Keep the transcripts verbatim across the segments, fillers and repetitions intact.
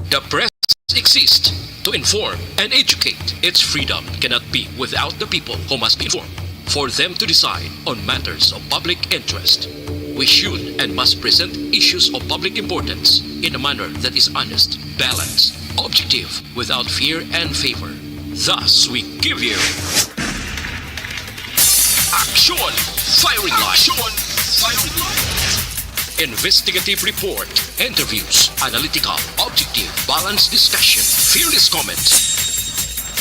The press exists to inform and educate. Its freedom cannot be without the people who must be informed for them to decide on matters of public interest. We should and must present issues of public importance in a manner that is honest, balanced, objective, without fear and favor. Thus, we give you Action Firing Line. Action Firing Line. Investigative report, interviews, analytical, objective, balanced discussion, fearless comments.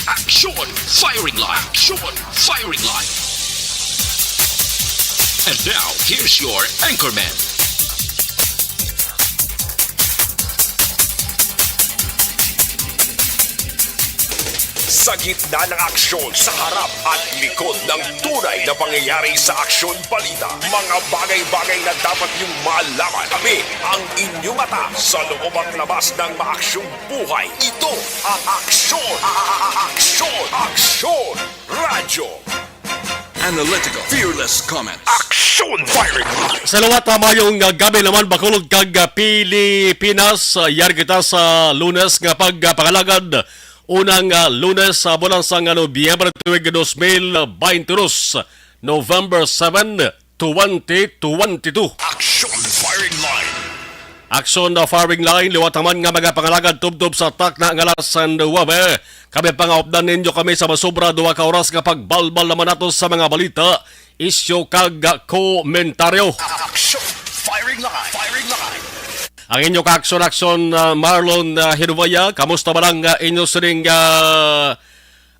Action Firing Line. Action Firing Line. And now, here's your anchorman. Sa gitna ng aksyon, sa harap at likod ng tunay na pangyayari sa Aksyon Balita, mga bagay-bagay na dapat niyong malaman. Kami ang inyong mata sa loob at labas ng maaksyong buhay. Ito ang Aksyon, Aksyon, Aksyon Radyo. Analytical, fearless comments. Aksyon Firing Line. Sa liwat, ah, mayong, ah, gab-i naman, Bacolod kag, ah, Pilipinas. Ah, yari kita sa Lunes nga pagpangalagad. Unang, ah, Lunes sa bulan sang, ah, Nobyembre tuig dos mil baynte dos, November seven, twenty twenty-two. Aksyon Firing Line. Aksyon na Firing Line, liwat naman nga mga pangalagad tubtob sa takna nga alas nuwebe. Kami pangaupdan ninyo kami sa masobra duha ka oras nga pagbalbal naman nato sa mga balita, isyu kag komentaryo. Action Firing Line. Firing Line. Ang inyo kaaksyon-aksyon, ah, Marlon, ah, Hinubaya, kamusta ba lang, ah, inyo sining, ah,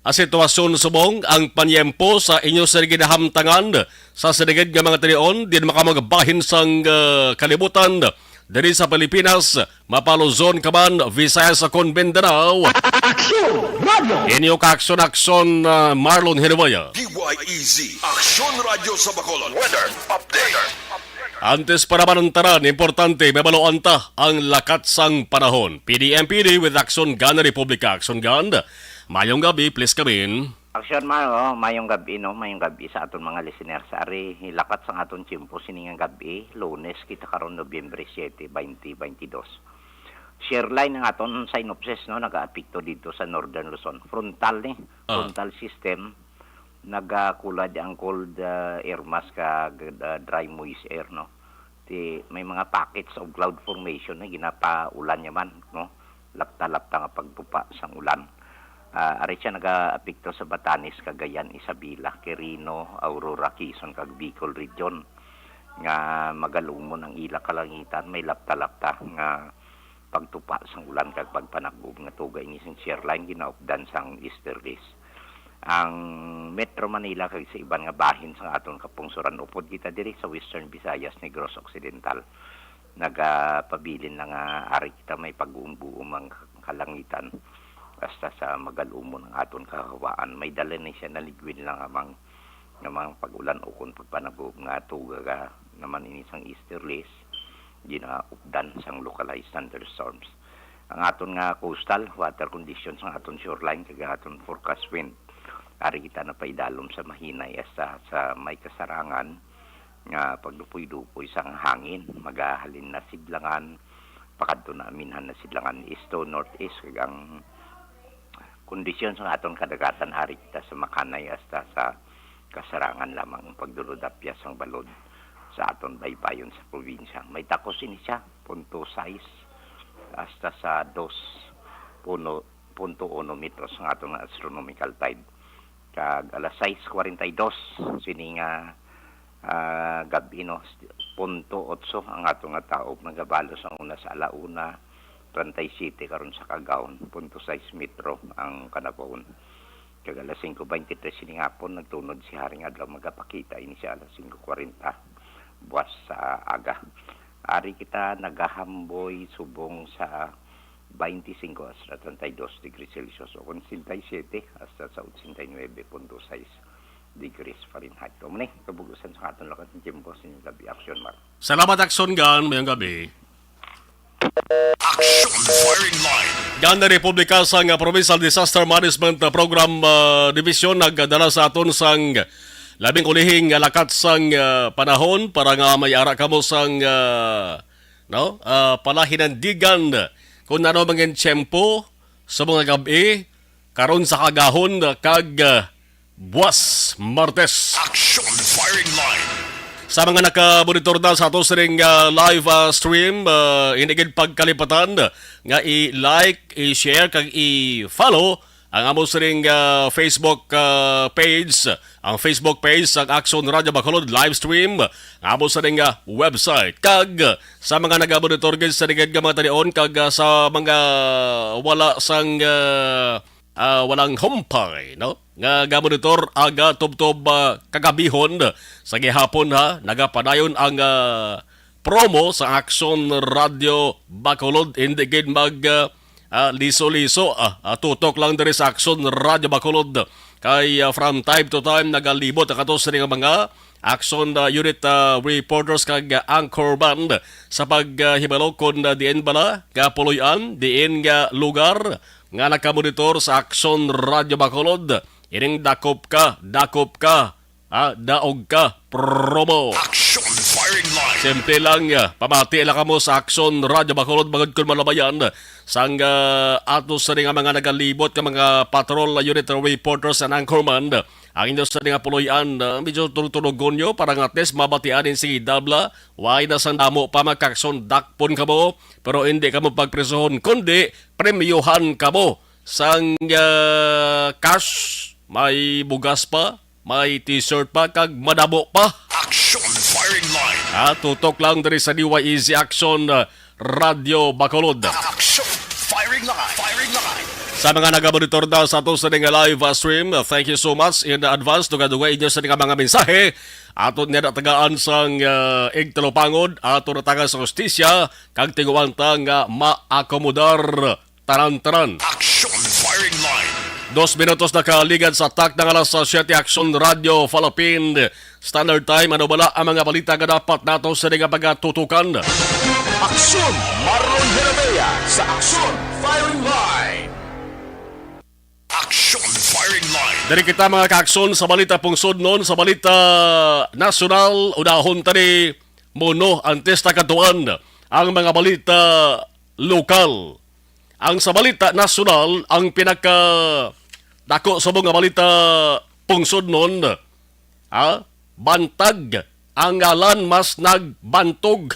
ah, sitwasyon subong ang panyempo sa inyo sining ginahamtangan sa sinigid nga mga tinion, din makamagabahin sang, ah, kalibutan diri sa Pilipinas, mapa-Luzon ka man, Visayas, akon Mindanao. Aksyon Radyo. Inyo kaaksyon-aksyon, ah, Marlon Hinubaya. D Y E Z, Aksyon Radyo sa Bacolod. Weather update. Antes pa naman ang tanan, importante, mabaluan ta ang lakat sang panahon. P D M P D with Action Gun Republika. Action Gun, mayong gabi, please come in. Action Mar, oh, mayong gabi, no? Mayong gabi sa aton mga listeners. Ari, hilakat sang aton tiyempo sini nga gabi, Lunes kita karon, Nobyembre siete, twenty twenty-two. Shear line ang aton synopsis, no? Nagaapekto dito sa Northern Luzon. Frontal ni, Ah. frontal system, nagakulad ang cold, ah, air mass kag, ah, dry moist air, no? Ti, may mga pockets of cloud formation na ginapaulan niya man, no? Lapta-lapta nga pagtupa sang ulan. Ah, ari siya nagaapekto sa Batanes, Cagayan, Isabela, Quirino, Aurora, Quezon, kag Bicol Region, nga magalumon ang ila kalangitan, may lapta-lapta nga pagtupa sang ulan kag pagpanag-ob nga tuga ini sing shear line ginaupdan sang easterlies. Ang Metro Manila kag sa iban nga bahin sang aton kapungsoran, upod kita diri sa Western Visayas, Negros Occidental, nagapabilin na nga ari kita may pag-uumbuom ang kalangitan hasta sa magalumon ang aton kahawaan. May dala ni siya naligwil na nga mang, nga mga pag-ulan ukon pagpanag-ob nga tuga naman ini sang easterlies, ginaupdan sang localized thunderstorms. Ang aton nga coastal water conditions, ang aton shoreline kag ang aton forecast wind, ari kita napaidalom sa mahinay hasta sa may kasarangan nga pagdupoy-dupoy sang hangin, magahalin na sidlangan, pakadto na aminhan na sidlangan, east to northeast, kag ang kondisyon sa aton kadagatan, ari kita sa makanay hasta sa kasarangan lamang ang pagdulod-apyas sang balod sa aton baybayon sa probinsya. May takos ini siya, punto sais hasta sa dos puno, punto uno metros ang aton nga astronomical tide. Kag alas sais kuwarenta y dos sini nga, ah, gab-i, no, punto otso ang aton nga taob. Nagabalo sang una sa ala una, treinta y siete karon sa kagawon, punto sais metro ang kanabahon. Kag alas singko beintitrés sini nga hapon, nagtunod si Haring Adlaw, magapakita ini sa alas singko kuwarenta buwas sa aga. Ari kita nagahamboy subong sa twenty-five hasta treinta y dos degrees Celsius o kung sesenta y siete hasta sa ochenta y nuebe punto sais degrees Fahrenheit. Amo ni kabug-usan sa aton lakat nga tiyempo sa inyong gabi, Action Mar. Salamat, Action Gun. Mayong gabi. Action Firing Line. Ganda Republika sang, ah, Provincial Disaster Management, ah, Program, ah, Division nagdala sa aton sang labing ulihing, ah, lakat sang, ah, panahon para nga may ara kamo sang, ah, no? Ah, palahinandigan kung ano mangin tiyempo sa mga gab-i, karon sa agahon kag, ah, buwas Martes. Action Firing Line. Sa mga nakamonitor na sa ato sining, ah, live, ah, stream, ah, hindi gid pagkalipatan nga i-like, i-share, kag i-follow ang amo sining, ah, Facebook, ah, page, ang Facebook page sang Action Radio Bacolod live stream, ang amo sining, ah, website. Kag, ah, sa mga nagamonitor gid sa ligid nga mga talion, kag, ah, sa mga wala sang, ah, ah, walang humpay, no? Nga gamonitor aga tubtob, ah, kagabihon sa gihapon, ha, nagapadayon ang, ah, promo sa Action Radio Bacolod. Hindi gid mag, ah, ah, liso-liso, ah, ah, tutok lang diri sa Action Radio Bacolod. Kay, ah, from time to time nagalibot ang ato sini nga mga Action, ah, Unit, ah, reporters kag, ah, anchorman sa paghibalo kon, ah, diin bala nga puloy-an, diin nga lugar nga nakamonitor sa Action Radio Bacolod. Ining dakop ka, dakop ka, ah, daog ka, promo. Action Firing Line. Simple lang, ah, pamati lang kamo sa Action Radio Bacolod, bangod kon malabayan sang, ah, ato sa nga mga nagalibot nga mga patrol unit reporters and anchorman. Ang inyo sa nga puloy-an, ah, medyo tulog-tulogon nyo para nga at least mabatian in si Dabla. Why na sang damo pa magkakson dakpon kamo, pero hindi kamo pagpresohon, kundi premyohan kamo sang, ah, cash, may bugas pa, may t-shirt pa, kag madamo pa. Action Firing Line. Ah, tutok lang diri sa D Y E Z Action, ah, Radio Bacolod. Action Firing Line. Firing Line. Sa mga nagamonitor na sa ato sa ning live, ah, stream, ah, thank you so much in advance. Dugay-dugay inyo sa ning mga mensahe. Ato niya natagaan sang, ah, igtalupangod, ato natagaan sa hustisya, kag tinguanta nga maakomodar tanan-tanan. Action Firing Line. Dos minutos na kaligad sa takna nga alas siyete, Action Radio Philippine Standard Time. Ano bala ang mga balita nga dapat nato sa nga pagatutukan? Aksyon, Marlon Herabea sa Aksyon Firing Line. Action Firing Line. Diri kita, mga kaaksyon, sa balita pungsod, non, sa balita nasyonal. Unahon tani muno antes ta katuan ang mga balita lokal. Ang sa balita nasyonal, ang pinaka dako sa mga balita pungsod, non, ha? Bantag ang ngalan mas nagbantog.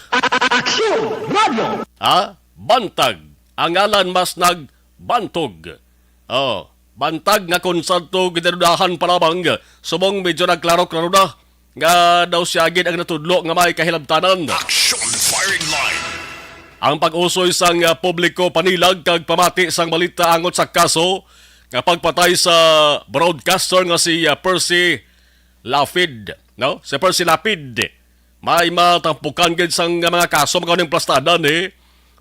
Aksyon! Radyo! Ha? Bantag ang ngalan mas nagbantog. Oh, bantag nga konserto ginadudahan pa lamang, subong medyo nagklaro-klaro na nga daw siya gid ang natudlo nga may kahilabtanan. Action Firing Line. Ang pag-usoy sang, ah, publiko panilag kag pamati sang balita angot sa kaso nga pagpatay sa broadcaster nga si, ah, Percy Lapid, no? Si Percy Lapid. May matampukan gid sang mga kaso mga uning plastadan, eh.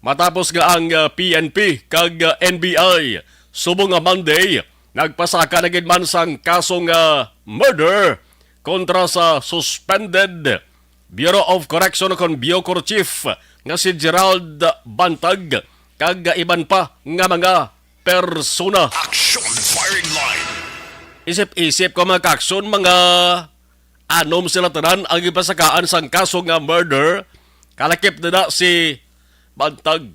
Matapos nga ang, ah, P N P kag, ah, N B I subong nga Monday nagpasaka na gid man sang kaso nga murder kontra sa suspended Bureau of Correction o kon BuCor Chief nga si Gerald Bantag kag iban pa nga mga persona. Action Firing Line. Isip-isip ko, mga kaaksyon, mga anom sila tanan ang gipasakaan sang kaso nga murder. Kalakip na na si Bantag.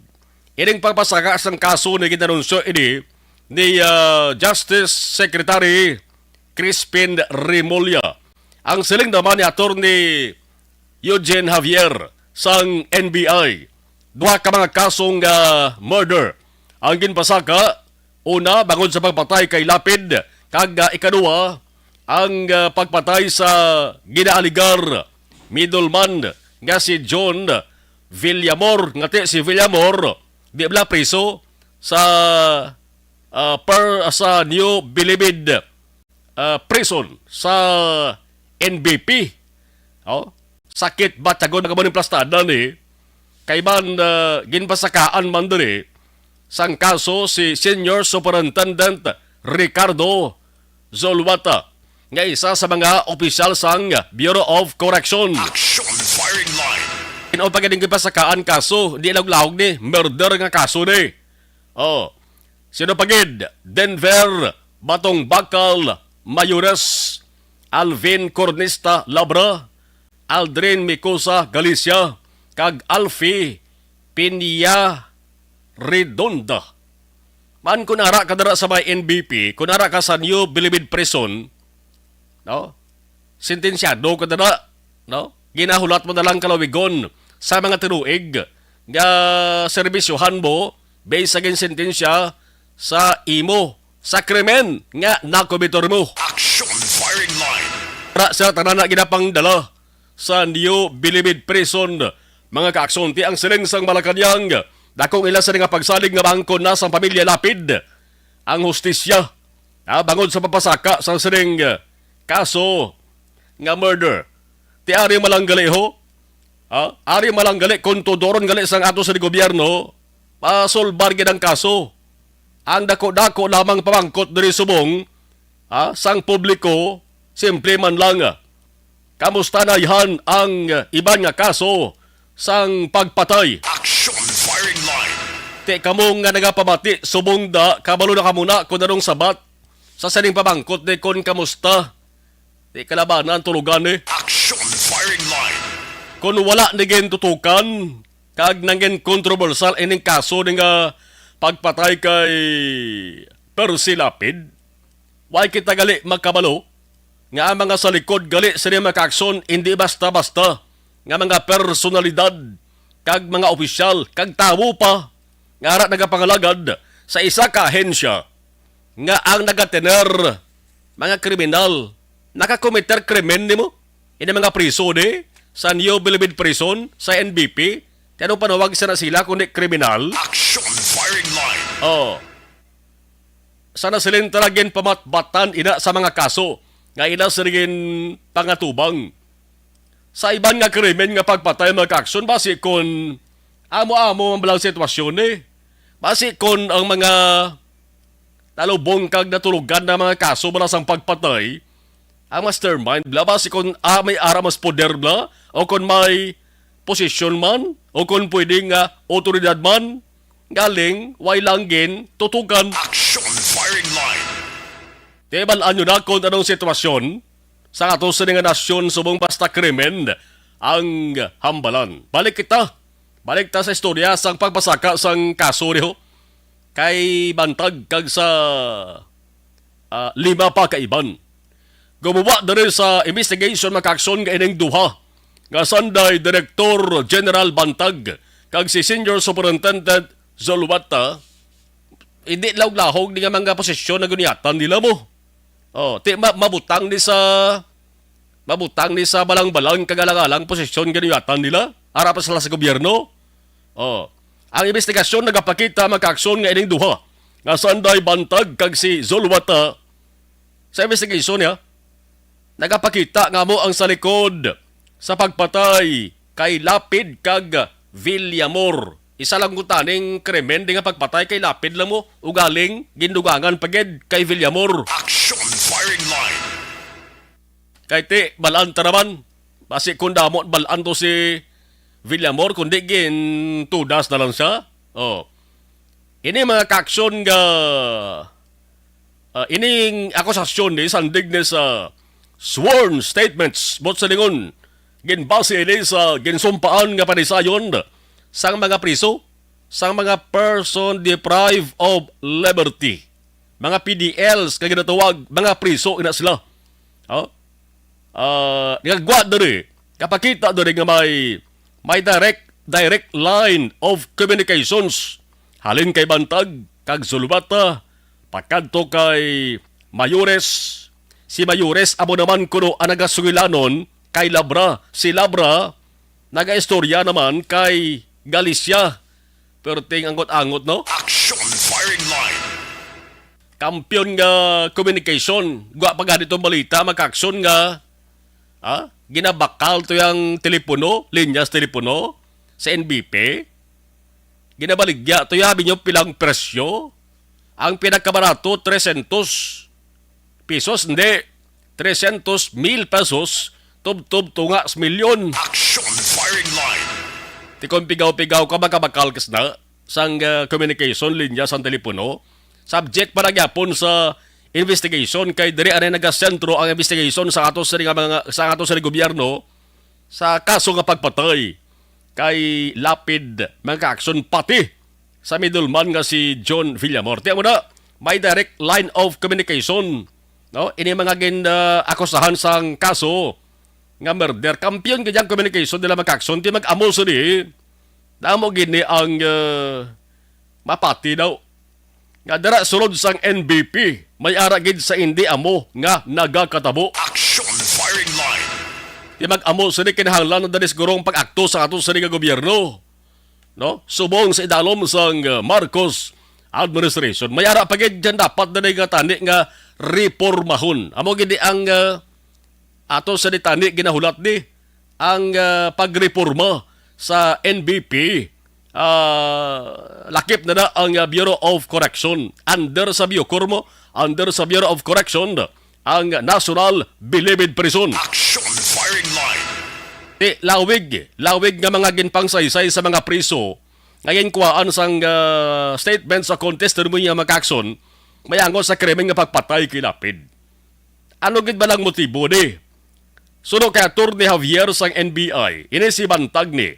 Ining pagpasaka sang kaso ni ginanunsyo ini ni, ah, Justice Secretary Crispin Remulla. Ang siling naman ni Attorney Eugene Javier sang N B I, duha ka mga kasong, ah, murder ang ginpasaka. Una, bangod sa pagpatay kay Lapid, kag, ah, ikaduha, ang, ah, pagpatay sa ginaaligar middleman nga si John Villamor. Ngati si Villamor, di bala priso sa, ah, per, sa New Bilibid, ah, prison sa N B P. Oh, sakit batyagon nga mo ning plastada ni. Kay man, ah, ginpasakaan man diri sang kaso si Senior Superintendent Ricardo Zulueta, nga isa sa mga opisyal sang Bureau of Correction. Action Firing Line. Tinuod pa gid ang gipasakaan kaso, di laog-laog ni, murder nga kaso ni. Oh. Sino pa gid? Denver Batong Bakal Mayores, Alvin Cornista Labra, Aldrin Micosa Galicia, kag Alfie Piña Redonda. Man, kung ara ka dira sa may N B P, kung ara ka sa New Bilibid Prison, no? Sentensyado ka dira, no? Ginahulat mo na lang kalawigon sa mga tinuig nga serbisyohan mo based sa ginsentensya sa imo sa krimen nga nakomitor mo. Action firing line. Para sa tanan na ginapangdala sa New Bilibid Prison, mga kaakson, ti ang siling sang Malacañang, dakong ila sini nga pagsalig nga maangkon na sang pamilya Lapid ang hustisya, ah, bangod sa pagpasaka sang sining, ah, kaso nga murder. Ti ari malanggali ho, ah, ari malanggali kung tudoron gali sang ato sa gobyerno, pasulbar gid ang kaso. Ang dako-dako lamang pamangkot diri subong, ah, sang publiko, simple man lang. Kamusta na ihan ang iban nga kaso sang pagpatay? Action firing line. Ti kamo nga nagapamati, subong da, kabalo na kamo na kung anong sabat sa sining pamangkot ni kon kamusta. Ti kalabanan tulugan ni. Action firing line. Kon wala ni gintutukan kag nangin kontrobersyal ining kaso ni nga pagpatay kay Percy Lapid, way kita gali makabalo nga ang mga sa likod gali sini mga kaakson indi basta-basta nga mga personalidad kag mga opisyal kag tawo pa nga ara nagapangalagad sa isa ka ahensya nga ang nagatener mga kriminal, nakakomiter krimen nimo? Ini mga priso ni sa New Bilibid Prison sa N B P, ti anong panawag sa na sila kundi kriminal? Action firing line. Oh. Sa nasilin talaga pamatbatan ina sa mga kaso nga ila sirgin pangatubang. Sa iban nga krimen nga pagpatay mga kaakson, basi kon amo-amo man bala ang sitwasyon eh. Basi kon ang mga nalubong kag natulugan na mga kaso bala sang pagpatay, ang mastermind bala, basi kon ah, may ara mas poder bala, o kon may posisyon man, o kon pwede nga otoridad man, galing, way lang gin tutukan. Action firing line. Di bal-an nyo na kung anong sitwasyon sa ato sini nga nasyon subong basta krimen ang hambalan. Balik kita. Balik ta sa istorya sang pagpasaka sang kaso diho kay Bantag kag sa, ah, lima pa ka iban. Gumuba diri sa investigation mga kaakson nga ining duha nga sanday Director General Bantag kag si Senior Superintendent Zulueta, hindi lahog-lahog ni nga mga posisyon na ginyatan nila mo. Oh, ti ma-, mabutang ni sa, mabutang ni sa balang-balang kag alang-alang posisyon ginyatan nila. Ara pa sila sa gobyerno. Oh. Ang investigasyon nagapakita mga kaakson nga ining duha nga sanday Bantag kag si Zulueta sa investigation niya, nagapakita nga amo ang sa likod sa pagpatay kay Lapid kag Villamor. Isa lang gutaning krimen di nga pagpatay kay Lapid lang mo, ugaling gindugangan pa gid kay Villamor. Action firing line. Kay ti, balaan ta naman. Basi kung damo balaan to si Villamor, kundi gintudas na lang siya. Oh. Ini mga kaaksyon nga, ah, ining akusasyon ni sandig ni sa sworn statements, buot silingon, ginbase ini sa ginsumpaan nga panisayon sang mga priso, sang mga person deprived of liberty, mga P D Ls nga ginatawag, mga priso ina sila. Oh? Ah, nagagwa diri, kapakita diri nga may, may direct, direct line of communications halin kay Bantag kag Zulueta pakadto kay Mayores. Si Mayores amo naman kuno ang nagasungilanon kay Labra. Si Labra nagaistorya naman kay Galicia. Perting angot-angot, no? Action firing line. Kampiyon nga communication. Gwa pa gani tong balita, mga kaaksyon nga, ah, ginabakal to yung telepono, linyas telepono sa N B P. Ginabaligya to yung, sabi nyo, pilang presyo. Ang pinakabarato, trescientos pesos, hindi. Trescientos mil pesos, tubtob tunga sa milyon. Action firing line. Ti kon pigaw-pigaw ka, makabakal ka na sang, ah, communication, linya sang telepono. Subject pa na gyapon sa investigation, kay diri anay nagasentro ang investigation sa ato sa nga mga, sa ato sa gobyerno sa kaso nga pagpatay kay Lapid, mga kaaksyon, pati sa middleman nga si John Villamor. Tiyan mo na, may direct line of communication, no? Ini mga gin, ah, akusahan sang kaso nga murder. Kampiyon gid ang communication nila, mga kaakson. Di mag-amo sini. Damo gini ang, ah, mapati daw. Nga dira sulod sang N B P, may ara gid sa indi amo nga nagakatabo. Action firing line. Di mag-amo sini, kinahanglan na dali siguro ang pag-akto sa ato sini nga gobyerno, no? Subong sa idalom sang, uh, Marcos administration, may ara pa gid dyan dapat na nga tani nga reformahon. Amo gid ni ang, uh, ato sa ditani ginahulat ni ang, uh, pagreporma sa N B P. Uh, lakip na na ang, uh, Bureau of Correction. Under sa Bucor mo, under sa Bureau of Correction, ang National Bilibid Prison. Action firing line. Ti, lawig, lawig nga mga ginpangsaysay sa mga priso nga ginkuhaan sang, ah, statement sa contest mo niya, mga kaakson, may angot sa krimen nga pagpatay kay Lapid. Ano gid ba lang motibo ni? Suno kay Attorney Javier sang N B I, ini si Bantag ni.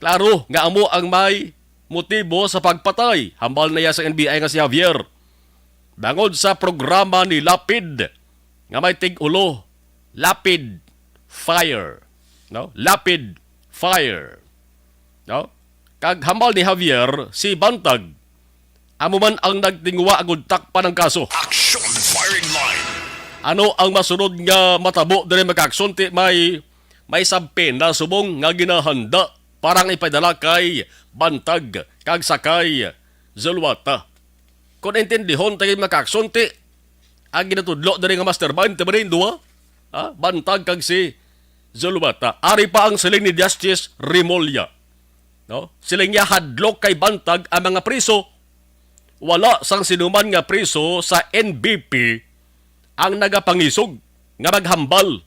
Klaro nga amo ang may motibo sa pagpatay, hambal na iya sa N B I nga si Javier. Bangod sa programa ni Lapid nga may tig-ulo, Lapid Fire, no? Lapid Fire, no? Kag hambal ni Javier, si Bantag amo man ang nagtinguha agud takpan ang kaso. Action firing line. Ano ang masunod nga matabo diri, mga kaakson? Ti may, may subpoena subong nga ginahanda para nga ipadala kay Bantag kag sa kay Zulueta. Kung intindihon ta gid, mga kaakson, ti ang ginatudlo diri nga mastermind, ti ba rin duha? Ha? Bantag kag si Zulueta. Ari pa ang siling ni Justice Remulla, no? Siling niya, hadlok kay Bantag ang mga priso. Wala sang sinuman nga priso sa N B P ang nagapangisog nga maghambal.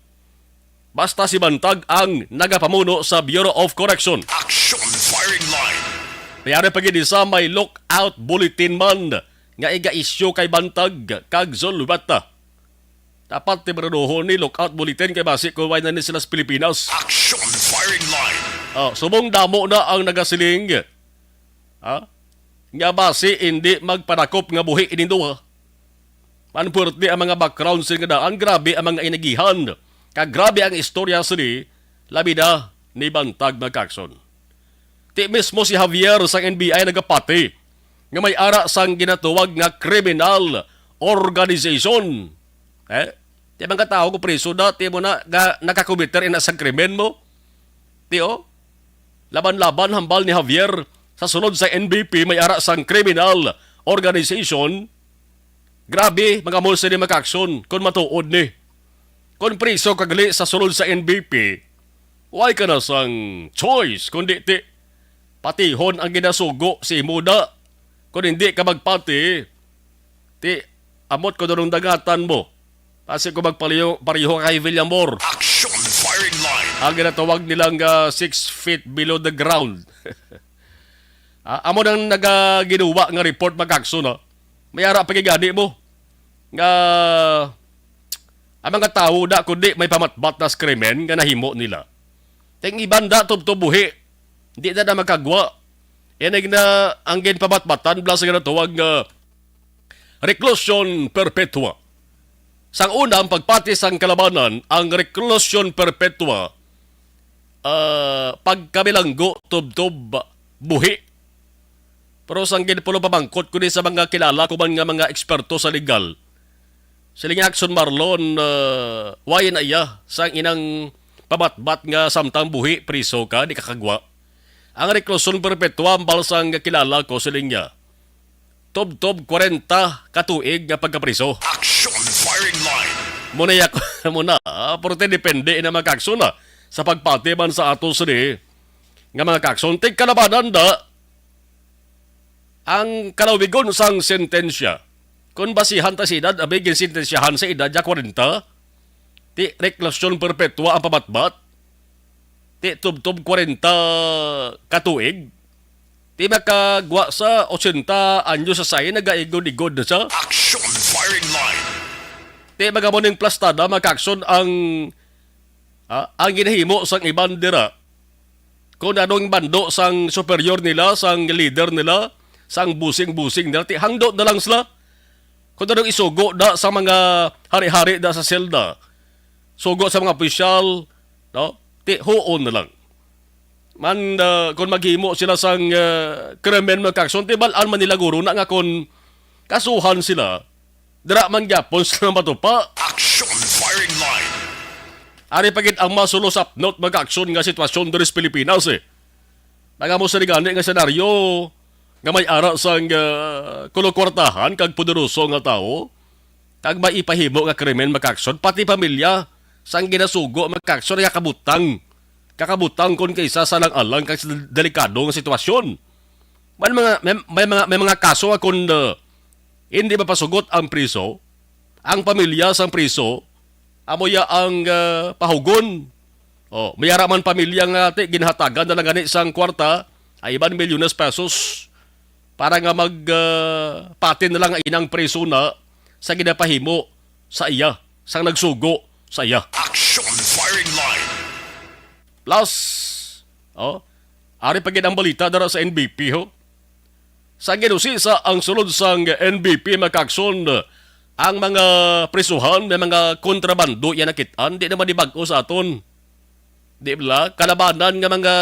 Basta si Bantag ang nagapamuno sa Bureau of Correction. Action firing line. May ari pa gid isa, may lookout bulletin man nga iga-issue kay Bantag kag Zulueta. Dapat timbraduhon ni lookout bulletin kay basi kuway na ni sila sa Pilipinas. Action firing line. Oh, subong damo na ang nagasiling, ha? Nga basi hindi magpadakop nga buhi ining duha. Manpuwerti ang mga background sini nga daan, grabe ang mga inagihan. Kag grabe ang istorya sini, labi na ni Bantag, mga kaakson. Ti mismo si Javier sang N B I nagapati nga may ara sang ginatawag nga criminal organization. Eh? Ti mga tawo ko priso na, ti mo na ga, nakakomiter ina sa krimen mo. Ti, oh, laban-laban hambal ni Javier, sa sulod sa N B P may ara sang criminal organization. Grabe, mga mulsi ni, mga kaakson, kung matuod ni. Kung priso ka gali sa sulod sa N B P, way ka na sang choice, kundi ti patihon ang ginasugo si Muda. Kung hindi ka magpati, ti amot ko dunong dangatan mo. Basi ko magpaliyo, pareho kay Villamor. Action firing line. Ang ginatawag nilang, ah, six feet below the ground. Ah, amo nang nagaginuwa nga report, mga kaakson, no? May ara pa gid gani mo nga ang mga tawo da kundi may pamatbat na sa krimen nga nahimo nila. Ting iban da tubtob buhi, di na na magkagwa. Inig na ang ginpamatbatan bala sa ginatawag nga reclusion perpetua. Sang una, ang pagpati sang kalabanan, ang reclusion perpetua, ah, pagkabilanggo tubtob buhi. Pero sang ginpulo pamangkot ko ni sa mga kilala ko man nga mga eksperto sa legal, siling ni Action Marlon, ah, way na iya sang inang pamatbat nga samtang buhi, priso ka, di kakagwa. Ang reclusion perpetua, ang balsang nga kilala ko, siling niya, tubtob kwarenta ka tuig nga pagkapriso. Action firing line. Muna yak, muna, ah, pero ti depende na, mga kaakson, ah, sa pagpati man sa ato sini nga mga kaakson, tig kalabanan da ang kalawigon sang sentensya. Kung basihan ta sa edad, abi, ginsentensyahan sa edad ya kwarenta, ti reclusion perpetua ang pamatbat, ti tubtob kwarenta ka tuig, ti makagwa sa ochenta anyos sa sain, nagaigod-igod na siya. Action firing line. Ti magamo ning plastada, mga kaakson, ang, ah, ang ginahimo sang iban dira. Kung anong bando sang superior nila, sang leader nila, sang busing-busing nila, ti hangdot na lang sila. Kung anong isugo na sa mga hari-hari na sa selda, sugo sa mga opisyal, no? Ti huon na lang. Man, ah, kung maghimo sila sang, ah, krimen, mga kaakson, ti bal-an man nila guro na nga kung kasuhan sila, dira man gyapon sila matupa. Action firing line. Ari pa gid ang masulo sapnot, mga kaakson, nga sitwasyon diri sa Pilipinas, eh. Nagamo sa gani nga senaryo nga may ara sang, ah, kulokwartahan kag poderoso nga tawo, kag may ipahimo nga krimen, mga kaakson, pati pamilya sang ginasugo, mga kaakson, nga kabutang, kakabutang kon kaysa sa lang-alang kag sa delikado nga sitwasyon. May mga, may, may mga, may mga kaso nga kon, ah, hindi mapasugot ang priso, ang pamilya sang priso, amo ya ang, ah, pahugon. Oh, may ara man pamilya nga ti ginhatagan na lang gani sang kwarta, ay iban milyones pesos, para nga mag, ah, patin na lang ang inang priso na sa ginapahimo sa iya, sang nagsugo sa iya. Action firing line. Plus, oh, ari pa gid ang balita dara sa N B P, ho. Sa ginusisa ang sulod sang N B P, mga kaakson, ang mga prisuhan may mga kontrabando ya nakit-an, di naman di bag-o sa aton. Di bala? Kalabanan nga mga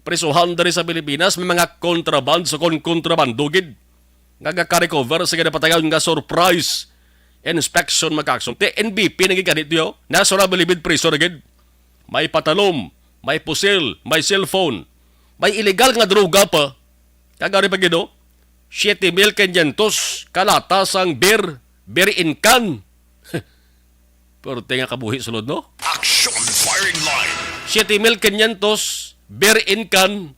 prisuhan diri sa Pilipinas, may mga kontraband, sa kon kontrabando gid, nga gaka-recover sa ginapatayon nga surprise inspection, mga kaakson. Ti N B P na gid kanito, yo. National Bilibid Prison na gid. May patalom, may pusil, may cellphone, may illegal nga droga pa. Kag ari pa gid, oh, siete mil quinientos ka lata sang beer, beer in can. Perte nga kabuhi sulod, no? Action firing line. Siete mil quinientos beer in can.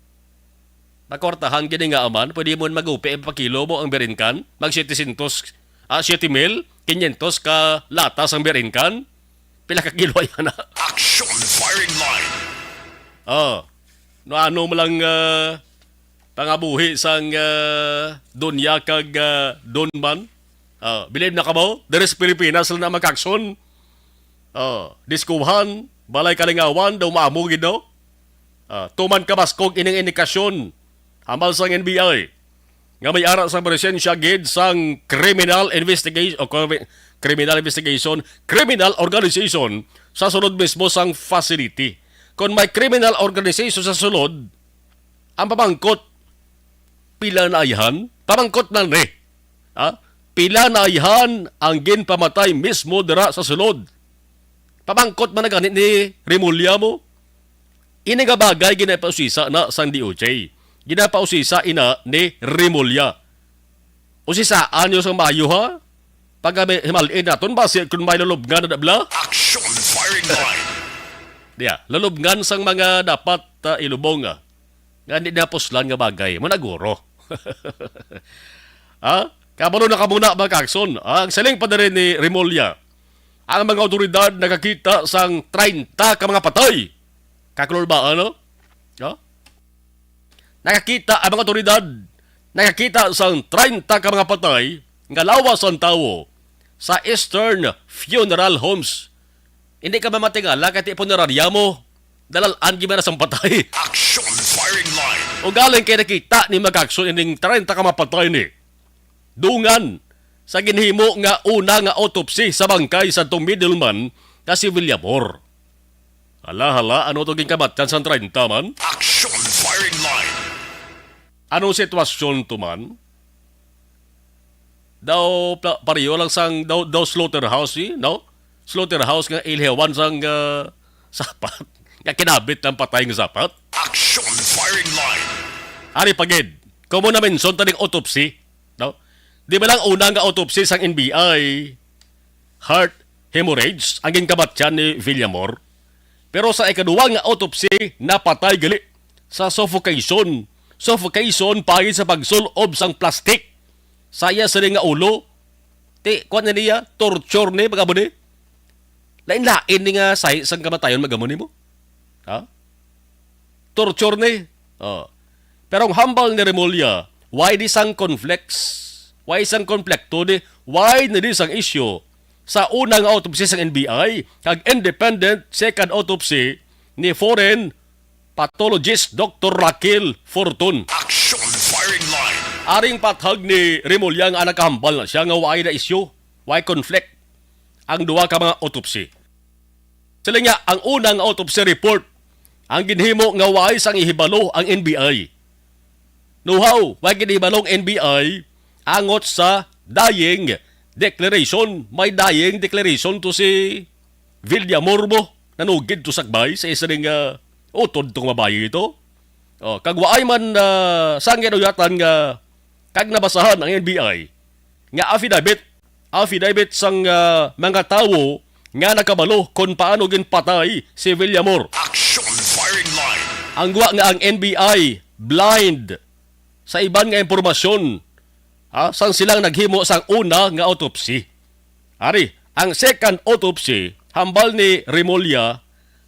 Makwartahan gid nga aman, pwede mo magupi, ipakilo mo ang beer in can. Mag siete sientos, ah, siete mil quinientos ka lata sang beer in can. Pila ka kilo ay na? Action firing line. Oh. No, ano mo lang, ah, pangabuhi sang, ah, dunya kag, ah, dunman? Ah, bilib na kamo? Diri sa Pilipinas lang na, mga kaakson. Ah, diskuhan, balay kalingawan, daw maamo gid, no? Ah, tuman kabaskog ining indikasyon hambal sang N B I nga may ara sa presensya gid sang criminal investigation o cri-, criminal investigation, criminal organization sa sulod mismo sang facility. Kung may criminal organization sa sulod, ang pamangkot, pila na ayhan? Pamangkot na ni. Ha? Pila na ayhan ang ginpamatay mismo dira sa sulod? Pamangkot man na gani ni Remulla mo? Ini nga bagay ginapausisa na sang D O J. Ginapausisa ina ni Remulla. Usisaan niyo sang maayo, ha? Pag may himal-in naton, basi kung may lulubngan na bla? Action firing line. Diya, lulubngan sang mga dapat, ah, ilubong, ah, nga di napuslan nga bagay. Managuro. Ha? Kabalo na ka muna, mga kaakson. Ang siling pa diri ni Remulla, ang mga awtoridad nakakita sang treinta ka mga patay. Kakulol ba, ano? Ha? Nakakita ang mga awtoridad, nakakita sang treinta ka mga patay nga lawas sang tawo sa Eastern Funeral Homes. Hindi ka mamatingala kay ti punerarya mo, dalalan gid man sang patay. Action firing line. O galing kay nakita ni, mga kaakson, ining treinta ka mga patay ni dungan sa ginhimo nga una nga autopsy sa bangkay sa tong middleman nga si Villamor. Hala, hala, ano to ginkamatyan sang treinta man? Action firing line. Anong sitwasyon to man? Daw pla-, pareho lang sang daw, daw slaughterhouse, eh, no? Slaughterhouse nga ilihawan sang, ah, sapat. Nga kinabit ang patay nga sapat. Action firing line. Ari pa gid, kung mo na-mention ta ning autopsy, no? Di ba lang una nga autopsy sang N B I, heart hemorrhage ang ginkamatyan ni Villamor. Pero sa ikaduwa nga autopsy, napatay gali sa suffocation. Suffocation paagi sa pagsul-ob sang plastic sa iya sini nga ulo. Ti, kuwan na niya, torture ni, pag-amo ni. Lain-lain ni nga sahi sang kamatayon, mag-amo ni mo. Ha? Torture ni. Oh. Pero ang hambal ni Remulla, why di sang conflicts? Why sang konflikto ni? Why na di sang issue? Sa una nga autopsy sang N B I, kag independent second autopsy ni foreign pathologist Doctor Raquel Fortun. Action firing line. Aring pathag ni Remulla nga nakahambal na siya nga way na isyu, way conflict ang duha ka mga autopsy. Sila niya, ang una nga autopsy report, ang ginhimo nga way sang ihibalo ang N B I. Nuhaw, way ginhibalo ang N B I angot sa dying declaration. May dying declaration to si Villamor mo. Nanugid to sakbay sa isa ning, ah, utod tong mabayi ito. Oh, kag waay man, ah, sang ginuyatan nga kag nabasahan ang N B I nga affidavit, affidavit sang, ah, mga tawo nga nakabalo kon paano ginpatay si Villamor. Action firing line. Ang guwa nga ang N B I blind sa iban nga impormasyon, ha, sang silang naghimo sang una nga autopsy. Ari, ang second autopsy, hambal ni Remulla,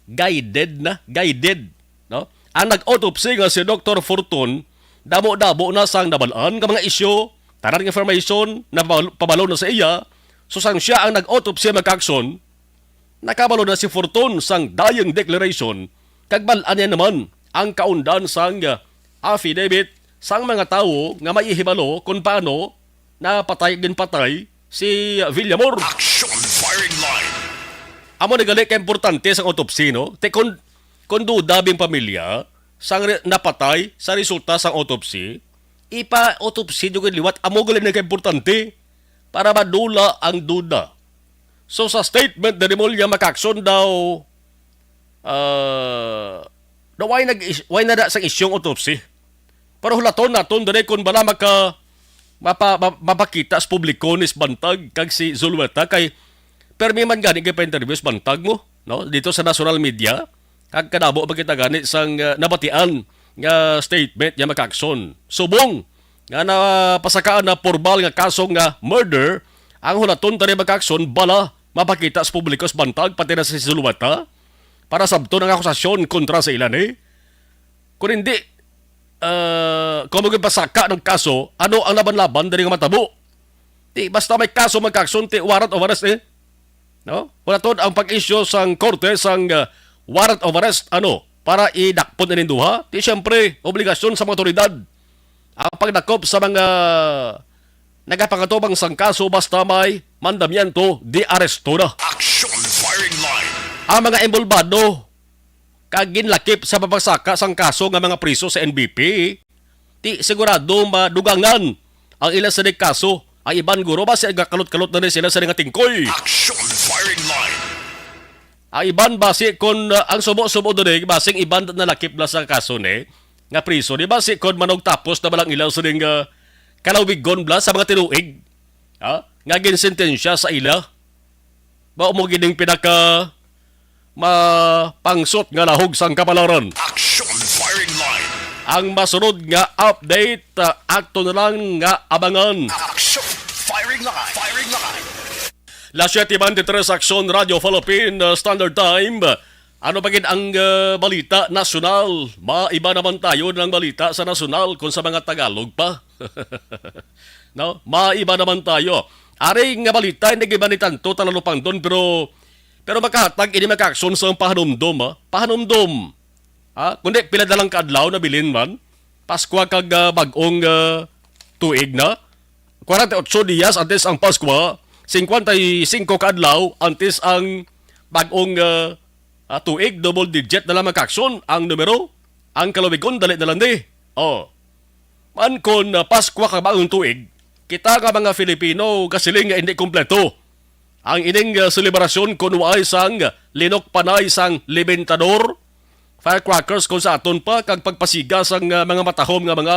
guided na, guided, no? Ang nag-autopsy nga si Doktor Fortun, damo-damo na sang nabal-an nga mga isyu, tanan nga information na pabal-, pabalo na sa iya. So, sang siya ang nag-autopsy, mga kaakson, nakabalo na si Fortun sang dying declaration, kag bal-an niya naman ang kaundan sang affidavit sang mga tawo nga may ihibalo kon paano napatay, ginpatay si Villamor. Action firing line. Amo na gali ka importante sang autopsy, no? Te, kon, kon duda bing pamilya sang re-, napatay sa resulta sang autopsy, ipa-autopsy nyo gid liwat. Amo gali na ka importante para madula ang duda. So, sa statement ni Remulla, mga kaakson, daw, ah, daw way nag-, way na da sang isyong autopsy. Pero hulaton naton diri kung bala maka-, mapa-, ma-, mapakita sa publiko ni Bantag kag si Zulueta, kay permi man gani kay pa-interview si Bantag mo, no? Dito sa national media, kag kadamo pa kita gani sang, ah, nabatian nga statement niya, mga kaakson. Subong nga napasakaan na pormal nga kaso nga murder, ang hulaton tani, mga kaakson, bala mapakita sa publiko si Bantag, pati na si Zulueta, para sabton ang akusasyon kontra sa ila ni. Kung hindi, ah, kung magpasaka ng kaso, ano ang laban-laban diri nga matabo? Ti, basta may kaso, mga kaakson, ti, warrant of arrest, eh. No? Wala tod ang pag-issue sang korte sang, ah, warrant of arrest, ano, para idakpon ining duha. Ti, siyempre, obligasyon sa mga otoridad ang pagdakop sa mga nagapangatubang sang kaso basta may mandamiento de arresto na. Action firing line. Ang mga involbado kag ginlakip sa pagpasaka sang kaso nga mga priso sa N B P, ti sigurado madugangan ang ila sa kaso. Ang iban guro ba sa gakalot-kalot na rin sila sa nga tingkoy. Action firing line. Ang iban basi kon, uh, ang subo-subo diri, basi ang iban nalakip na sa kaso ni nga priso, di basi kon manugtapos na balang ilaw sa ning, uh, kalawigon bla sa mga tinuig, ha, nga ginsentensya sa ila. Mao mo gining pinaka mapangsot nga lahog sang kapalaran. Action firing line. Ang masunod nga update, ah, ato na lang nga abangan. Action firing line. Firing line. Las siete veintitrés, Aksyon Radio Philippine, ah, Standard Time. Ano pa gid ang, ah, balita nasyonal? Maiba naman tayo ng balita sa nasyonal kung sa mga Tagalog pa. No? Maiba naman tayo. Ari nga balita, hindi gid man ni tanto talalupangdon, pero, pero makahatag ini, mga kaakson, sa pahanumdom, ha? Pahanumdom. Ha? Kundi pila na lang ka adlaw na bilin man. Paskwa kag, ah, bag-ong, ah, tuig na. Kwarenta y otso dias antes ang Paskwa, singkwenta y singko ka adlaw antes ang bag-ong, ah, ah, tuig, double digit na lang, mga kaakson, ang numero. Ang kalawigon, dali na lang di. Oh. Man kon, ah, Paskwa kag bag-ong tuig, kita nga mga Filipino kasiling nga hindi kompleto ang ining, ah, selebrasyon kon waay sang linok panay sang libintador, firecrackers kon sa aton pa, kag pagpasiga sang, ah, mga matahom nga mga,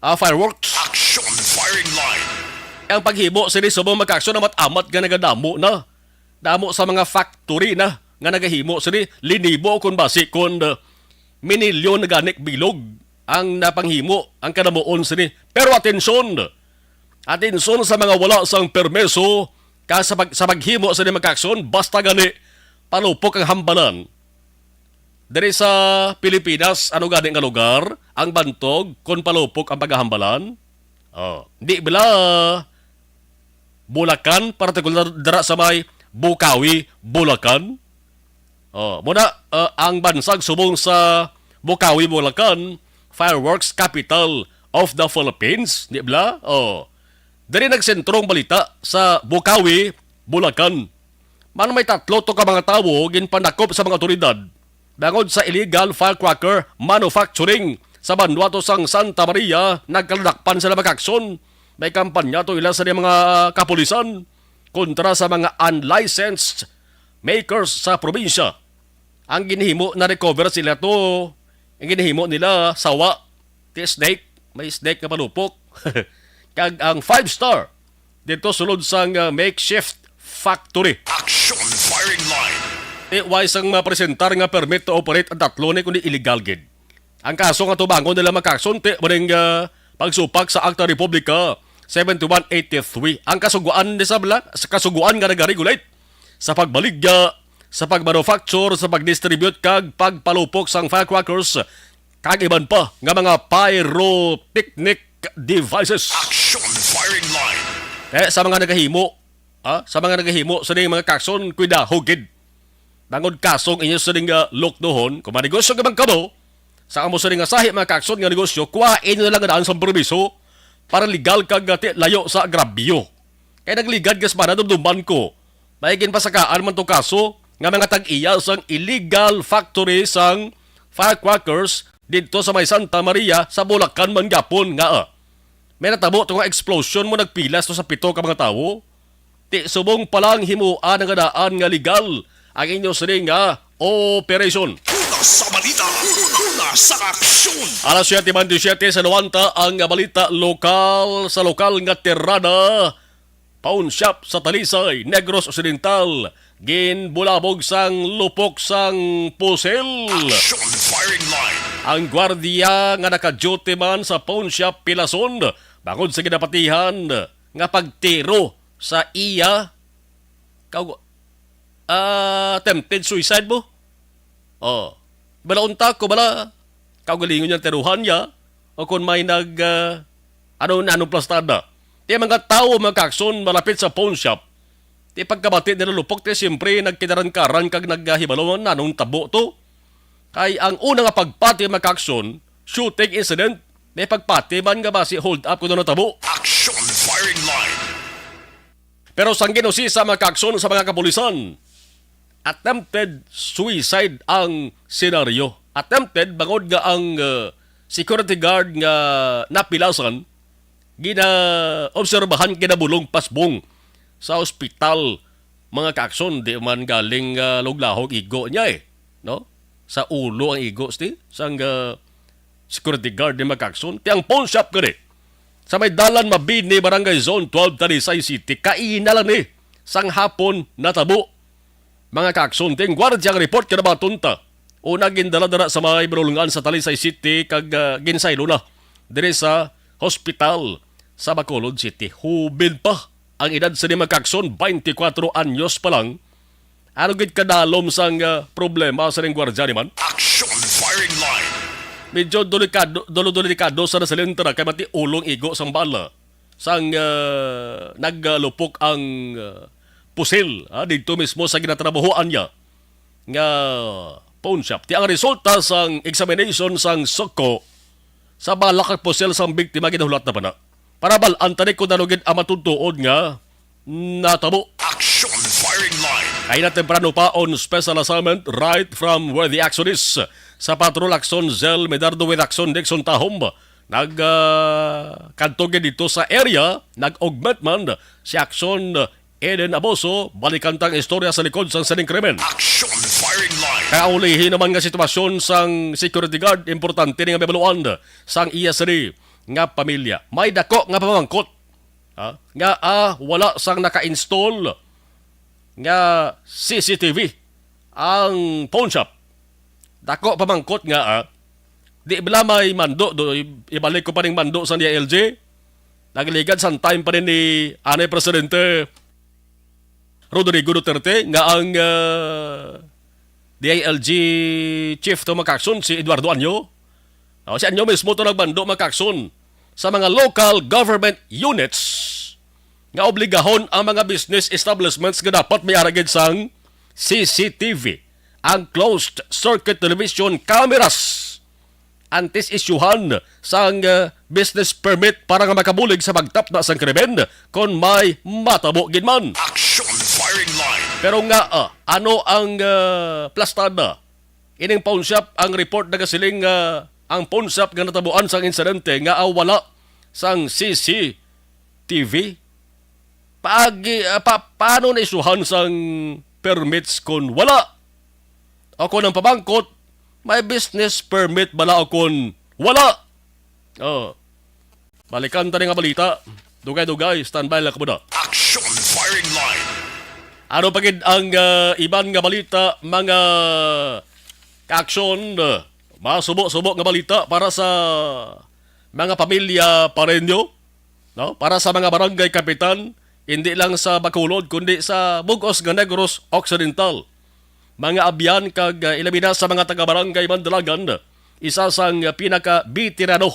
ah, fireworks. Action firing line. Ang paghimo sini subong, mga kaakson, amat-amat nga nagadamo na. Damo sa mga factory na nga nagahimo sini, linibo kon basi kon, uh, minilyon na gani bilog ang napanghimo, ang kadamuon sini. Pero atensyon, atensyon sa mga wala sang permiso ka sa pag-, sa paghimo sini, mga kaakson, basta gani palupok ang hambalan. Diri sa Pilipinas, ano gani nga lugar ang bantog kon palupok ang paghambalan? Oh, di bala Bulacan, partikular dira sa may Bocaue, Bulacan. Oh, muna, uh, ang bansag subong sa Bocaue, Bulacan, fireworks capital of the Philippines, di bala? Oh. Diri nagsentro ang balita sa Bocaue, Bulacan. Man may tatlo to ka mga tawo ginpanakop sa mga otoridad bangod sa illegal firecracker manufacturing sa banwa to sang Santa Maria. Nagkaladakpan sila, mga kakson. May kampanya to ila sa mga kapulisan kontra sa mga unlicensed makers sa probinsya. Ang ginhimo na recover sila to, ang ginhimo nila sawa, ti snake, may snake nga palupok. Kag ang five star dito sulod sang, ah, makeshift factory. Action firing line. Ti way sang mapresentar nga permit to operate ang tatlo ni kundi illegal gid. Ang kaso nga tubangon nila, mga kakson, ti maring, ah, pagsupak sa Acta Republica seventy-one eighty-three. Ang kasuguan ni sa bala-, sa kasuguan nga nagaregulate sa pagbaligya, sa pagmanufacture, sa pagdistribute kag pagpalupok sang firecrackers kag iban pa nga mga pyrotechnic devices. Action firing line. Eh, sa mga nagahimo, ah, sa mga nagahimo sa mga kakson, kuidaho gid. Tangod kasong inyo sining, ah, luknuhon, kung manegosyo ka man kamo, sa amo sining nga sahi, mga kakson, nga negosyo, kuha inyo na lang nga daan sang permiso para legal kag, ah, ti-, layo sa agrabyo. Kay nagligad ka sa panadumduman ko, may ginpasakaan man to kaso nga mga tag-iya sang illegal factory sang firecrackers didto sa may Santa Maria sa Bulacan man gapon nga, ah, may natabo to nga explosion mo nagpilas to sa pito ka mga tawo. Ti subong pa lang himuan nga daan nga legal ang inyo sini nga operasyon. Una sa balita, una sa aksyon. Alas siyete bentisiete sa Luanta ang balita lokal sa lokal nga tirada. Pawn shop sa Talisay, Negros Occidental, ginbulabog sang lupok sang pusil. Action firing line. Ang gwardiya nga naka-duty man sa pawn shop pilason bangod sa ginapatihan nga pagtiro sa iya. Kaw-, ah, attempted suicide mo? Oh. Bala unta ko, bala, kaugalingon niya, tiruhan niya, o kung may nag, ah, ano, ano plastada. Ti mga tawo, mga kakson, malapit sa pawn shop. Ti pagkabati nila lupok, ti siyempre, nagkidaran-karan kag naghibalo nga nanong tabo to. Kay ang una nga pagpati, mga kakson, shooting incident, may pagpati man nga basi hold up kuno natabo. Action firing line. Pero sang ginusisa, mga kakson, sa mga kapulisan, attempted suicide ang senaryo. Attempted bangod nga ang, uh, security guard nga napilasan ginaobserbahan kinabulong pasbong sa ospital, mga kakson. Di man galing, uh, luglahog igo niya, eh, no? Sa ulo ang igo, sti, sang, uh, security guard ni, mga kakson. Ti ang pawn shop gani sa may Dalan Mabini, Barangay Zone twelve, Talisay City, kaina lang ni sang hapon natabo, mga kakson. Ti ang gwardiya ang report kinabaton ta. Una, gindala dira sa may binulungan sa Talisay City kag, ah, ginsaylo na diri sa hospital sa Bacolod City. Hubin pa ang edad sa mga kakson, twenty-four anyos pa lang. Ano gid kadalom sang, ah, problema sa ning gwardiya ni man? Action firing line. Medyo delikado, dolo delikado sa nasalin ta na kay mati ulo ang igo sang bala sang, ah, naglupok ang, ah, pusil, ah, didto mismo sa ginatrabahoan niya nga pawn shop. Ti ang resulta sang examination sang suko sa bala kag pusil sang biktima ginahulat na pa na. Para bal-an ta ni kung ano gid ang matutuod nga natabo. Action firing line. Kay na temprano pa on special assignment right from where the action is. Sa Patrol Action Cell Medardo with Action Dixon Tahom, nag, ah, kadto gid dito sa area, nag-augment man si Action Eden Aboso. Balikan tang istorya sa likod sang sining krimen. Action firing line. Kaya ulihi naman nga sitwasyon sang security guard, importante ni nga mabaluan sang iya sini nga pamilya. May dako nga pamangkot, ha, nga, ah, wala sang naka-install nga C C T V ang pawn shop. Dako pamangkot nga, ah, di bala may mando do, i-, ibalik ko pa ning mando sa D I L G. Nagligad sang time pa rin ni anay Presidente Rodrigo Duterte nga ang, ah, D I L G chief to, mga kakson, si Eduardo Anyo. O, si Anyo mismo to nagmando, mga kakson, sa mga local government units nga obligahon ang mga business establishments nga dapat may ara gid sang C C T V, ang closed circuit television cameras. antes isyuhan sang, ah, business permit para nga makabulig sa pagtapna sang krimen kon may matabo gid man. Action firing line. Pero nga, ah, ano ang, ah, plastada? Ining pawn shop, ang report nagasiling nga ang pawn shop nga natabuan sang insidente nga, ah, wala sang C C T V. Paagi, ah, pa, paano na isuhan sang permits kon wala? O kon ang pamangkot, may business permit bala o kon wala? Oh. Balikan ta ni nga balita. Dugay-dugay, standby lang ka muna. Action firing line. Ano pa gid ang, ah, iban nga balita, mga ka-aksyon? Ah, masubo-subo nga balita para sa mga pamilya Pareño, no? Para sa mga barangay kapitan, hindi lang sa Bacolod, kundi sa bug-os nga Negros Occidental. Mga abyan kag, ah, ilabi na sa mga taga-barangay Mandalagan, isa sang pinaka-beterano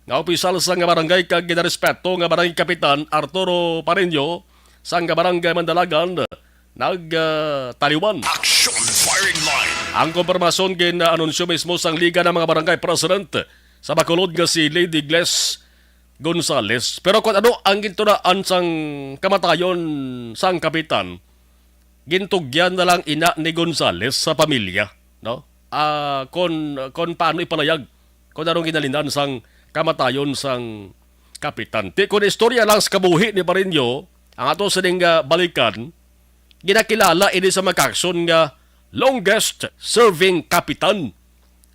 nga opisyal sang barangay kag ginarespeto nga barangay kapitan Arturo Pareño sang barangay Mandalagan, nag, ah, taliwan. Action firing line. Ang kompormasyon gin-anunsyo mismo sang Liga ng mga Barangay President sa Bacolod nga si Lady Gles Gonzales. Pero kung ano ang gintunaan sang kamatayon sang kapitan, gintugyan na lang ina ni Gonzales sa pamilya, no? Ah, kon, kon paano ipalayag, kon anong ginalinan sang kamatayon sang kapitan. Ti, kon istorya lang sa kabuhi ni Parinyo, ang ato sining, ah, balikan, ginakilala ini sa mga kakson nga longest serving kapitan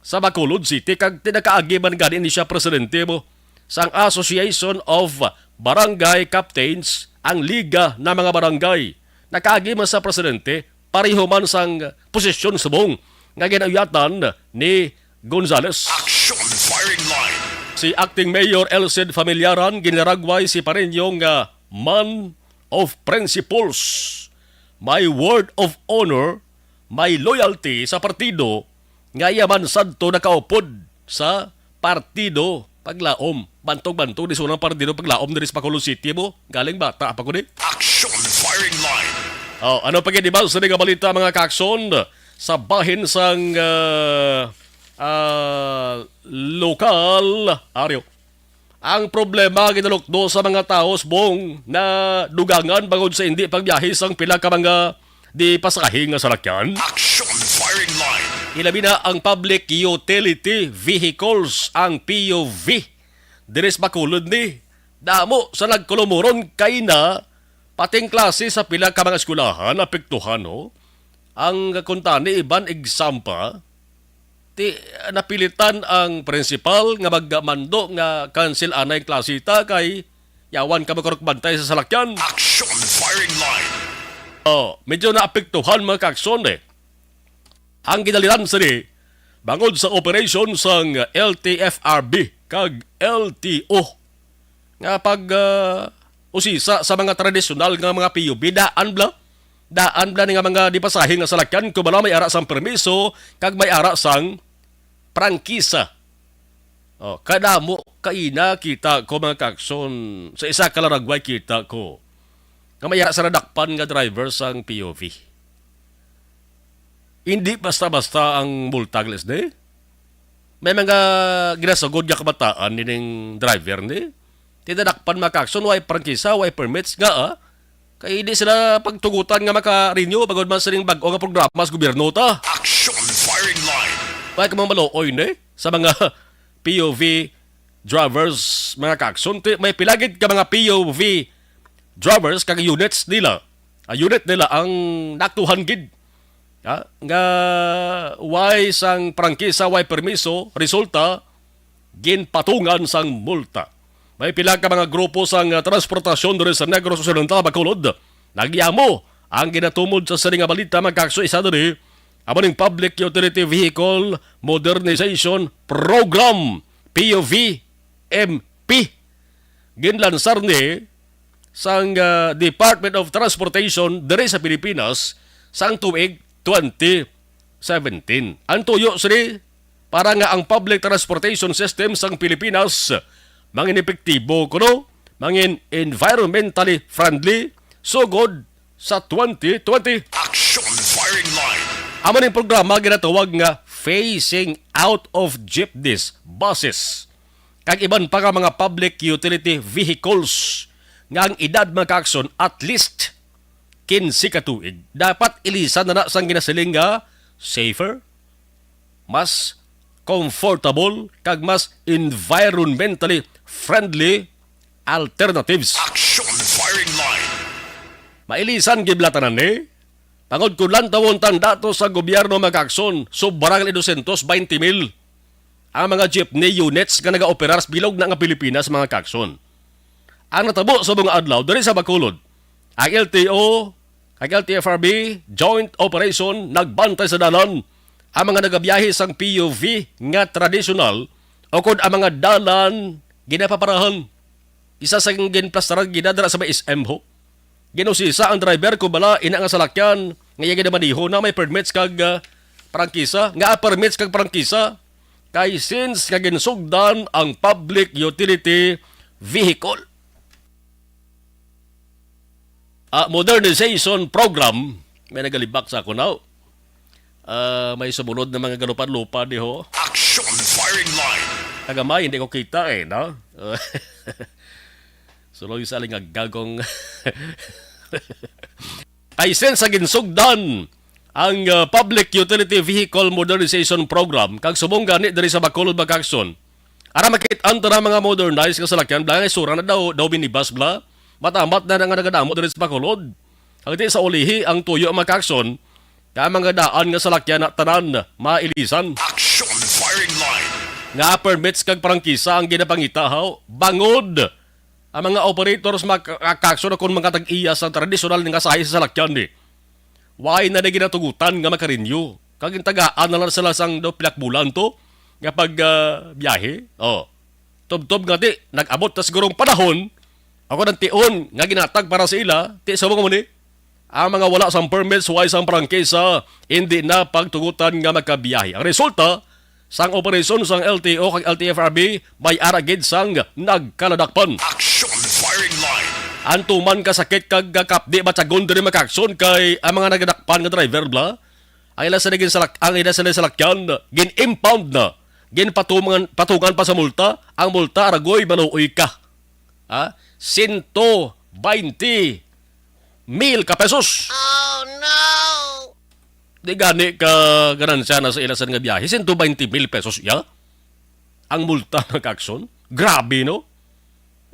sa Bacolod City, kag tinakaagi man gani ni siya presidente mo sang Association of Barangay Captains, ang Liga ng mga Barangay. Nakaagi man sa presidente, pareho man sang posisyon subong nga ginauyatan ni Gonzales. Action firing line. Si Acting Mayor Elcid Familiaran ginaragway si Pareño nga man of principles, may word of honor, may loyalty sa partido, nga iya man sadto nakaupod sa Partido Paglaom. Bantog-bantog ni sa unang Partido Paglaom diri sa Bacolod City mo. Galing bata pa ko ni. Action firing line. Oh, ano pa gid iban sa nga balita, mga kakson? Sa bahin sang, ah, ah, lokal, Aryo. Ang problema ginalukdo sa mga tawo subong na dugangan bangod sa hindi pagbiyahe sang pila ka mga di pasahe nga salakyan. Action firing line. Ilabi na ang public utility vehicles, ang P U V. Diri sa Bacolod ni, damo sa nagkulumuron kay na pating klase sa pila ka mga eskwelahan apektuhan, no? Ang kuntani iban exam pa, ti, napilitan ang principal nga magmando nga cancel anay ang klase ta kay yawan ka magkarugbantay sa salakyan. Action firing line. Oh, medyo naapektuhan, mga kakson, eh. Ang ginalinan sini bangod sa operasyon sang L T F R B kag L T O nga pag, ah, usisa sa mga tradisyonal nga mga P U V, daan bala. Daan bala ni nga mga di pasahe nga salakyan, kung bala may ara sang permiso kag may ara sang prangkisa. Oh, kadamo kaina kita ko, mga kakson, sa isa ka laragway kita ko nga may ara sa nadakpan nga driver sang P U V. Hindi basta-basta ang multa, Gles, di? May mga ginasugod nga kabataan nining driver ni. Tinadakpan, mga kakson, way prangkisa, way permits nga, ah. Kay di sila pagtugutan nga maka-renew bangod man sining bag-o nga programa sa gobyerno ta. Action firing line. Way ka mga maluoy ni sa mga P U V drivers, mga kakson. Ti, may pila gid ka mga P U V drivers kag units nila. Ah, unit nila ang naaktuhan gid. Ha? Nga way sang prangkisa, way permiso, resulta, ginpatungan sang multa. May pila ka mga grupo sang, ah, transportasyon diri sa Negros Occidental, Bacolod, nagyamo ang ginatumod sa sini nga balita, mga kakson. Isa diri, amo ning Public Utility Vehicle Modernization Program, P U V M P. Ginlansar ni sang, ah, Department of Transportation diri sa Pilipinas sang tuig twenty seventeen. Ang tuyo sini para nga ang public transportation system sang Pilipinas mangin epektibo kuno mangin environmentally friendly sugod sa twenty twenty. Action firing line. Amo ning programa ginatawag nga phasing out of jeepneys, buses, kag iban pa nga mga public utility vehicles nga ang edad, mga kaakson, at least quince ka tuig. Dapat ilisan na na sang ginasiling nga safer, mas comfortable, kag mas environmentally friendly alternatives. Action Firing Line. Mailisan gid bala tanan ni. Tungod kung lantawon tang datos sa gobyerno, mga kaakson, sobra gali dosyentos baynte mil ang mga jeepney units nga nagaoperar sa bilog na nga Pilipinas, mga kaakson. Ang natabo sa mga adlaw diri sa Bacolod, ang L T O kag L T F R B joint operation nagbantay sa dalan, ang mga nagabiyahe sang P U V nga tradisyonal, o kon ang mga dalan ginapaparahan. Isa sa ginplastaran gid dira sa may S M ho. Ginusisa ang driver kung bala ina nga salakyan nga iya ginamaneho na may permits kag, ah, prangkisa, nga permits kag prangkisa, kay since nga ginsugdan ang public utility vehicle, ah, modernization program, may nagalibak sa ako now. Ah, may sumunod na mga galupad-lupad diho. Action Firing Line. Tagamay, hindi ko kita eh, no? Suloy sa aling agagong. Ay, since sa ginsugdan ang, ah, Public Utility Vehicle Modernization Program, kag subong gani diri sa Bacolod, mga kaakson, ara makit-an ta na mga modernized nga salakyan, bala nga isura na daw, daw minibus, bala. Matamat na nga nagadamo diri sa Bacolod. Ang di sa ulihi ang tuyo, mga kaakson, nga ang mga daan nga salakyan na tanan mailisan. Action Firing Line. Nga permits kag prangkisa ang ginapangita, haw, bangod ang mga operators, mga ka-, kaakson, kon mga tag-iya sang tradisyonal nga sahi sa salakyan ni. Why na di ginatugutan nga makarenew? Kag gintagaan na lang sila sang daw pila ka bulan to nga pag, ah, biyahe. Oh. Tubtob nga di, nag-abot na sigurong panahon, ako nang tion nga ginatag para sa ila, ti sa mga muni. Ang mga wala sang permits, way sang prangkisa, hindi na pagtugutan nga makabiyahe. Ang resulta, sang operasyon sang L T O kag L T F R B, may ara gid sang nagkaladakpan. Action Firing Line. Ang tuman ka sakit kag kapdi matyagon diri, mga kaakson, kay ang mga nagadakpan nga driver, bala, ang ila sila ginsalak-, ang ila sila salakyan, gin-impound na. Ginpatungan, patungan pa sa multa. Ang multa, aragoy, maluoy ka. Ha? Sento baynte mil ka pesos. Oh, no! Di gani ka ganansya na sa ila sad nga biyahe, sento baynte mil pesos iya ang multa, mga kaakson. Grabe, no?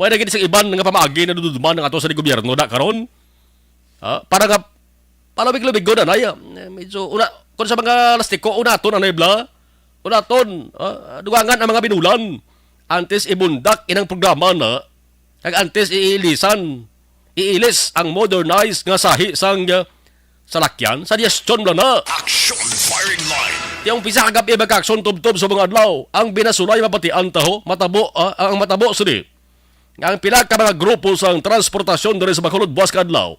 Wala na gid sa iban nga pamaagi na duduman ang ato sa gobyerno da karon. Ha? Para nga palawig-lubigon, anay, ah. Eh, medyo una, kung sa mga lastiko, unaton, anay, bala. Unaton, ah, dugangan ang mga binulan. Antes ibundak inang programa na, kag antes iilisan, iilis ang modernized nga sahi sang, ah, salakyan, sa dyestyon bala na. Action Firing Line. Tiyong pisa ka gab-i, mga kaakson, tubtob sa mga adlaw, ang binasulay mapatian taho, matabo, ah, ang matabo sini. Nga ang pila ka mga grupo sang transportasyon diri sa Bacolod buwas ka adlaw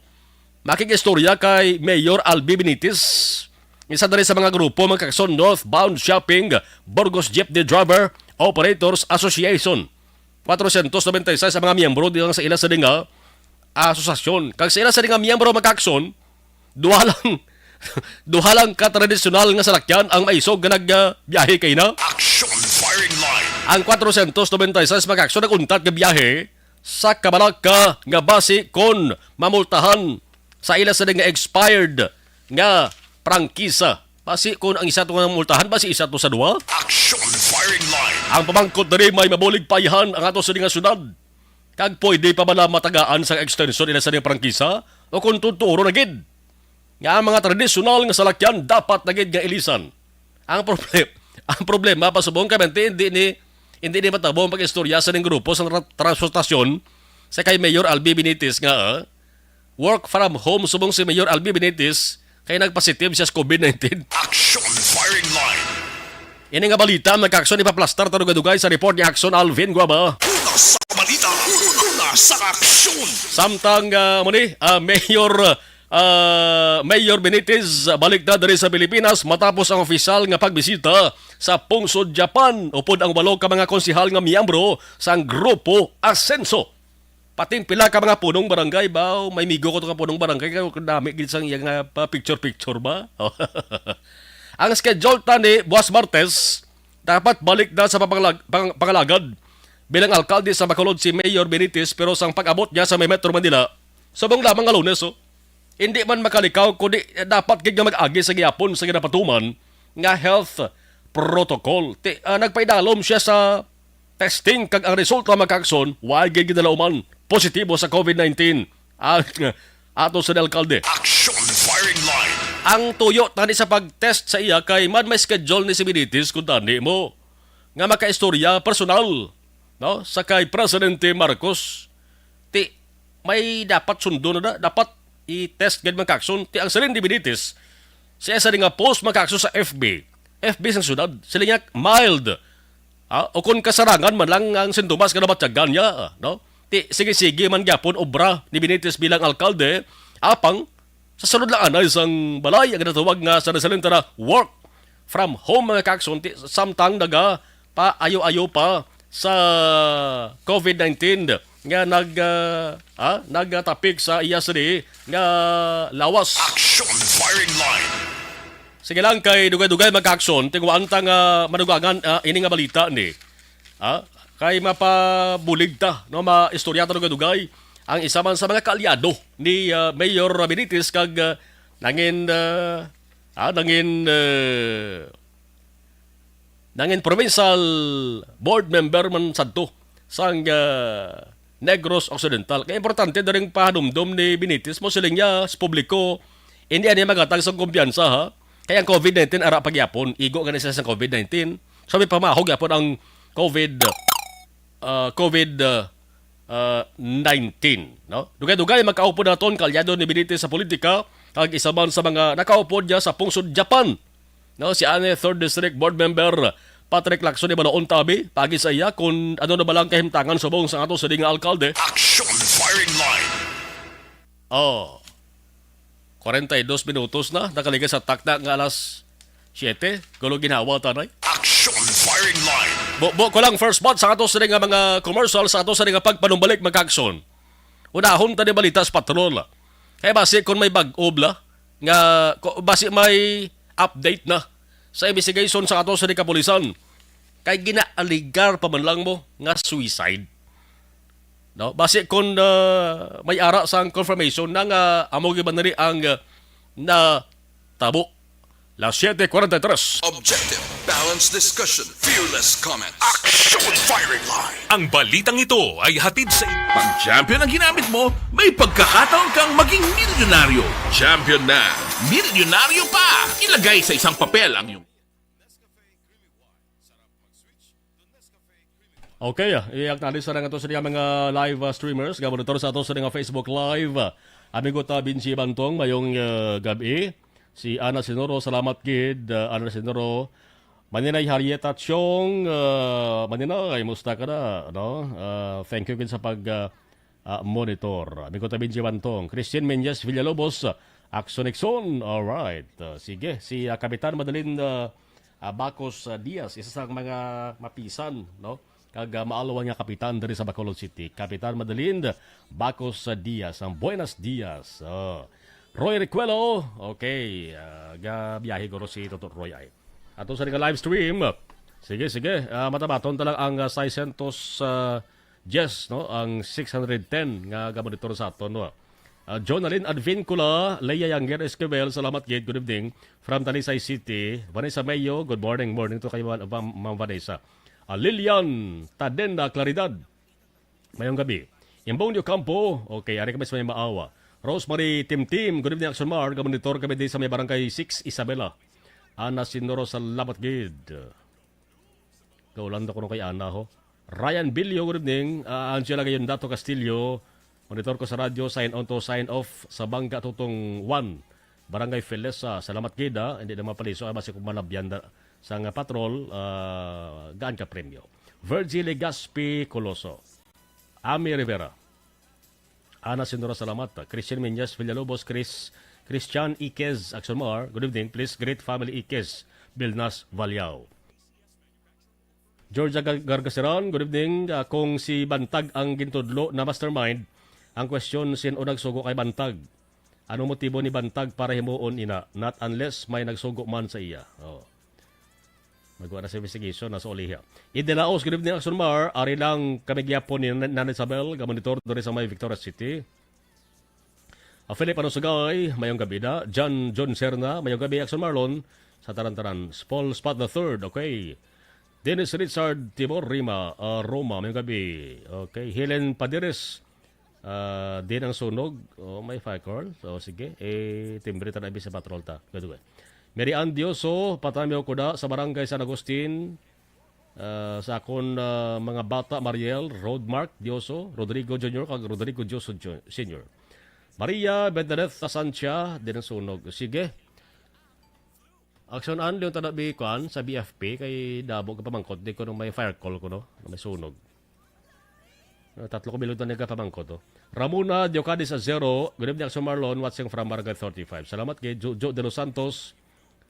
makig-istorya kay Mayor Albi Benitez. Isa diri sa mga grupo, mga kaakson, Northbound Shopping Burgos Jeepney Driver Operators Association. Kwatrocientos nobenta y seis ang mga miyembro diyan sa ila sa dinga asosasyon. Kag sa ila sa dinga miyembro, mga kaakson, duha lang, duha lang ka tradisyonal nga salakyan ang maisog nga nagbiyahe kay na. Action Firing Line. Ang kwatrocientos nobenta y seis, mga kaakson, nag-untat nga biyahe sa kabalaka nga basi kon mamultahan sa ila sa nga expired nga prangkisa. Basi kon ang isa to nga multahan, basi isa to sa duha. Action Firing Line. Ang pamangkot diri, may mabulig payahan ang ato sa nga syudad. Kag pwede pa bala matagaan sa extension ila sa nga prangkisa? O kung tuturon na gid nga ang mga tradisyonal nga salakyan dapat na gid nga ilisan. Ang problem, ang problema, pasubong kay, hindi, hindi ni, hindi ni matabo ang pag-istorya sa ning grupo sa tra-, transportasyon sa kay Mayor Albi Benitez nga, ah, work from home subong si Mayor Albi Benitez kay nagpositive siya sa covid nineteen. Action Firing Line. Ini nga balita, mga kaakson, ipaplastar ta dugay-dugay sa report ni Action Alvin Guaba. Una sa balita, una sa aksyon. Samtang, ah, mo ni, ah, Mayor, ah, Mayor Benitez, ah, balik na diri sa Pilipinas matapos ang opisyal nga pagbisita sa Pungsod, Japan, upod ang walo ka mga konsehal nga miyembro sang Grupo Asenso. Pating pila ka mga punong barangay ba? O, may migo ko to ka punong barangay, kay kadami gid sang iya nga pa picture-picture ba? Ang schedule ta ni buwas Martes, dapat balik na sa papangalag-, pang-, pangalagad bilang alkalde sa Bacolod si Mayor Benitez, pero sang pag-abot niya sa may Metro Manila, subong lamang nga Lunes, oh. Hindi man makalikaw, kundi dapat gid nga mag-agi sa gihapon sa ginapatuman nga health protocol. Ti, ah, nagpaidalom siya sa testing, kag ang resulta, mga kaakson, wa gid ginalauman positibo sa COVID nineteen ang ato sa alkalde. Action firing line. Ang tuyo tani sa pag-test sa iya kay man may schedule ni si Benitez kung tani mo nga makaistorya personal, no, sa kay Presidente Marcos. Ti, may dapat sundo na, na dapat i-test gid, mga kaakson. Ti ang siling ni Benitez sa isa nga post, mga kaakson, sa F B, F B sang syudad, sila nga mild, ah, o kung kasarangan man lang ang sintomas nga nabatyagan niya, no? Ti, sige-sige man gyapon obra ni Benitez bilang alkalde, apang sa sulod lang anay sang balay, ang ginatawag nga sa nasalin ta na work from home, mga kaakson, ti, samtang naga paayo-ayo pa sa COVID nineteen nga nag, ah, ah, nagatapik sa iya sini nga lawas. Action firing line. Sige lang, kay dugay-dugay, mga kaakson, tingwaan ta nga madugangan, ah, ini nga balita ni. Ah, kay mapabulig ta, no, maistorya ta dugay-dugay ang isa man sa mga kaalyado ni, ah, Mayor Benitez kag, ah, nangin, ah, ah, nangin, ah, nangin provincial board member man sadto sang, ah, Negros Occidental. Kay importante diri ang pahanumdom ni Benitez, mo siling niya sa publiko, hindi ani magatag sang kumpiyansa, ha? Kay ang COVID nineteen ara pa gyapon, igo gani siya sa COVID nineteen. So, may pamaho gyapon ang COVID, ah, COVID, ah, ah, nineteen, no? Dugay-dugay magkaupod naton kaalyado ni Benitez sa politika, kag isa man sa mga nakaupod niya sa pungsod Japan, no, si Ane Third District Board Member Patrick Lacson. Ibaloon ta abi paagi sa iya kung ano na ba lang kahimtangan subong sa ato sa di nga alkalde. Action firing line. Oh, kwarenta y dos minutos na, nakaligas sa takna nga alas siyete. Gulo ginhawa, tanay. Action firing line. Bubo ko lang, first month sa ato sa di nga mga commercial, sa ato sa di nga pagpanumbalik, mga kaakson. Unahon ta ni balita sa patrol. Kay basi kung may bag-o bala, nga, ko-, basi may update na sa investigation sa ato sa di kapulisan. Kay ginaaligar pa man lang mo nga suicide. No? Basi kung, ah, may ara sang confirmation na nga amo gyud ba nari ang, ah, natabo. Las siete cuarenta y tres. Objective, balanced discussion, fearless comment. Action firing line. Ang balitang ito ay hatid sa inyo. Pag champion ang ginamit mo, may pagkakataon kang maging milyonaryo. Champion na, milyonaryo pa. Ilagay sa isang papel ang iyong Okay, ah, i-acknowledge sa nga to sa mga live, ah, streamers nga monitor sa ato sa nga Facebook Live. Amigo ta Benji Bantong, mayong, ah, gab-i. Si Ana Sinoro, salamat gid, ah, Ana Sinoro. Maninay Harrieta Chong, ah, Maninay, musta ka na, no? Ah, thank you gid sa pag, ah, ah, monitor. Amigo ta Benji Bantong, Christian Menyes Villalobos, Axon Nixon. Alright. Ah, sige, si, ah, Kapitan Madeline, ah, ah, Bacos, ah, Diaz, isa sa mga mapisan, no? Kag, ah, maalwan nga kapitan diri sa Bacolod City. Kapitan Madeline Bacos, ah, Diaz, ang Buenas Diaz. Oh. Roy Recuelo, okay, ah, gabiyahe guro si Toto Roy ay. Ato sa nga live stream. Sige, sige. Ah, matabaton ta lang ang, ah, six hundred, ah, yes, no? Ang six hundred ten nga gamonitor sa aton, no? Ah, Jonalyn Advincula, Leia Yanger Esquivel, salamat gid. Good evening. From Talisay City. Vanessa Mayo, good morning. Morning to kayo, Ma'am, Ma'am Vanessa. Ah, Lilian Tadenda Claridad, mayong gabi. Imbong Di Ocampo, okay, ari kami sa may Maawa. Rosemary Timtim, good evening, Action Mar. Gamonitor kami din sa may Barangay six, Isabela. Ana Sinoro, salamat gid. Kaulan na kuno kay Ana, ho. Ryan Bilyo, good evening. Ah, Angela Gayondato Castillo, monitor ko sa radyo, sign on to, sign off sa Bangga Tutong one, Barangay Felesa. Salamat gid, ha. Hindi na mapaliso, ah, basi kung malabyan na sa nga patrol, ah, gaan ka premyo. Virgie Legaspi Coloso. Ami Rivera. Ana Sinora, salamat. Christian Menyes Villalobos, Chris, Christian Iquez, Action Mar, good evening. Please greet family Iquez, Bilnas, Valiao. Georgia Gar-, Gargaseran, good evening. Ah, kung si Bantag ang gintudlo na mastermind, ang question, sin-o nagsugo kay Bantag? Ano motibo ni Bantag para himuon ina? Not unless may nagsugo man sa iya. Oh. Magwa na sa investigation, nasa uliha. Idelaos, good evening, Action Mar. Ari lang kami gyapon ni Nan-, Nan Isabel, ga monitor diri sa may Victoria City. Ah, Philip Anusugay, mayong gabi na. John, John Serna, mayong gabi, Action Marlon, sa tanan-tanan. Paul Spot the third, okay. Dennis Richard Tibor Rima, ah, Roma, mayong gabi. Okay, Helen Padires, ah, din ang sunog. Oh, may fire call. So, sige, eh, timbre ta na sa patrol ta. Good, good. Mary Ann Dioso, patami ko da sa Barangay San Agustin. Ah, sa akon, ah, mga bata, Mariel, Roadmark Dioso, Rodrigo Junior, kag Rodrigo Dioso Ju-, Senior. Maria Bernadette Tasancia, din ang sunog. Sige. Action Ann, Leon Tanabi, kuan, sa B F P, kay dabo ka pamangkot, di ko nung may fire call ko, no? May sunog. Ah, tatlo ka bilog na nagkapamangkot, oh. Ramona Diocadis Azero, good evening, Action Marlon, watching from Barangay thirty-five. Salamat kay Jo-, Jo de los Santos,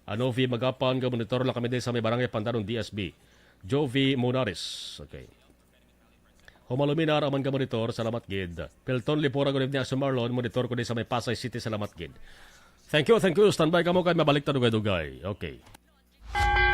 Anovi Magapan, nga monitor lang kami din sa may barangay Pandanon, D S B. Jovi Monares. Okay. Homaluminar, aman ka monitor, salamat gid. Pelton Lipora, good evening, Action Marlon, monitor ko din sa may Pasay City, salamat gid. Thank you, thank you. Standby kamo kay mabalik ta dugay-dugay. Okay.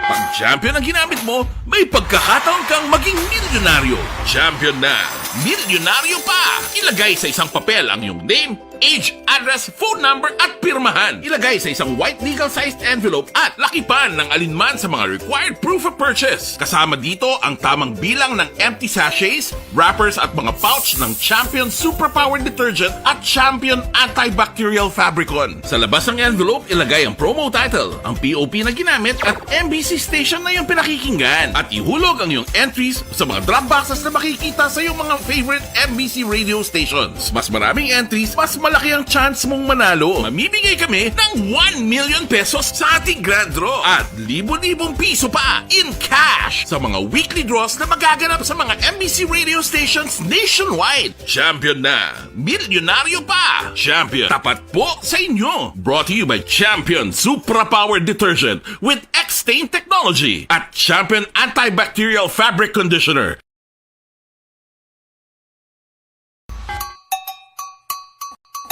Pag champion ang ginamit mo, may pagkakataon kang maging milyonaryo. Champion na, milyonaryo pa! Ilagay sa isang papel ang iyong name, age, address, phone number, at pirmahan. Ilagay sa isang white legal-sized envelope at lakipan ng alinman sa mga required proof of purchase. Kasama dito ang tamang bilang ng empty sachets, wrappers, at mga pouch ng Champion Superpower Detergent at Champion Antibacterial Fabricon. Sa labas ng envelope, ilagay ang promo title, ang P O P na ginamit, at M B C station na iyong pinakikinggan. At ihulog ang iyong entries sa mga drop boxes na makikita sa iyong mga favorite M B C radio stations. Mas maraming entries, mas malaki ang chance mong manalo. Mamimigay kami ng one million pesos sa ating grand draw at libo-libong piso pa in cash sa mga weekly draws na magaganap sa mga M B C radio stations nationwide. Champion na! Milyonaryo pa! Champion, tapat po sa inyo! Brought to you by Champion Supra Power Detergent with X-Stain Technology at Champion Antibacterial Fabric Conditioner.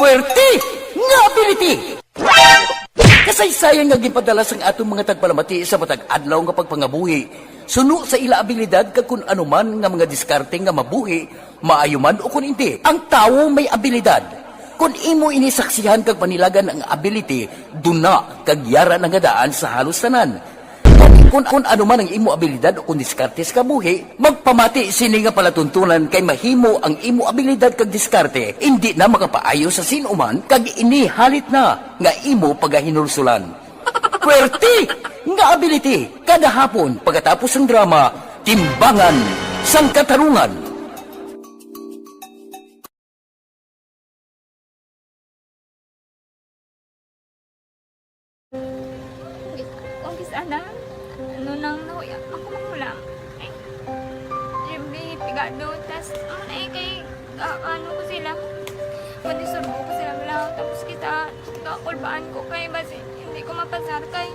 Puwerte nga ability! Kasaysayan nga ginpadala sang aton mga tagpalamati sa matag adlaw nga pagpangabuhi, suno sa ila abilidad kag kun ano man nga mga diskarte nga mabuhi, maayo man o kun indi. Ang tawo may abilidad. Kun imo ini saksihan kag panilagan ang ability, duna kag yara na nga daan sa halos tanan. Kun, kun, kun ano man ang imo abilidad o kun diskarte sa kabuhi, magpamati sini nga palatuntunan kay mahimo ang imo abilidad kag diskarte indi na makapaayo sa sin-o man kag ini halit na nga imo pagahinulsulan. Puwerte nga ability kada hapon pagkatapos sang drama, Timbangan sang Katarungan. Kung kis-, ana, ano nang nahuya, ako manghulam. Ay, siyempre, pigado, tas, ano na eh, kay, ah, ano ko sila, madisurbo ko sila, wala, tapos kita, kakulbaan ko kay, basi, hindi ko mapasar kay.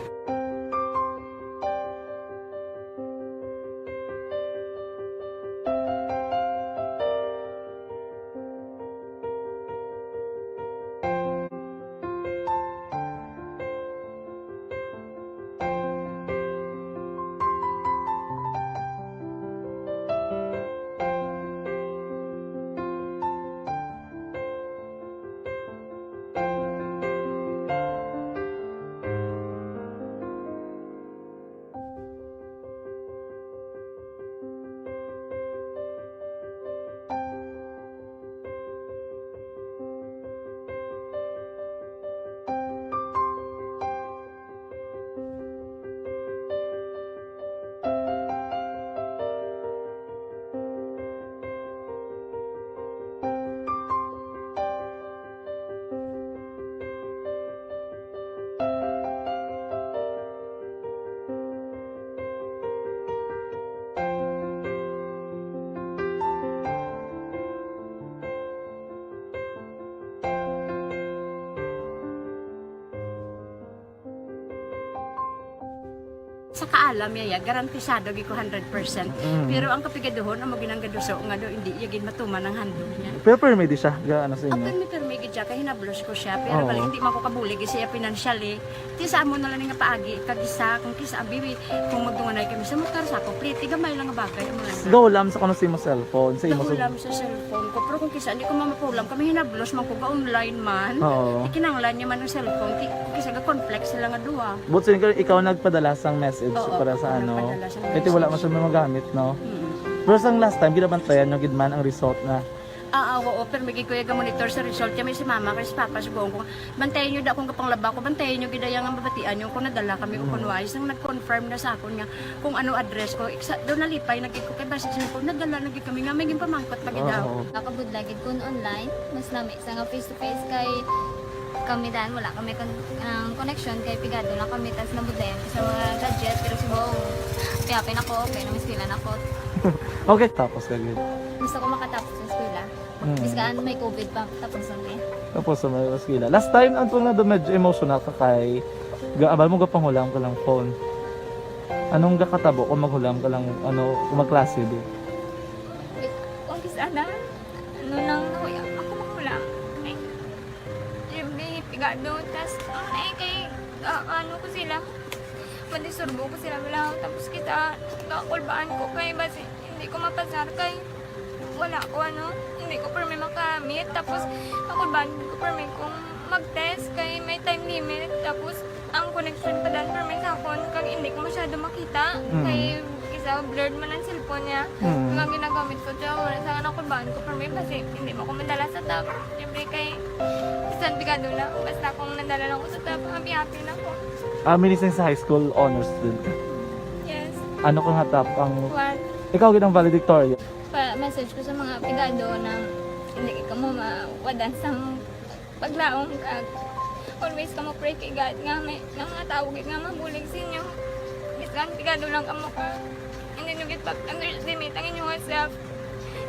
Sa kaalam niya, ya, garantisado gid ko hundred percent. Mm. Pero ang kapigaduhon, amo ginang gaduso nga do, hindi iya gid matuman ang handog niya. Pero permi di siya, ga-, ano sa inyo? Permi, permi gid siya, kay hinablos ko siya. Pero Oo. bali, hindi man ko kabulig siya financially. Ti sa amo na lang nga paagi, kag isa, kung kisa, abi, kung magdunganay kami sa motor, sa ako, pliti, gamay lang nga bagay, amo lang. Gahulam sa kuno sa imo cellphone, sa imo Gahulam sa cellphone ko, pero kung kisa, hindi ko mamapulam, kami hinablos man ko, ga-online man. Oo. Ikinanglan niya man ang cellphone, ti-, kung kisa, ga-conflict sila nga duha. But so, ikaw, ikaw nagpadala sang message Oo, para sa ako ano? nagpadala sang Kaya wala message. man siya magamit, no? Mm. Pero sang last time, ginabantayan nyo gid man ang result na Ah, ah, oo, pero may gid ko iya ga-monitor sa result. Kaya may si mama, kay si papa, subuon ko, bantayan nyo da akong gapanglaba ko, bantayan nyo gid ang mabatian nyo kung nadala kami o Mm. kung wais. Nang nag-confirm na sa akon nga kung ano address ko, iksa, daw nalipay na gid ko, kay basi sa ko, nadala na gid kami nga, may ginpamangkot pa gid Oo. ako. Nakabudlay gid kun online, mas lami sa nga face to face kay kami dan, wala kami kon-, ang connection kay pigado lang kami, tas nabudlayan ko sa mga gadget, pero subong, happy-happy na ko, okay na, may eskwela na ko. Okay, tapos ka gid. Gusto ko makatapos sa eskwela. Mm. Bisan may covid pa, tapos ang eh. Tapos sa may eskwela. Last time, ang tunga do medyo emotional ka kay gaabal mo gapanghulam ka lang phone. Anong gakatabo kung maghulam ka lang, ano, kung magklase, di? Kung kisa na, ano lang, nahuya ako maghulam. Ay, yung may pigado, tas, ang ay kay, ah, ano ko sila, mandisturbo ko sila, wala, tapos kita, kakulbaan ko kay basi, hindi ko mapasar kay, wala ko, ano, hindi ko permi makamit, tapos, kakulbaan ko permi kung mag-test kay may time limit, tapos, ang connection pa dan permi sa akon, kag hindi ko masyado makita, Mm. kay isa blurred man ang cellphone niya. Mm. Nga ginagamit ko siya, wala sa anak ko, baan ko permi, basi hindi mo ko madala sa top. Siyempre kay, bisan pigado lang, basta kung nadala lang ko sa top, happy-happy na ko. Ah, meaning sa high school, honor student ka? Yes. Ano ka nga top ang One. Ikaw gid ang valedictorian? Pa-message ko sa mga pigado na hindi ka mo mawadan sa paglaom, kag always kamo pray kay God nga may, nga mga tawo gid nga mabulig sa inyo. Bisan pigado lang kamo ka, hindi nyo gid pag-underestimate ang inyong self.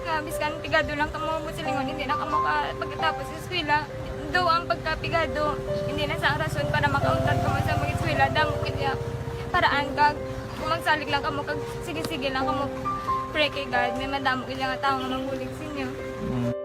Nga bisan pigado lang kamo, buot silingon, hindi na kamo ka pagkatapos sa eskwela. Do ang pagkapigado, hindi na sa rason para makauntat kamo sa mag-eskwela. Damo gid ya paraan, kag kung magsalig lang kamo, kag sige-sige lang kamo pray kay God, may madamo gid nga tawo nga mabulig sa inyo. Mm.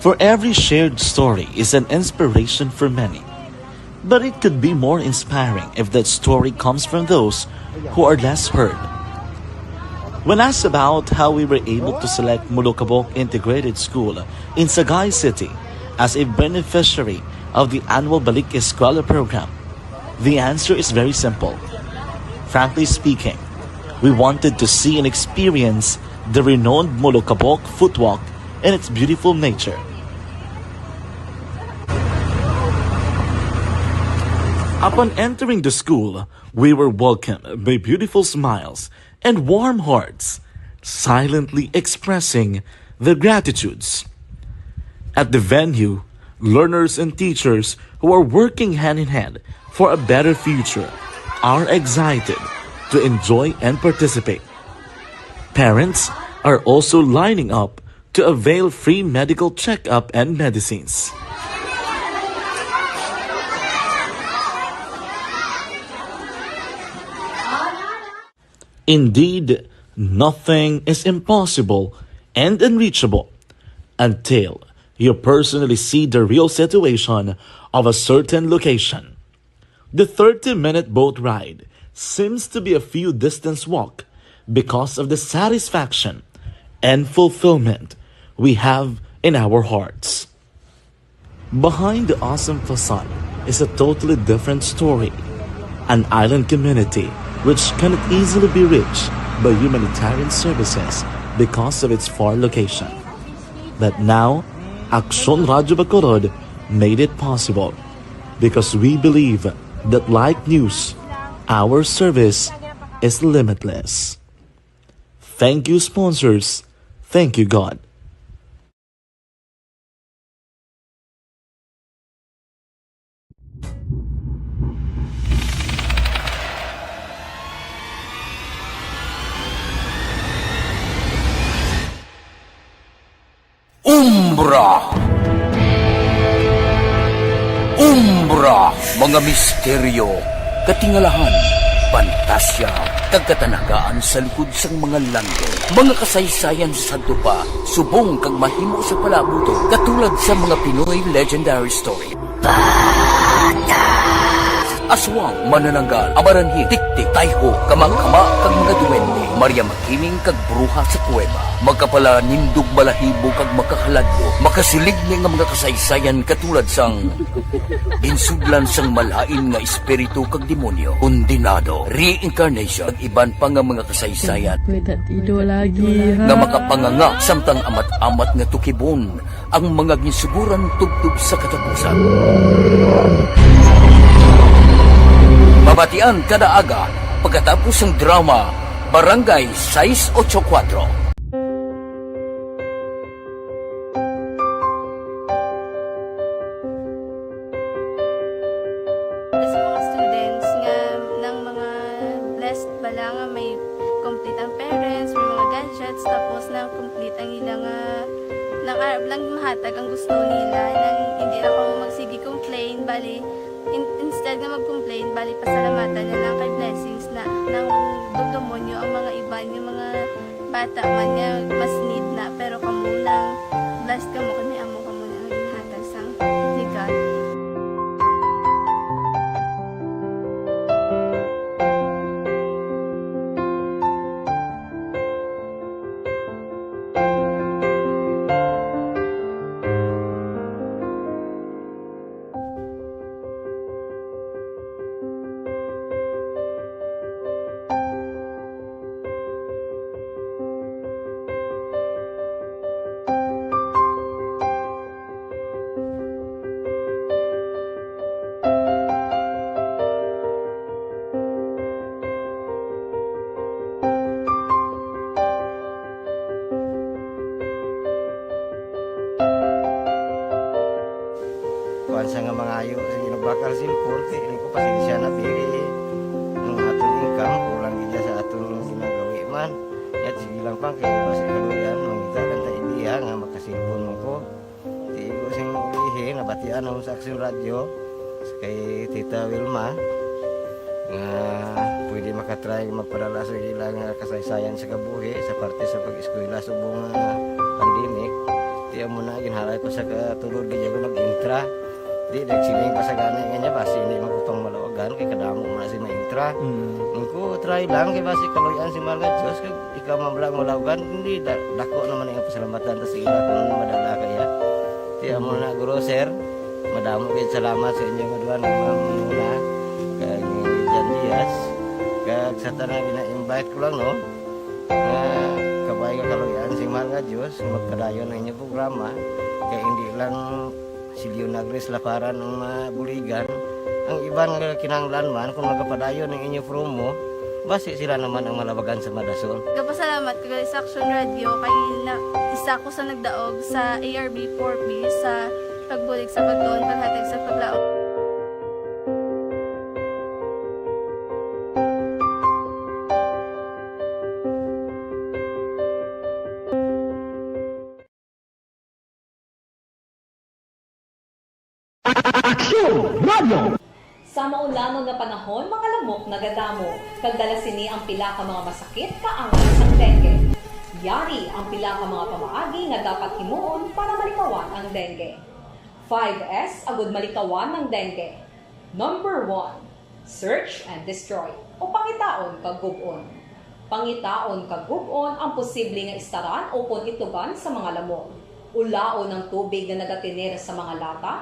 For every shared story is an inspiration for many. But it could be more inspiring if that story comes from those who are less heard. When asked about how we were able to select Molokabok Integrated School in Sagay City as a beneficiary of the annual Balik Eskwela program, the answer is very simple. Frankly speaking, we wanted to see and experience the renowned Molokabok footwalk and its beautiful nature. Upon entering the school, we were welcomed by beautiful smiles and warm hearts, silently expressing their gratitudes. At the venue, learners and teachers who are working hand in hand for a better future are excited to enjoy and participate. Parents are also lining up to avail free medical checkup and medicines. Indeed, nothing is impossible and unreachable until you personally see the real situation of a certain location. The thirty-minute boat ride seems to be a few distance walk because of the satisfaction and fulfillment we have in our hearts. Behind the awesome facade is a totally different story, an island community which cannot easily be reached by humanitarian services because of its far location. But now, Aksyon Radyo Bacolod made it possible because we believe that like news, our service is limitless. Thank you, sponsors. Thank you, God. Umbra. Umbra, mga misteryo, katingalahan, pantasya, kag katanagaan sa likod sang mga langit. Mga kasaysayan sa sadto pa, subong kag mahimo sa palaabuton, katulad sa mga Pinoy legendary story. Aswang, manananggal, amaranhit, tiktik, tayho, kamakama, kag mga duwende, Maria Makiling, kag bruha sa kuweba, makapalanindog balahibo kag makahaladlok, makasiligni nga mga kasaysayan katulad sang ginsudlan sang malain nga espiritu kag demonyo, kondenado, reincarnation, kag iban pa nga mga kasaysayan Pwede ido lagi, ha? nga makapanganga samtang amat-amat nga tukibon ang mga ginsuguran tubtob sa katapusan. Mabatian kada aga pagkatapos sang drama Barangay sais ocho kuwatro. Sa mga students nga nang mga blessed bala nga may complete ang parents, may mga gadgets, tapos na complete ang ila nga nang arab lang mahatag ang gusto nila, nang hindi lang kamo magsige complain, bali in- instead nga mag-complain, bali pasalamatan na lang kay blessings na nang dumdumo nyo ang mga iban nga mga bata man nga mas need na, pero kamo lang blessed kamo kay may amo kamo na nga ginhatag sang ni God. Kuan sa nga mangayo, sige, nagbakal cellphone, kay ini ko pasensya na, diri ang aton income, kulang gid sa aton ginagawi man. Yat, sige lang pa, kay basi kaluyan, mangita lang ta idea nga makasilpon mo ko. Di ko sing ulihi, nabatian ako sa Aksyon Radyo, kay Tita Wilma, nga pwede makatry magpadala sa ila nga kasaysayan sa kabuhi sa parte sa pag-eskwela subong nga pandemic. Di amo na, ginhalay ko sa katulod, di ako nag-intra. Di, nagsiling pa sa gani nga niya, basi hindi man ko pang malawagan, kay kadamo mo na si ma-intra. Mm. Ang ko, try lang, kay basi kaluyan si Mahal nga Diyos, kay ikaw man lang malawagan, hindi, da-, dako naman ang pasalamatan ta sa ila kung madala kaya. Di amo na, guro, sir, madamo kayo salamat sa inyo nga duha ni Ma'am Muna, kag ni Jan Diaz, kag sa tanan gina-invite ko lang, no, nga kabay nga kaluyan si Mahal nga Diyos, magpadayon ang inyong programa, kay hindi lang si Leonagres Laparan ang mabuligan, ang iban nga kinahanglan man, kung magapadayon ang inyo promo, basi sila naman ang malabagan sa madason. Gapasalamat ko gali sa Action Radio kay na, isa ko sa nagdaog sa A R B four B sa pagbulig sa pagtuon, paghatag sa paglaom. Aksyon Radio. Sa maulamon nga panahon, mga lamok nagadamo, kag dala sini ang pila ka mga masakit kaangay sang dengue. Yari ang pila ka mga pamaagi nga dapat himuon para malikawan ang dengue. Five S agud malikawan ang dengue. Number one, search and destroy, o pangitaon kag gub-on. Pangitaon kag gub-on ang posible nga istaran ukon itlogan sa mga lamok. Ulaon ang tubig nga nagatener sa mga lata,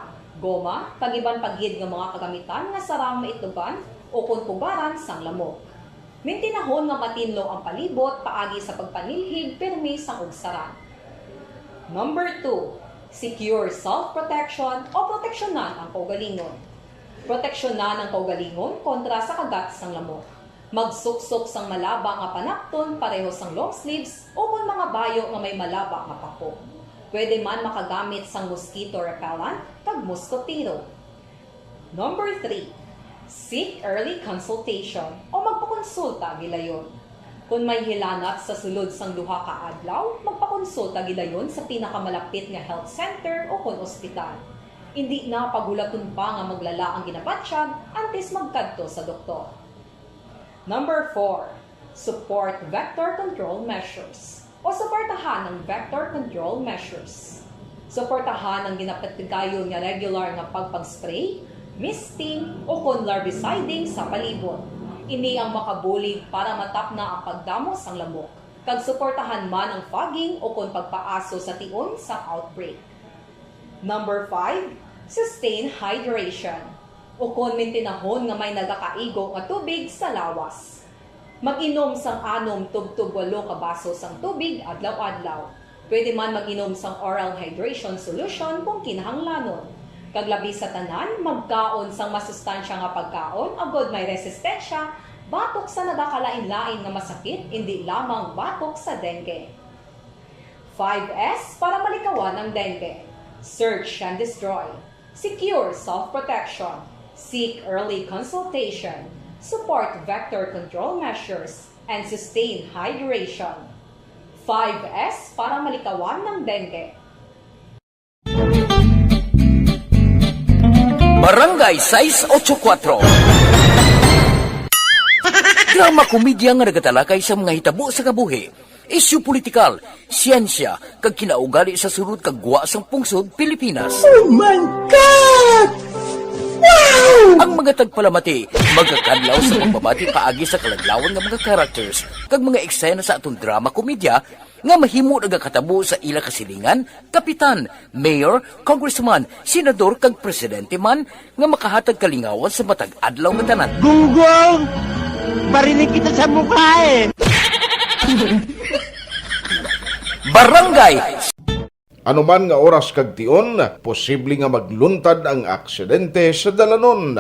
goma, kag iban pa gid nga mga kagamitan nga sarang maitlogan ukon pugaran sang lamok. Mintinahon nga matinlo ang palibot paagi sa pagpanilhig pirmi sang ugsaran. Number two, secure self-protection o proteksyonan ang kaugalingon. Proteksyonan ang kaugalingon kontra sa kagat sang lamok. Magsuksok sang malaba nga panapton pareho sang long sleeves ukon mga bayo nga may malaba nga pako. Pwede man makagamit sang mosquito repellent kag mosquitero. Number three, seek early consultation o magpakonsulta gilayon. Kon may hilanat sa sulod sang duha ka adlaw, magpakonsulta gilayon sa pinakamalapit nga health center o kon ospital. Indi na paghulaton pa nga maglala ang ginabatyag antes magkadto sa doktor. Number four, support vector control measures o suportahan ang vector control measures. Suportahan ang ginapatigayon nga regular nga pagpag-spray, misting, o kon larviciding sa palibot. Ini ang makabulig para matapna ang pagdamo sang lamok, kag suportahan man ang fogging o kon pagpaaso sa tion sang outbreak. Number five, sustain hydration, o kon mintinahon nga may nagakaigo nga tubig sa lawas. Mag-inom sang anom tubtob walo ka baso sang tubig adlaw-adlaw. Pwede man mag-inom sang oral hydration solution kung kinahanglanon. Kag labi sa tanan, magkaon sang masustansya nga pagkaon agod may resistensya batok sa nagakalain-lain nga masakit, indi lamang batok sa dengue. Five S para malikawan ang dengue. Search and destroy. Secure self-protection. Seek early consultation. Support vector control measures and sustain hydration. Five S para malikawan ang dengue. Barangay sais ocho kuatro. Drama komedya nga nagatalakay sa mga hitabo sa kabuhi, isyu politikal, siyensya, kag kinaugali sa sulod kag gwa sang pungsod Pilipinas. Oh my God! Wow! Ang mga tagpalamati magakadlaw sa pagbabati paagi sa kaladlawan nga mga characters kag mga eksena sa aton drama komedya nga mahimo nagakatabo sa ila kasilingan, kapitan, mayor, congressman, senador, kag presidente man nga makahatag kalingawan sa matag adlaw nga tanan. Gunggong! Barinig kita sa mukha eh! Barangay! Anuman nga oras kag tion, posible nga magluntad ang aksidente sa dalanon.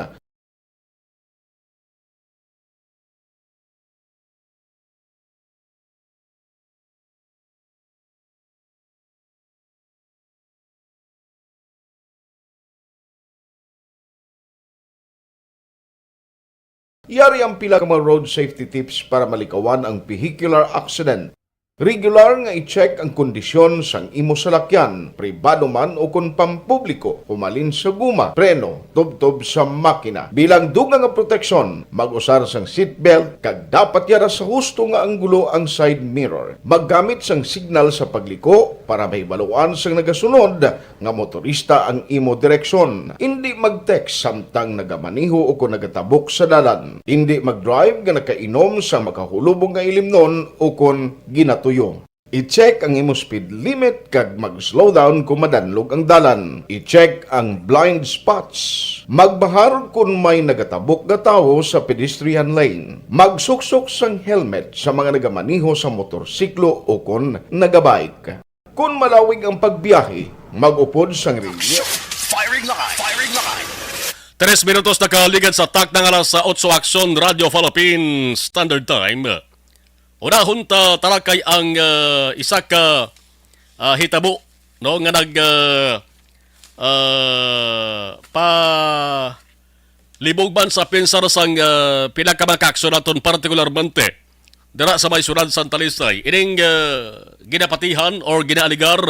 Yari ang pila ka mga road safety tips para malikawan ang vehicular accident. Regular nga i-check ang kondisyon sang imo salakyan, pribado man o kon pampubliko, humalin sa guma, preno, tubtob sa makina. Bilang dugang nga proteksyon, mag-usar sang seatbelt kag dapat yara sa husto nga anggulo ang side mirror. Maggamit sang signal sa pagliko para mahibaluan sang nagasunod nga motorista ang imo direksyon. Indi mag-text samtang nagamaneho o kon nagatabok sa dalan. Indi mag-drive nga nakainom sa makahulubong nga ilimnon o kon ginatuyo. I-check ang imo speed limit kag mag-slow down kon madanlog ang dalan. I-check ang blind spots. Magbahar kon may nagatabok nga tawo sa pedestrian lane. Magsuksok sang helmet sa mga nagamaneho sa motorsiklo o kon nagabike. Kon malawig ang pagbiyahe, mag-upod sang relye. Firing line! Firing line! Tres minutos na kaligad sa takna nga alas otso, Aksyon Radyo Philippine Standard Time. Unahon ta talakay ang ah, isa ka ah, hitabo, no, nga nag ah, ah, pa libog man sa pinsar sang ah, pila ka mga kaaksyon naton, partikularmente dira sa may syudad sang Talisay, ining ah, ginapatihan or ginaaligar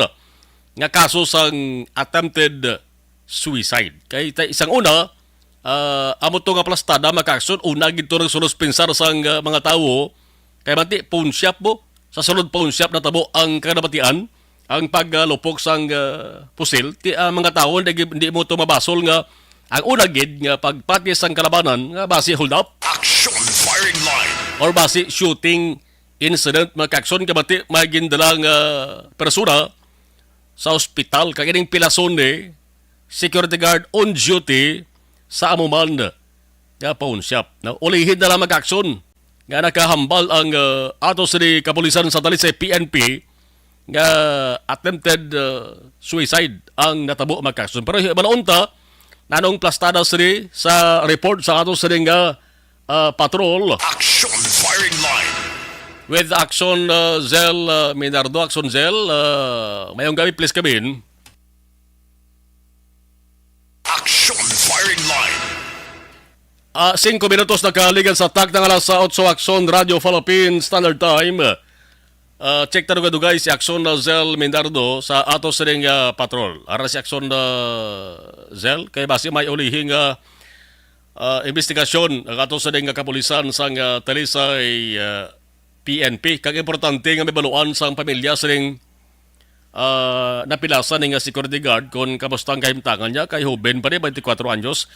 nga kaso sang attempted suicide. Kay ta- isang una, ah, amo to nga plastada, mga kaaksyon, una gid to nagsulos pinsar sang ah, mga tawo, kay manti pawn shop mo, sa sulod pawn shop natabo ang kanabatian, ang paglupok sang ah, pusil. Ti, ang mga tawo, hindi, hindi mo to mabasol nga ang una gid nga pagpati sang kalabanan nga basi hold up Action firing line. Or basi shooting incident, mga kaaksyon, kay manti may gindala nga persona sa ospital, kag ining pilason ni security guard on duty sa amo man nga pawn shop. No? Ulihin na lang, mga kaaksyon, nga nakahambal ang ah, ato sini kapulisan sa Talisay P N P nga attempted, uh, suicide ang natabo, mga kaigsunan. Pero hibaluon ta, nanong plastada sini sa report sa ato sini nga, uh, patrol. Action Firing Line. With Action, uh, Zell, uh, Minardo. Action Zell, uh, mayong gabi, please come in. Action Firing Line. Ah, singko minutos na kaligan sa takna nga alas otso, Action Radio Philippine Standard Time. Ah, check ta dugay-dugay si Action na Zell Mindardo sa ato sining, ah, patrol. Ara si Action na Zell, kay basi may ulihing, ah, ah, investigasyon ang ato sining, ah, kapulisan sang, ah, Talisay, ah, P N P. Kag importante nga mabaluan sang pamilya sining, ah, napilasan ni nga security guard kon kamusta ang kahimtangan niya, kay hoben pa ni, twenty-four anyos.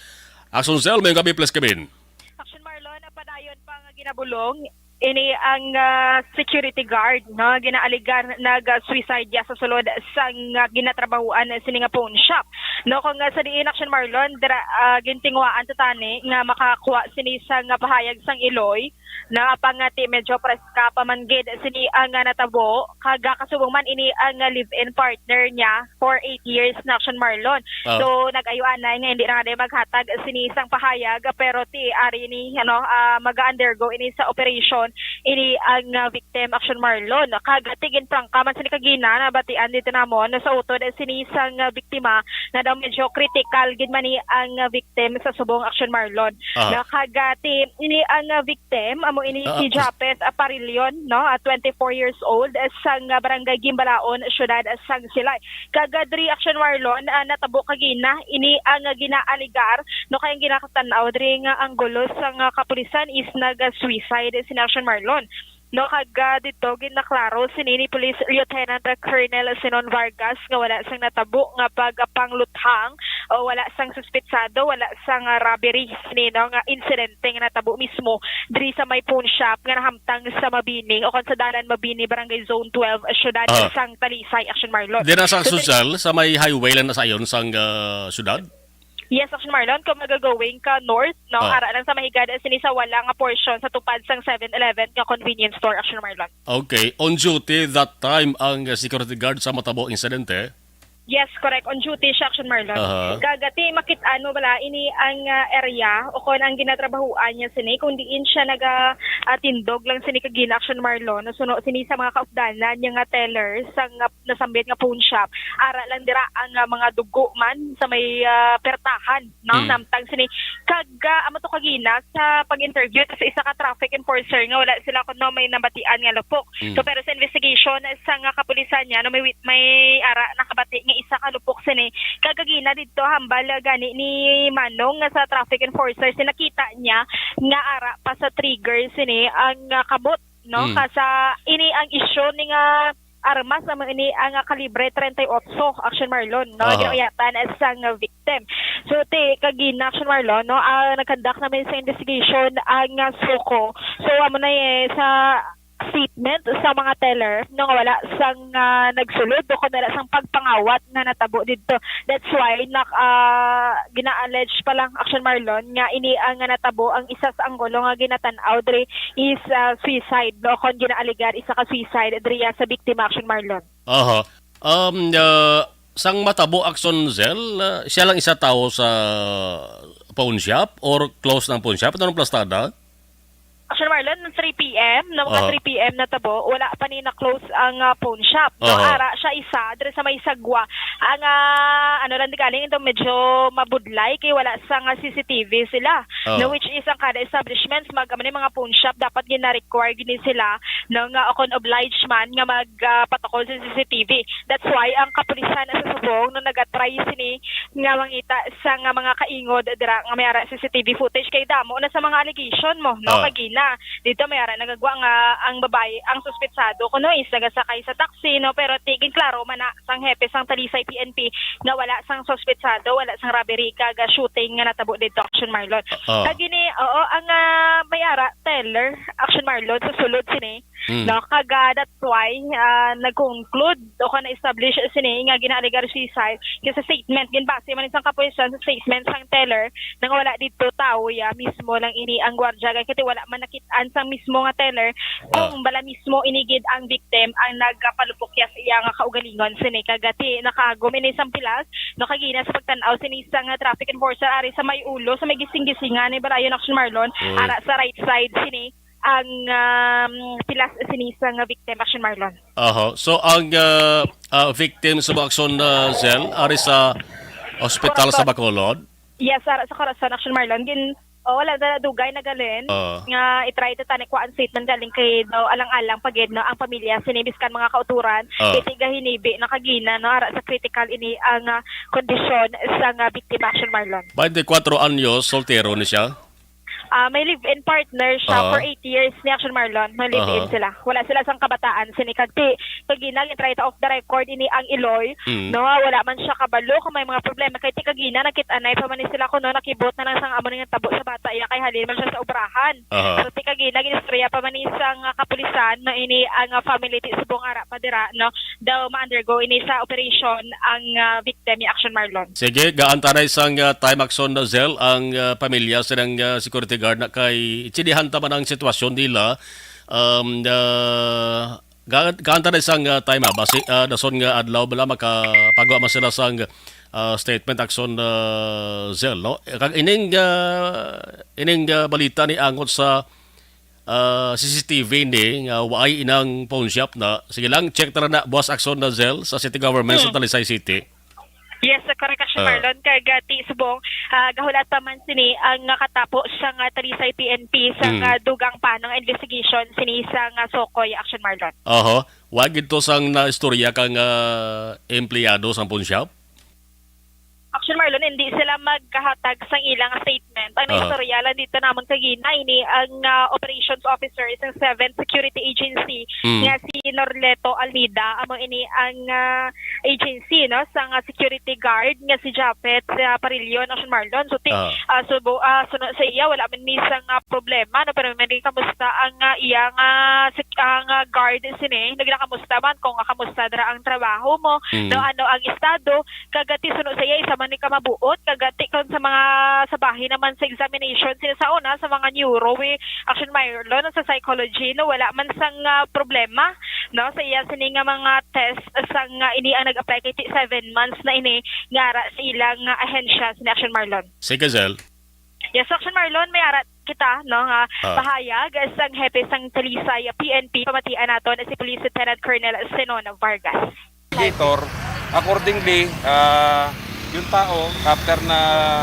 Action Cell, mayong gabi, please come in. Action Marlon, padayon pa nga ginabulong ini ang, ah, security guard, no, ginaaligar nag-suicide ya sa sulod sang, ah, ginatrabahuan sini nga pawn shop. No, kung, ah, sa diin, Action Marlon, dira, ah, gintinguhaan ta tani nga makakuha sini sang, ah, pahayag sang iloy, na apang nga ti medyo preska pa man gid sini ang, ah, natabo, kag, ah, kasubong man ini ang, ah, live-in partner niya for eight years na, Action Marlon. Ah. So, nag-ayo anay nga hindi na nga maghatag sini sang pahayag, pero ti ari ni, ano, ah, mag-undergo ini sa operation ini ang, ah, victim, Action Marlon. Kag ti ginprangka man sini kagina, nabatian dito namon sa utod sini sang, ah, biktima na daw medyo critical gid man ni ang, ah, victim sa subong, Action Marlon. Aha. Na kag, ah, ti ini ang, ah, victim amo ini Ah, si ah. Japes Aparilion, no, ah, twenty-four years old, ah, sang, ah, barangay Gimbalaon, siyudad, ah, sang Silay. Kag, ah, diri, Action Marlon, ah, natabo kagina ini ang, ah, ginaaligar, no, kay ang ginakatan-aw diri nga anggulo sang, ah, kapulisan is nag-suicide sini, Action Marlon. No, kag, ah, dito ginaklaro sini ni Police Lieutenant Colonel Sinon Vargas nga wala sang natabo nga pagpangluthang o wala sang suspetsado, wala sang, ah, robbery sini, no, nga insidente nga natabo mismo diri sa may pawn shop nga nahamtang sa Mabini o kon sa Dalan Mabini, Barangay Zone twelve, siyudad Ah. sang Talisay, Action Marlon. Dira sa So, Social, sa may highway lang na sayon sang, ah, syudad? Yes, Action Marlon, kung magagoing ka north, no, Ah. ara lang sa mahigad sini sa wala nga portion sa tupad sang Seven Eleven nga convenience store, Action Marlon. Okay, on duty that time ang, uh, security guard sa matabo insidente? Yes, correct. On duty siya, Action Marlon. Aha. Kag ti makit-an mo bala ini ang, uh, area o kon ang ginatrabahuan niya sini, kung diin siya naga, ah, tindog lang sini kagina, Action Marlon. Nasuno sini sa mga kaupdanan niya nga teller sa nga nasambit nga pawn shop. Ara lang dira ang, ah, mga dugo man sa may, ah, pertahan, no? Mm. Namtang sini. Kag, ah, amo to kagina sa pag-interview sa isa ka traffic enforcer nga wala sila kuno may nabatian nga lupok. Mm. So, pero sa investigation sa nga kapulisan niya, no, may wit-, may ara nakabati nga isa ka lupok sini. Kag kagina didto hambal, ah, gani ni Manong nga sa traffic enforcer, si nakita niya nga ara pa sa trigger sini ang, ah, kamot, no? Mm. Ka sa ini ang isyu ni nga armas, amo ini ang, ah, kalibre treinta y ocho, Action Marlon, no? Aha. Ginauyatan sang victim. So, ti, kagina, Action Marlon, no? Ah, nag-conduct naman sa investigation ang, ah, SOCO. So, amo na, eh, sa statement sa mga teller, no, nga wala sang, ah, nagsulod o kung wala sang pagpangawat nga natabo didto. That's why, nak-, ah, gina-allege pa lang, Action Marlon, nga ini ang, ah, natabo ang isa sa anggulo nga ginatan-aw diri is, ah, suicide, no? Kon ginaaligar isa ka suicide diriya sa biktima, Action Marlon. Aha. Um, uh, sang matabo, Action Cell, uh, siya lang isa tawo sa pawn shop or close ng pawn shop? Anong plastada? Action Marlon, three p m, no, mga Aha. three p m na tabo, wala pa ni na-close ang, ah, pawn shop, no? Aha. Ara siya isa, diri sa may sagwa. Ang, ah, ano lang di galing, ito medyo mabudlay kay wala sang, ah, C C T V sila. Oh. No, which is ang kada establishments, mag-, ano, mga pawn shop, dapat gina-require gini sila, no, nga kung obliged man nga mag, ah, patakol sa C C T V. That's why ang kapulisan sa Subong, no, nagatry sini nga mangita sa nga mga kaingod dira nga may ara C C T V footage kay damo na sa mga allegation mo, no, Ah. kagina. Dito may ara nagagwa nga ang babae, ang suspetsado kuno is nagasakay sa taxi, no, pero ti-, ginklaro man na sang hepe sang Talisay P N P nga wala sang suspetsado, wala sang robbery kag, ah, shooting nga natabo dito, Action Marlon. Ah. Kag ini, oo, ang, ah, may ara teller, Action Marlon, sa sulod sini, Mm. No, kag, ah, that's why, ah, nag-conclude o kon na-establish sini nga ginaalegar suicide. Kay sa statement, ginbase man sang kapulisan sa statement sang teller, nang wala dito tawo ya mismo lang ini ang gwardya, kay kay wala man nakit-an sang mismo nga teller kung bala mismo ini gid ang victim ang nagpalupok ya sa iya nga kaugalingon sini, kag ti nakagom ini sang pilas, no, kagina sa pagtan-aw sini sang traffic enforcer ari sa may ulo, sa may gising-gisingan ni balayon, Action Marlon, Mm. ara sa right side sini ang, um, pilas sini sang victim, Action Marlon. Oho. So, ang, ah, ah, victim sa Action, ah, Zell, ari sa ospital sa Corazon. Bacolod? Yes, ara sa Corazon, Action Marlon. Gin-, oh, wala na dugay na galing Ah. nga i-try ta tani kuan statement galing kay daw alang-alang pa gid, no, ang pamilya sini biskan mga kauturan, Ah. iti gahinibi na kagina, no, ara sa critical ini ang, ah, kondisyon sang, ah, biktima, Action Marlon. Twenty-four anyos, soltero ni siya? Ah, may live-in partner siya Aha. for eight years ni, Action Marlon. May live-in Aha. sila. Wala sila sang kabataan sini, kag ti kagina gin-try ta off the record ini ang iloy. Mm. No, wala man siya kabalo kung may mga problema. Kay ti kagina nakit-anay pa man ni sila kuno, nakibot na lang sang amo ni nga tabo sa bata iya kay halin man siya sa obrahan. Aha. So ti kagina ginistorya pa man ni sang, ah, kapulisan, no, ini ang, ah, family ti subong ara pa dira, no, daw ma-undergo ini sa operation ang, ah, victim ni, Action Marlon. Sige, gaan ta na isang, ah, time, Action Zell, ang, ah, pamilya sa nang, ah, security guard na kay itsinihan ta man ang sitwasyon nila. Um, ah, gaan, gaan ta na isang, ah, time, ah, basi, ah, dason nga adlaw bala makapagawa man sila sang, ah, statement, Action, ah, Zell, no? Kag ining, ah, ining, ah, balita ni angot sa ah, C C T V ni nga waay inang pawn shop na. Sige lang, check ta na buas, Action Zell, sa city government sa Hmm. Talisay City. Yes, correct, Action Ah. Marlon. Kag, ah, ti subong, ah, gahulat pa man sini ang, ah, katapo sa nga Talisay P N P sa Hmm. nga dugang pa nga investigation sini sa nga SOCO, Action Marlon. Oho. Wa gid to sang naistorya kang, ah, empleyado sang pawn shop? Action Marlon, hindi sila magkahatag sang ilang statement. Ang Aha. naistorya lang dito namon kagina, ini ang, ah, operations officer sang Seventh Security Agency Mm. nga si Norleto Almeida. Amo ini ang, ah, agency, no, sang, ah, security guard nga si Japet, ah, Parillo, Action Marlon. So, ti-, Ah. ah, subo-, ah, suno sa iya, wala man ni sang, ah, problema, no, pero may kamusta ang, ah, iya nga, ah, sec-, ang, ah, guard sini, nagkamusta man kung, ah, kamusta dira ang trabaho mo, Mm. no, ano ang estado, kag ti suno sa iya, isa man ni ka mabuot, kag ti kon sa mga sa bahin naman sa examination, sila sa una, sa mga neuro, we, Action Marlon, sa psychology, no, wala man sang, ah, problema, no, sa iya sini nga mga test, sang, ah, ini ang nag-apply kay ti seven months na ini, nga ara sa ilang, ah, ahensya, sini Action Marlon. Sige, Zell. Yes, Action Marlon, may ara kita, no, nga Ah. pahayag sang hepe sang Talisay P N P, pamatian naton si Police Lieutenant Colonel Zenon Vargas. Later, accordingly, ah, yung tao, after na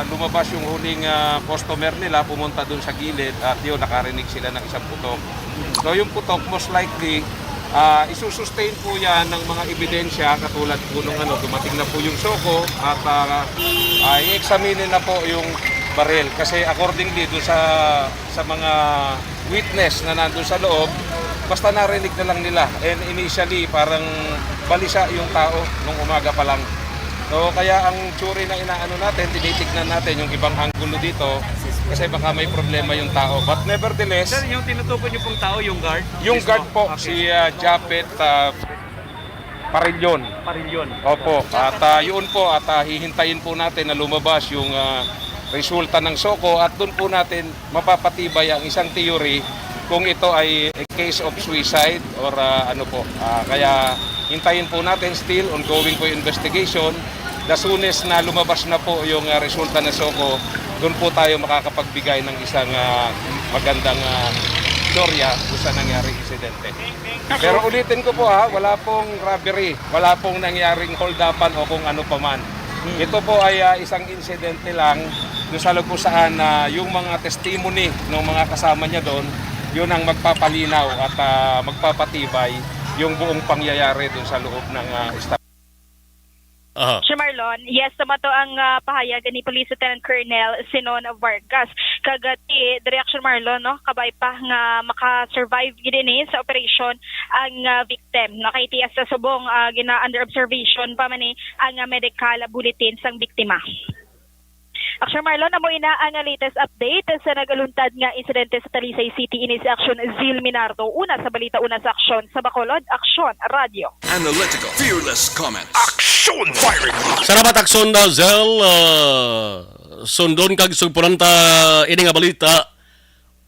lumabas yung huling, ah, customer nila, pumunta dun sa gilid at yun, nakarinig sila ng isang putok. So, yung putok, most likely, ah, isusustain po yan ng mga ebidensya katulad po nung ano, dumating na po yung SOCO at, ah, ah, i-examine na po yung baril. Kasi accordingly, dun sa, sa mga witness na nandun sa loob, basta narinig na lang nila. And initially, parang balisa yung tao nung umaga pa lang. So, kaya ang theory na inaano natin, tinitignan natin yung ibang anggulo dito kasi baka may problema yung tao. But nevertheless, Sir, yung tinutukoy niyo pong tao, yung guard? Yung Mismo? guard po, Okay. si, ah, Japet, ah, Parilyon. Parilyon. Opo. At, ah, yun po, at, ah, hihintayin po natin na lumabas yung, ah, resulta ng SOCO at doon po natin mapapatibay ang isang theory kung ito ay a case of suicide or, ah, ano po. Ah, kaya hintayin po natin, still ongoing po yung investigation. The soonest na lumabas na po yung, ah, resulta ng SOCO, doon po tayo makakapagbigay ng isang, ah, magandang, ah, teorya kung saan nangyari insidente. Pero ulitin ko po, ha, wala pong robbery, wala pong nangyaring holdapan o kung ano pa man. Ito po ay, ah, isang insidente lang doon sa loob kung saan, ah, yung mga testimony ng mga kasama niya doon, yun ang magpapalinaw at, ah, magpapatibay yung buong pangyayari doon sa loob ng, ah, establishment. Aha. Sir Marlon, yes, tama to ang, ah, pahayag ni Police Lieutenant Colonel Sinon Vargas. Kag, ah, ti, diri, Action Marlon, no, kabay pa nga maka-survive gid ini sa operation ang, ah, victim. No, kay ti sa subong, ah, gina-under observation pa man ni ang, ah, medical bulletin sang biktima. Action Marlon, amo ina ang latest update sa nagaluntad nga insidente sa Talisay City. Ini si Action Zil Minardo. Una sa balita, una sa aksyon sa Bacolod, Action Radio. Analytical, fearless comments. Action firing line. Salamat, Action, uh, Zil. Uh, sundon kag sugpunan ta ini nga balita.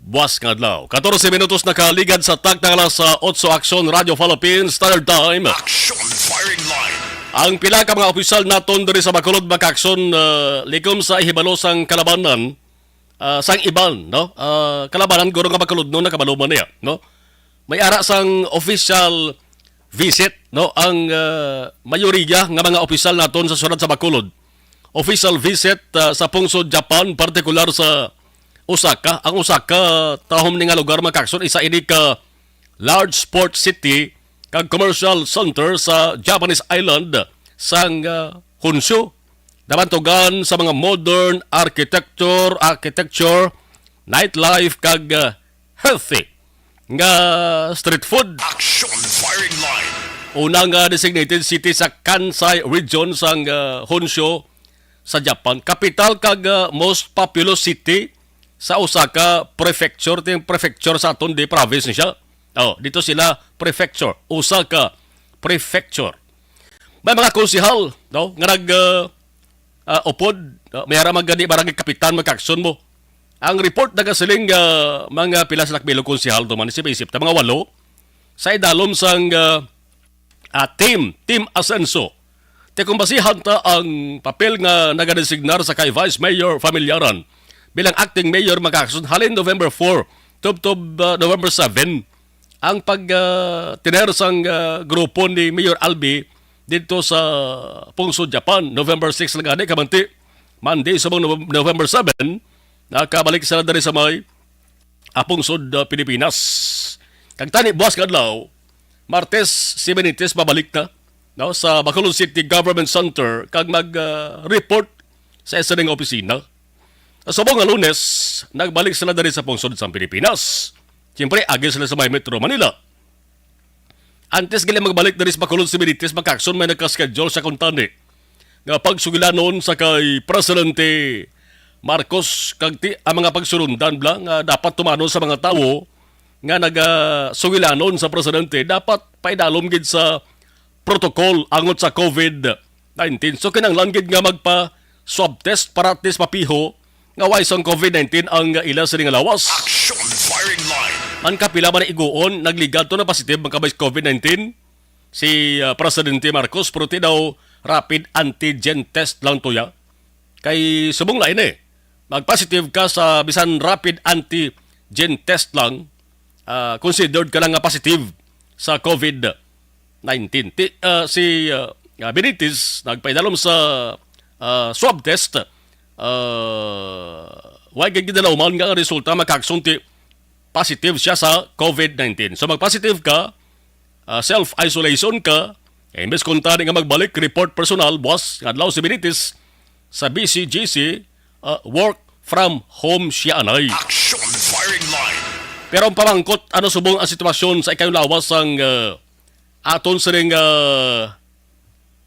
Buwas nga adlaw. Katorse minutos nakaligad sa takna nga alas otso, Action Radio Philippines Standard Time. Action firing line. Ang pila ka mga opisyal naton diri sa Bacolod, mga ka-Action, uh, likom sa ihibalo sang kalabanan, uh, sang iban, no? Uh, kalabanan guro nga Bacolodnon, nakabalo man niya, no? May ara sang official visit, no, ang, uh, mayoriya nga mga opisyal naton sa siyudad sa Bacolod. Official visit, uh, sa pungsod Japan, partikular sa Osaka. Ang Osaka, tahom ni nga lugar, mga ka-Action, isa ini ka large port city kag commercial center sa Japanese island sang, uh, Honshu. Nabantugan sa mga modern architecture, architecture, nightlife, kag, uh, healthy nga street food. Action firing line. Una nga designated city sa Kansai region sang, uh, Honshu sa Japan. Kapital kag, uh, most populous city sa Osaka Prefecture. Ting prefecture sa aton, di province ni siya. Oh, dito sila prefecture, Osaka Prefecture. May mga konsehal, no, nga nag, uh, uh, upod, uh, may ara man gani barangay kapitan, mga ka-Action, mo. Ang report nagasiling, uh, mga pila sila ka bilog konsehal, tuman isip-isip ta, mga walo sa idalom sang, uh, uh, team, Team Asenso. Te kung basihan ta ang papel nga nagadesignar sa kay Vice Mayor Familiaran bilang acting mayor, mga ka-Action, halin November four tubtob, uh, November seven ang pag, ah, tener sang, ah, grupo ni Mayor Albi dito sa Pungsod Japan, November six lang gani, kamanti, Monday, subong Nov-, November seven, nakabalik sila diri sa may, ah, Pungsod, ah, Pilipinas. Kag tani, buwas nga adlaw, Martes, si Benitez babalik na, no, sa Bacolod City Government Center kag mag, ah, report sa isa nga opisina. Sa subong nga Lunes, nagbalik sila diri sa pungsod sang Pilipinas. Siyempre, agi sila sa may Metro Manila. Antes gali magbalik diri sa Bacolod si Benitez, mga ka-Action, may nagka-schedule sa kuntani nga pagsugilanon sa kay Presidente Marcos, kag ti-, ang mga pagsulundan bala nga dapat tumanon sa mga tawo nga nagasugilanon sa presidente dapat paidalom gid sa protocol angot sa COVID nineteen. So, kinahanglan gid nga magpa-swab test para at least mapiho nga way sang COVID nineteen ang ila sini nga lawas. Action firing line. Ang kapila man na iguon, nagligat to na positive man kabay sa COVID nineteen si, ah, Presidente Marcos, pero ti daw rapid antigen test lang to ya. Kay subong lain eh, mag-positive ka sa bisan rapid antigen test lang, ah, considered ka lang nga positive sa COVID nineteen. Ti-, ah, si, ah, ah, Benitez nagpaidalom sa, ah, swab test. Ah, way gid gidalawman nga ang resulta, mga ka-Action, ti positive siya sa COVID nineteen. So, mag-positive ka, ah, self-isolation ka, imbes kuntani nga magbalik, report personal, buwas nga adlaw si Benitez sa B C G C, ah, work from home siya anay. Action firing line. Pero ang pamangkot, ano subong ang sitwasyon sa ikayong lawas sang, ah, aton sining, ah,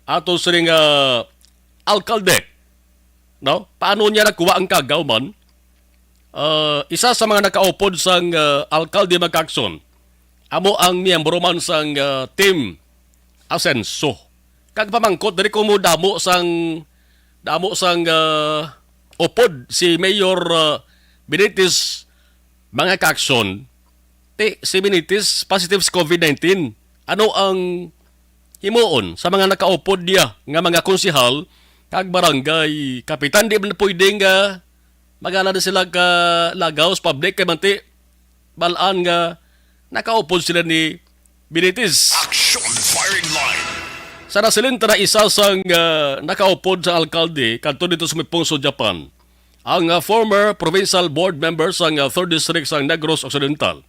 aton sining, ah, alkalde? No? Paano niya nakuha ang kagaw man? Ah, isa sa mga nakaupod sang, ah, alkalde, mga ka-Action, amo ang miyembro man sang, ah, Team Asenso. Kag pamangkot diri kung mo damo sang, damo sang, ah, upod si Mayor, ah, Benitez, mga ka-Action, ti si Benitez positive sa COVID nineteen. Ano ang himuon sa mga nakaupod niya nga mga konsehal kag barangay kapitan? Di man pwede nga magana na sila ka lagaw sa public kay manti bal-an nga nakaupod sila ni Benitez. Action firing line. Sa nasilinta na isa sang, ah, nakaupod sa alkalde kadto dito sa may Pungsod Japan, ang, ah, former provincial board member sang, ah, third District sang Negros Occidental,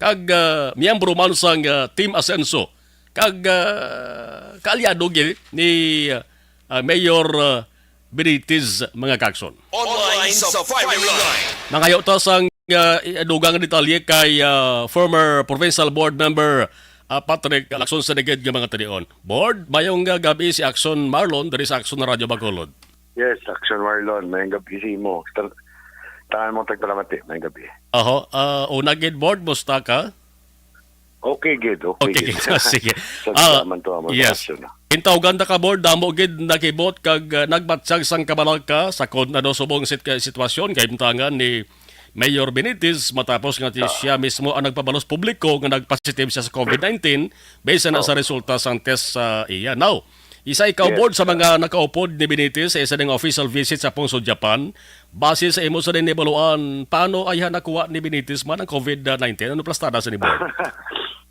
kag, ah, miyembro man sang, ah, Team Asenso, kag, ah, kaalyado gid ni, ah, Mayor, ah, Benitez, mga ka-Action. Online sa firing line. Mangayo ta sang, ah, i-, dugang nga detalye kay, ah, former provincial board member, ah, Patrick Lacson sa ligid nga mga tinion. Board, mayong, ah, gabi si Action Marlon diri sa Action Radyo Bacolod. Yes, Action Marlon, may gabi sa imo. Tan-, tangan mo tagpalamati, may gabi. Aho, ah, una gid, Board, musta ka? Okay gid, okay Okay gid. gid. Sige. Sa Ah, man to, among yes. Action, ah. Intawgan ta ka, Board, damo gid nakibot kag, ah, nagbatyag sang kabalaka sa kon ano subong sit-, sitwasyon kay imtangan ni Mayor Benitez matapos nga ti-, Ah. siya mismo ang nagpabalos publiko nga nagpositive siya sa covid nineteen based na Oh. sa resulta sang test sa iya. Now, isa ikaw, Yes. Board, sa mga nakaupod ni Benitez sa isa ning official visit sa Pungso, Japan. Base sa imo sa nahibaluan, paano ay nakuha ni Benitez man ang covid nineteen? Ano plastada sa ni, Board?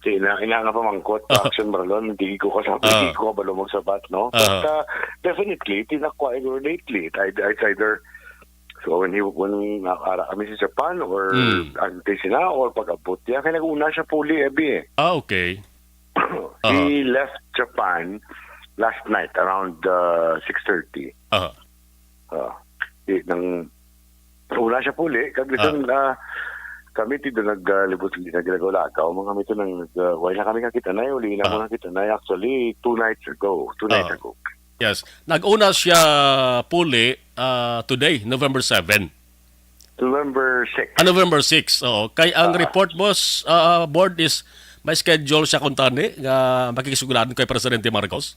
Sige na, ina nga pamangkot, Ah. Action Marlon, hindi ko kasabi, Ah. hindi ko kabalo magsabat, no? But, Ah. uh, definitely, tinakuha ko lately. It, it's either, so when he, when, uh, ara kami sa Japan or Mm. antes na, or pag-abot niya, kaya nag-una siya puli, Ebi, eh. Ah, okay. He Aha. left Japan last night around, uh, six thirty. Aha. Ah, di, nang una siya puli, kag Ah. listen, ah, kami ti do nag, ah, libot, naglagaw-lagaw, mga kami to nang nag, ah, wala na kami kakita na, uli na Ah. mo nakita na, actually, two nights ago, two nights Ah. ago. Yes. Nag-una siya puli, ah, today, November seven. November six. Ah, November six, oo. Kay ang Ah. report, boss, ah, Board, is may schedule siya kuntani nga makikisugulan kay Presidente Marcos?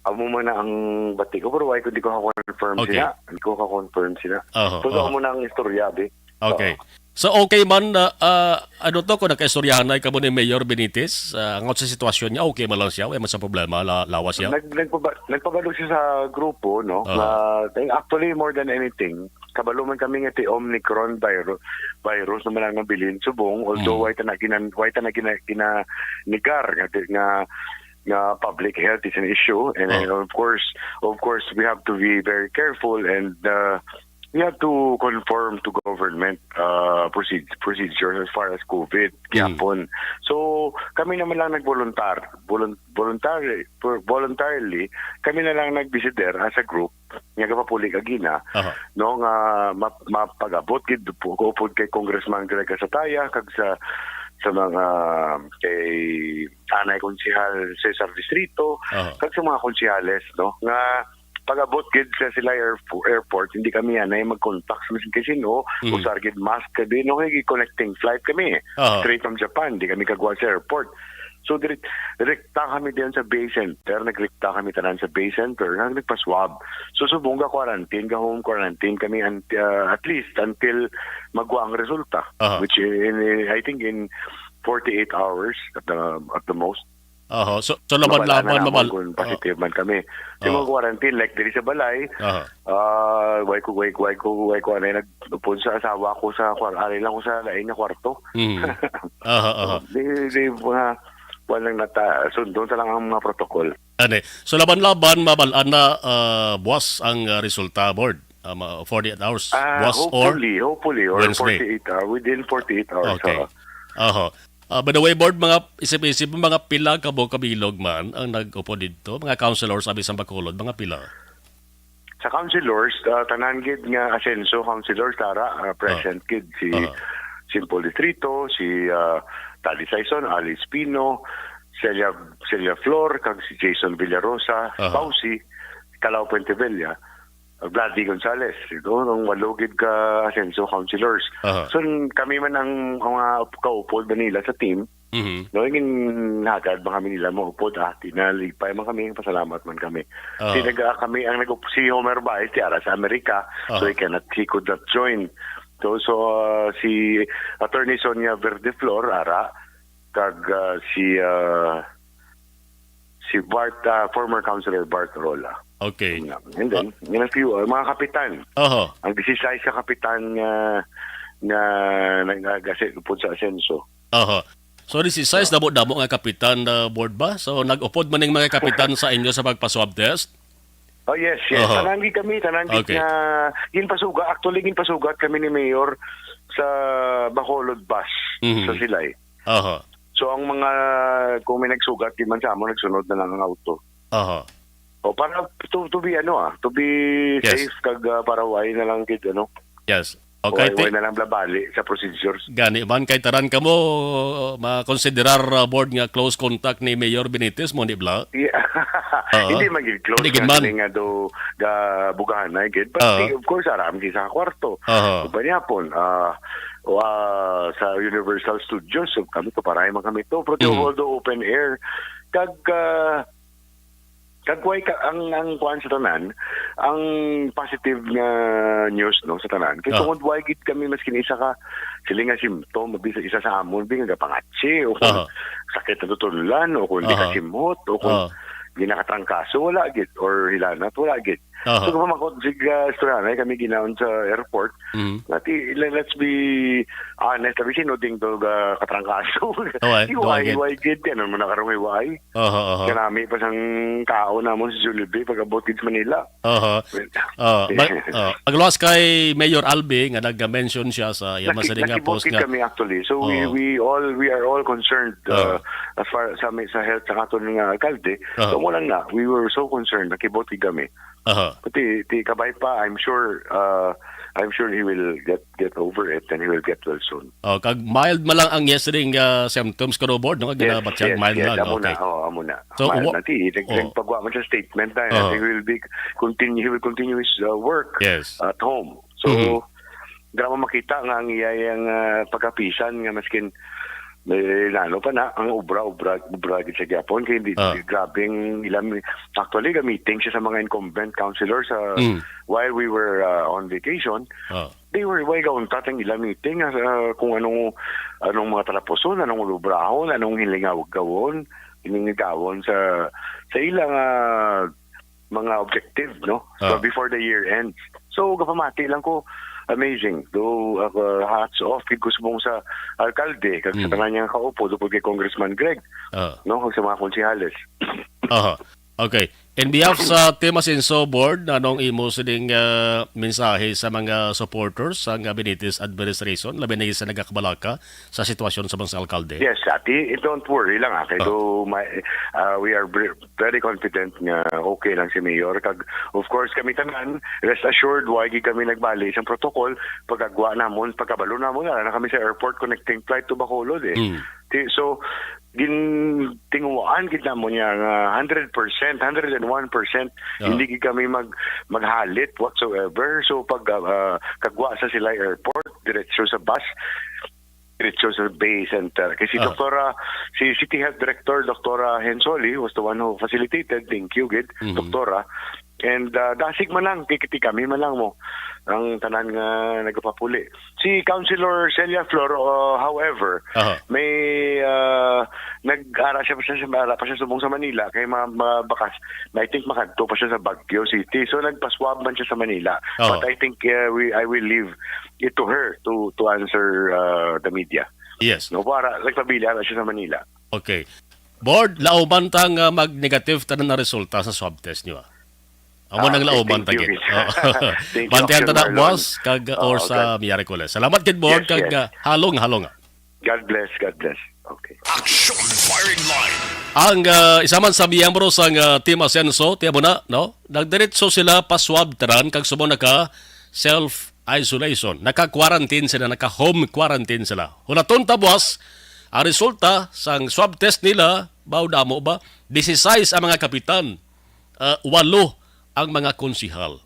Amo man na ang bati ko, pero why ko di ko ka-confirm Okay. sila? Di ko ka-confirm sila. Oho, So, oho. amo na ang istorya, be. Okay. Oo. So, okay man na, ah, ano to, kung nagkaistoryahan na kamo ni Mayor Benitez, ah, angot sa sitwasyon niya, okay man lang siya, wala man sa problema, la-, lawas siya? Nag-, nagpaba-, nagpabalo siya sa grupo, no? Oo. Na, eh, actually, more than anything, kabalo man kami nga ti Omicron viru-, virus naman ang nabilin subong, although Mm. why ta na ginan-, why ta na gina-, gina-, nigar nga, nga, nga public health is an issue, and, Oh. and of course, of course, we have to be very careful and, uh, we have to conform to government, uh, proced-, procedure as far as covid Mm. gyapon. So, kami naman lang nagvoluntar, volun-, voluntary, voluntarily, kami na lang nagbisider as a group nga gapapuli kagina, Aha. no, nga map-, mapag-abot gid po, upod kay Congressman Greg Casataya, kag sa, sa mga kay Anay Konsehal Cesar Distrito, Aha. kag sa mga konsehales, no, nga pag-abot gid sa sila airpo-, airport, hindi kami anay mag-contact sa masin kay sino, Mm. usar gid mask kami, no, kay connecting flight kami, Aha. straight from Japan, di kami kagwa sa airport. So, diri-, direkta kami diyan sa Bay Center. Nagrikta kami tanan sa Bay Center. Nag-, nagpa-swab. So, subong ga quarantine, ga home quarantine kami un-, uh, at least until magwa ang resulta. Aha. Which in, in, I think in forty-eight hours at the, at the most. Aha. So, so Mabal-an laban-laban, na namon mabal-, kung ah. positive man kami. Di Ah. mo quarantine, like, diri sa balay, Aha. Ah, way ko, way, way ko, way ko anay nag-, upod sa asawa ko sa kwar-, ari lang ko sa lain nga kwarto. Mm. Aha, aha. Di, di, mga, walang nata-, sundon sa lang ang mga protocol. Ani. So, laban-laban, mabal-an na, ah, buwas ang, ah, resulta, Board. Ah, ma-, forty-eight hours. Ah, Buwas or hopefully, hopefully, or Wednesday. forty-eight hour, within forty-eight hours, Okay. oo. Aha. Ah, by the way, Board, mga isip-isip, mga pila ka buok kabilog man ang nag-upod didto? Mga councilors, abi sa Bacolod, mga pila? Sa councilors, ah, tanan gid nga Asenso councilors, tara, ah, present Ah. gid si Ah. Simple Distrito, si, ah, Tali Saison, Alice Pino, Celia, Celia Flor, kag si Jason Villarosa, Aha. Pausi, Calao Puentevilla, Vladi Gonzales, ito, ang walo gid ka Asenso councilors. Aha. So, kami man ang mga kaupod ba nila sa team, Mhm. no, yung nagad ba kami nila maupod, ah, tinalipay man kami, pasalamat man kami. Aha. Si nag-, ah, kami, ang nag-, si Homer Baez, ti ara sa Amerika, so Aha. he cannot, he could not join. So, so, ah, si Attorney Sonia Verdeflor, ara, kag, ah, si, ah, si Bart, ah, former Councilor Bart Rola. Okay. Yun nga. And then, Ah. yun ang few, ah, mga kapitan. Oho. Ang disisais ka kapitan nga, nga nag-, nag-, upod sa Asenso. Oho. So, disisais, Ah. damo-damo nga kapitan, ah, Board ba? So, nag-upod man ning mga kapitan sa inyo sa pagpa-swab test? Oh, yes, yes. Oho. Tanan gid kami, tanan gid Okay. nga ginpasuga-, actually, ginpasugat kami ni Mayor sa Bacolod bus, Mhm. sa Silay. Oho. So, ang mga, kung may nagsugat, di man sa amo, nagsunod na lang ang auto. Oho. O, para to, to be, ano, ah, to be Yes. safe, kag, ah, para why na lang gid, ano. Yes. Okay, why, ti- why na lang bla bali sa procedures? Gani man, kay tanan kamo makonsiderar, uh, board, nga close contact ni Mayor Benitez mo, di bla? Yeah. Oo. Hindi man gid close. Hindi gid nga man. Sila nga do ga bugahanay gid. But Oo. Di, of course, aram gid sa kwarto. Oo. Ug ba niya pon, ah, wa-, sa Universal Studios, so kami to, pareho man kami to. Pero Mm. Although open air, kag, ah, kag why ka, ang, ang kuan sa tanan, ang positive nga news, no, sa tanan. Kay Ah. Tungod why gid kami maskin isa ka, sila nga symptom, bisan isa sa amon, bi nga gapangatsi, o kung Aha. sakit na tutunlan, o kung di Aha. Kasimhot, o kung Aha. ginakatrangkaso, wala gid, or hilanat, wala gid. Aha. So, kung makot, sig, ah, istorya na, kami ginaon sa airport, Mhm. Nati, le-, let's be honest, abi, sino ding to ga katrangkaso? Oh, eh, Iway, okay. Iway gid, ano mo na karong iway? Aha, aha. Kanami pa sang kao namon si Jollibee pag-abot gid sa Manila. Aha. Well, Ah, ba-, ah, pagluwas kay Mayor Albi nga nag-mention siya sa iya Naki-, masali nga nakibot post gid nga kami actually. So we, Oh. we all, we are all concerned, Oh. uh, as far sa mi-, sa health sa aton nga alkalde. Oh. So mo lang na, we were so concerned, nakibot gid kami. Aha. Pati ti kabay pa, I'm sure, uh, I'm sure he will get, get over it and he will get well soon. Oh, kag mild man lang ang yesterday nga symptoms ko, Board, no? Yes, ginabatyag yes, mild yes. lang. Amo na, Okay. Oh, amo na. So, Mild wa-, na. Ti, nag-, oh. Nagpagwa man siya statement na, Uh-huh. he will be continue, he will continue his, uh, work Yes. At home. So, Mm-hmm. Drama makita nga ang iya yang, ah, pagkapisan nga maskin, eh, nano pa na, ang obra, obra, obra gid sa gyapon. Kay hindi, Ah. Grabe ang ilang, actually, ga-meeting siya sa mga incumbent councilor sa, Mm. while we were, ah, on vacation. Ah. They were, way gauntat ang ilang meeting, ah, kung anong, anong mga talapuson, anong lubrahon, anong hilingaw gawon, hiningigawon sa, sa ilang, ah, mga objective, no? So, Ah. before the year ends. So, gapamati lang ko, amazing. Do, uh, hats off gid ko subong sa alkalde, kag sa Mm. tanan niya kaupo, do kay Congressman Greg, Ah. no? Kag sa mga konsehales. Aha. Okay. In behalf sa Team Asenso Board, anong imo sining, ah, mensahe sa mga supporters sa Benitez administration, labi na sa nagakabalaka sa sitwasyon sa mga alkalde? Yes, ati, don't worry lang, ah, kay Ah. do, may, ah, we are br-, very confident nga okay lang si Mayor. Kag, of course, kami tanan, rest assured, wa gid kami nagbali sa protocol. Pagkagwa namon, pagkabalo namon, ara na kami sa airport connecting flight to Bacolod, eh. Mm. Ti-, so, gintinguhaan gid namon niya nga hundred percent, hundred and one percent, Ah. hindi gid kami mag-, maghalit whatsoever. So, pag, ah, kagwa sa Silay Airport, diretso sa bus, diretso sa Bay Center. Kay si Ah. Doktora, si City Health Director, Doktora Hensoli, was the one who facilitated. Thank you, gid, Mhm. Doktora. And, ah, dasig man lang, kay kiti kami man lang mo ang tanan nga nagapapuli. Si Councilor Celia Flor, uh, however, Aha. may, uh, nag-ara siya pa siya, ara pa siya subong sa Manila, kay ma-, ma-, bakas, I think makadto pa siya sa Baguio City. So, nagpa-swab man siya sa Manila. Aha. But I think, uh, we, I will leave it to her to, to answer, uh, the media. Yes. No, para nagpabilin na siya sa Manila. Okay. Board, lauman ta nga mag-negative tanan na resulta sa swab test niyo, ah. Amo Ah, nang okay, lauman thank ta you, gid. Mister Oo. Thank you, Bantayan ta Action na, Marlon. Boss, kag, uh, Oo, or sa God. Miyerkules. Salamat gid, Board, Yes, kag, yes. uh, halong, halong, ah. God bless, God bless. Okay. Action Firing Line. Ang, uh, isa man sa miyembro sang, uh, Team Asenso, tiyan mo na, no? Nagdiretso sila pa swab tanan kag subong naka self-isolation. Naka-quarantine sila, naka-home quarantine sila. Hulaton ta, Boss, ang resulta sang swab test nila, baw damo ba? Disisais ang mga kapitan. Ah, walo ang mga konsihal.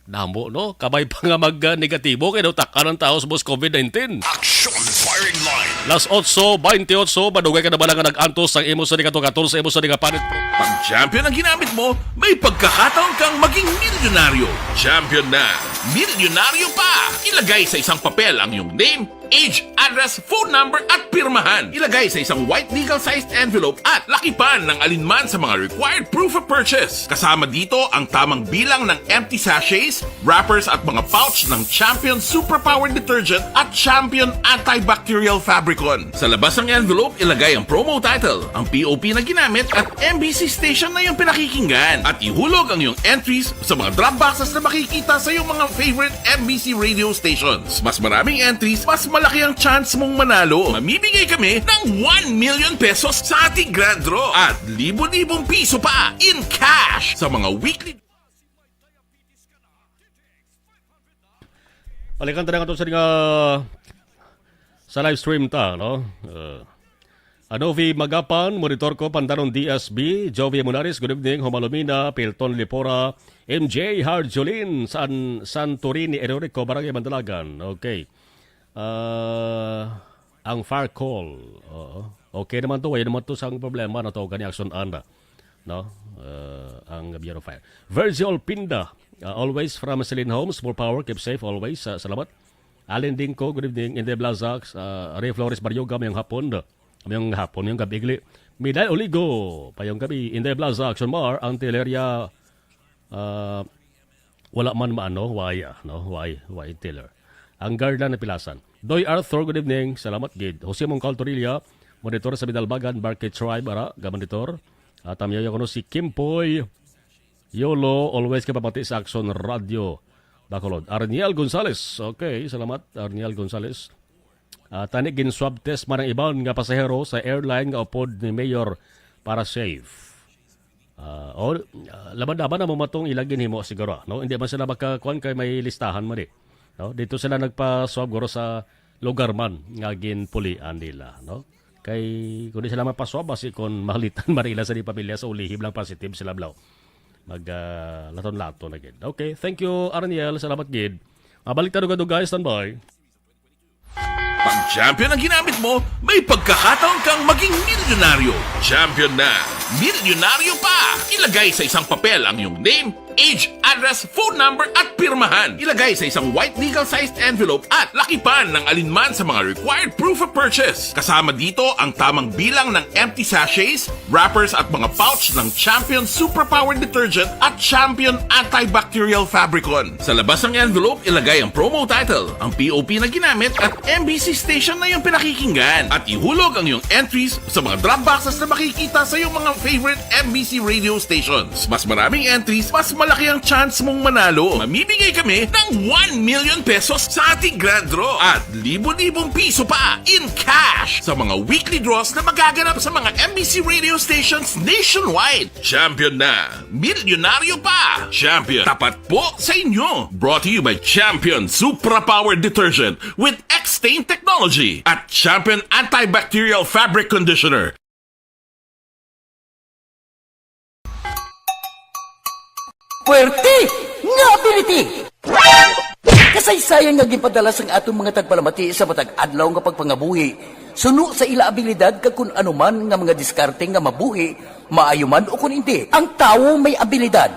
Damo, no? Kabay pa nga mag, ah, negatibo kay daw tak-an ang tao sa boss COVID nineteen. Action Firing Line. Las otso baintiotso, madugay ka na ba lang nga nag-antos sang imo sa di katorse, imo sa di kapanit? Pag champion ang ginamit mo, may pagkakataon kang maging milyonaryo. Champion na, milyonaryo pa! Ilagay sa isang papel ang iyong name, age, address, phone number, at pirmahan. Ilagay sa isang white legal-sized envelope at lakipan ng alinman sa mga required proof of purchase. Kasama dito ang tamang bilang ng empty sachets, wrappers, at mga pouch ng Champion Superpower Detergent at Champion Antibacterial Fabricon. Sa labas ng envelope, ilagay ang promo title, ang P O P na ginamit, at M B C station na iyong pinakikinggan. At ihulog ang iyong entries sa mga drop boxes na makikita sa iyong mga favorite M B C radio stations. Mas maraming entries, mas malaki ang chance mong manalo. Mamimigay kami ng one million pesos sa ating grand draw at libo-libong piso pa in cash sa mga weekly. Balikan ta na nga to sa nga, sa live stream ta, no? Uh, Anovi Magapan, monitor ko, Pandanon D S B, Jovi Munaris, good evening, Homalumina, Pilton Lipora, M J Harjolin, San, Santorini, Erorico, Barangay Mandalagan. Okay. Ah, ang fire call. Oo. Okay naman to, wala naman to sang problema na to, gani action anda. No? Ah, ang Bureau of Fire. Virgil Pinda, ah, always from Celine Homes, more power, keep safe always. Ah, salamat. Alin Dingko, good evening. Inday Blazax, ah, Ray Flores Baryoga, mayong hapon. Mayong hapon, mayong gabi, igli. Miday Oligo, mayong gabi. Inday Blazax, Action Mar, Auntie Leria, ah, wala man maano, why, ah, no? Why, why, Taylor? Ang Garda na Pilasan. Doy Arthur, good evening. Salamat, gid. Jose Mongcal Torilla, monitor sa Bidalbagan, Barkay Tribe, ara, ga monitor. At ang yayo kuno si Kimpoy Yolo, always ka pamati sa Action Radio Bacolod. Arniel Gonzales. Okay, salamat, Arniel Gonzales. Ah, tani gin-swab test man ang iban nga pasahero sa airline nga upod ni Mayor para safe. Ah, o, ah, laban-laban na mo matong ilang ginhimo siguro, no? Hindi man sila makakuan kay may listahan man eh. No? Dito sila nagpa-swab guro sa lugar man nga ginpulian nila, no? Kay kung di sila mapaswab, basi kung mahalitan man ila sa di pamilya sa ulihib lang positive sila, blaw. Mag, ah, laton-laton na gid. Okay, thank you, Arniel. Salamat gid. Mabalik ta dugay-dugay, standby. Pag champion ang ginamit mo, may pagkakataon kang maging milyonaryo. Champion na, milyonaryo pa! Ilagay sa isang papel ang iyong name, age, address, phone number, at pirmahan. Ilagay sa isang white legal-sized envelope at lakipan ng alinman sa mga required proof of purchase. Kasama dito ang tamang bilang ng empty sachets, wrappers, at mga pouch ng Champion Superpower Detergent at Champion Antibacterial Fabricon. Sa labas ng envelope, ilagay ang promo title, ang P O P na ginamit, at M B C station na iyong pinakikinggan. At ihulog ang iyong entries sa mga drop boxes na makikita sa iyong mga favorite M B C radio stations. Mas maraming entries, mas malaki ang chance mong manalo. Mamimigay kami ng one million pesos sa ating grand draw at libo-libong piso pa in cash sa mga weekly draws na magaganap sa mga M B C radio stations nationwide. Champion na! Milyonaryo pa! Champion, tapat po sa inyo! Brought to you by Champion Supra Power Detergent with X-Stain Technology at Champion Antibacterial Fabric Conditioner. Puwerte nga ability! Kasaysayan nga ginpadala sang aton mga tagpalamati sa matag adlaw nga pagpangabuhi suno sa ila abilidad kag kun ano man nga mga diskarte nga mabuhi, maayo man o kun indi. Ang tawo may abilidad.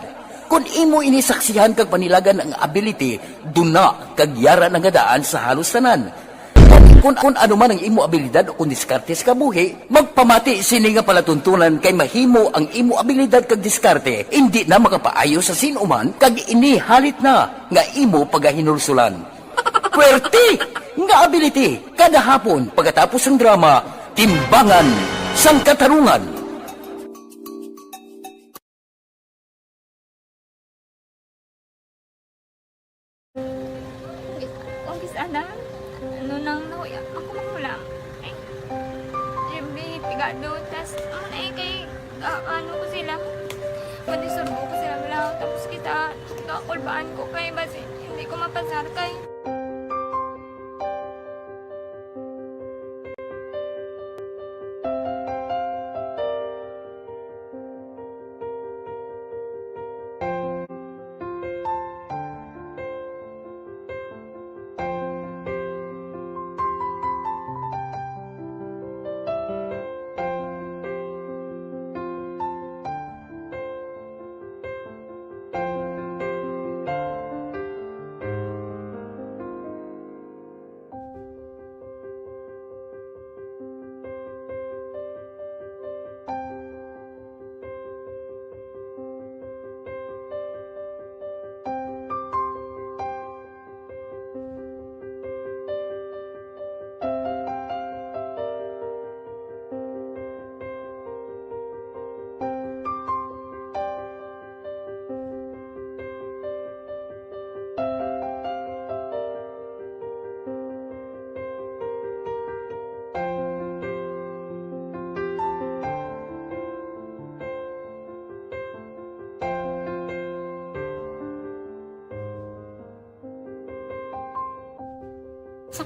Kun imo ini saksihan kag panilagan ang ability, duna kag yara na nga daan sa halos tanan. Kun, kun ano man ang imo abilidad o kun diskarte sa kabuhi, magpamati sini nga palatuntunan kay mahimo ang imo abilidad kag diskarte indi na makapaayo sa sin-o man kag ini halit na nga imo pagahinulsulan. Puwerte nga ability kada hapon pagkatapos sang drama, Timbangan sang Katarungan. Kung gis-, ana, ano nang nahuya, ako manghulam. Ay, Jimmy, pigado, tas, ano na eh, kay, ah, ano ko sila, panisurbo ko sila, wala, tapos kita, kakulbaan ko kay, basi, hindi ko mapasar kay.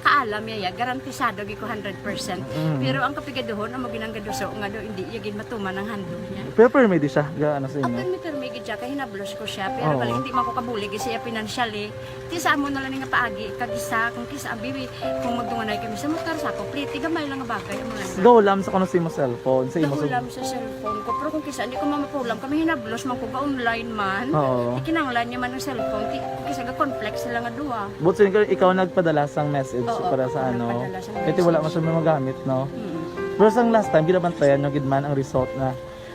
Kaalam niya, ya, garantisado gid ko hundred percent. Mm. Pero ang kapigaduhon, amo ginang gaduso nga do, hindi niya gid matuman ang handog niya. Pero permi di siya, ga, ano sa imo? Permi, permi gid siya, kay hinablos ko siya. Pero Oo. bali, hindi man ko kabulig siya financially. Ti sa amo na lang nga paagi, kag isa, kung kisa, ang bibi, kung magdunganay kami sa motor, sa ako, pliti, gamay lang nga bagay, amo lang. Gahulam sa kuno sa imo cellphone, sa imo Gahulam sa cellphone ko, pero kung kisa, hindi ko mamapulam, kami hinablos man ko, ga-online man. Oo. Ikinanglan niya man ang cellphone, ti, kung kisa, ga-conflict sila nga duwa. But sin-, ikaw nagpadala sang message Oo, para sa ako ano? nagpadala sang Kasi wala man message. siya magamit, no? Mm. Pero sang last time, ginabantayan nyo gid man ang result na?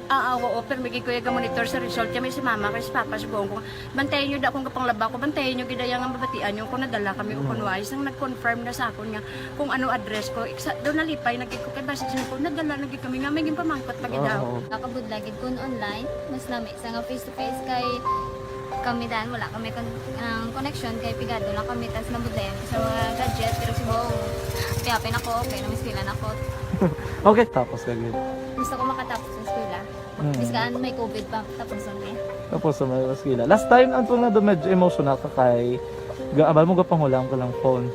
Ah, ah, oo, pero may gid ko yung monitor sa result. Kami si mama, kay si papa, si buong ko. Bantayan nyo da kung kapanglaba ko, bantayan nyo gid yung mabatian nyo kung nadala kami o Mm. kung wais. Nang nag-confirm na sa akon nga kung ano address ko, iksa, doon nalipay na gid ko kay basta siya ko, nadala na gid kami nga may ginpamangkot pa gid daw. Oo. Nakabudlay gid kun online, mas nami sa nga face to face kay kami dan wala kami kon-, ang connection kay pigado lang kami tas nabudlayan ko sa mga gadget pero si Bong, happy na ko, okay na, miskilan ako. Okay, tapos ka gid. Gusto ko makatapos sa eskwela. Mm. Biskan may covid pa, tapos ang eh. Tapos sa mga eskwela. Last time, ang tunga do medyo emotional ka kay ga-, abal mo gapanghulam ka lang phone.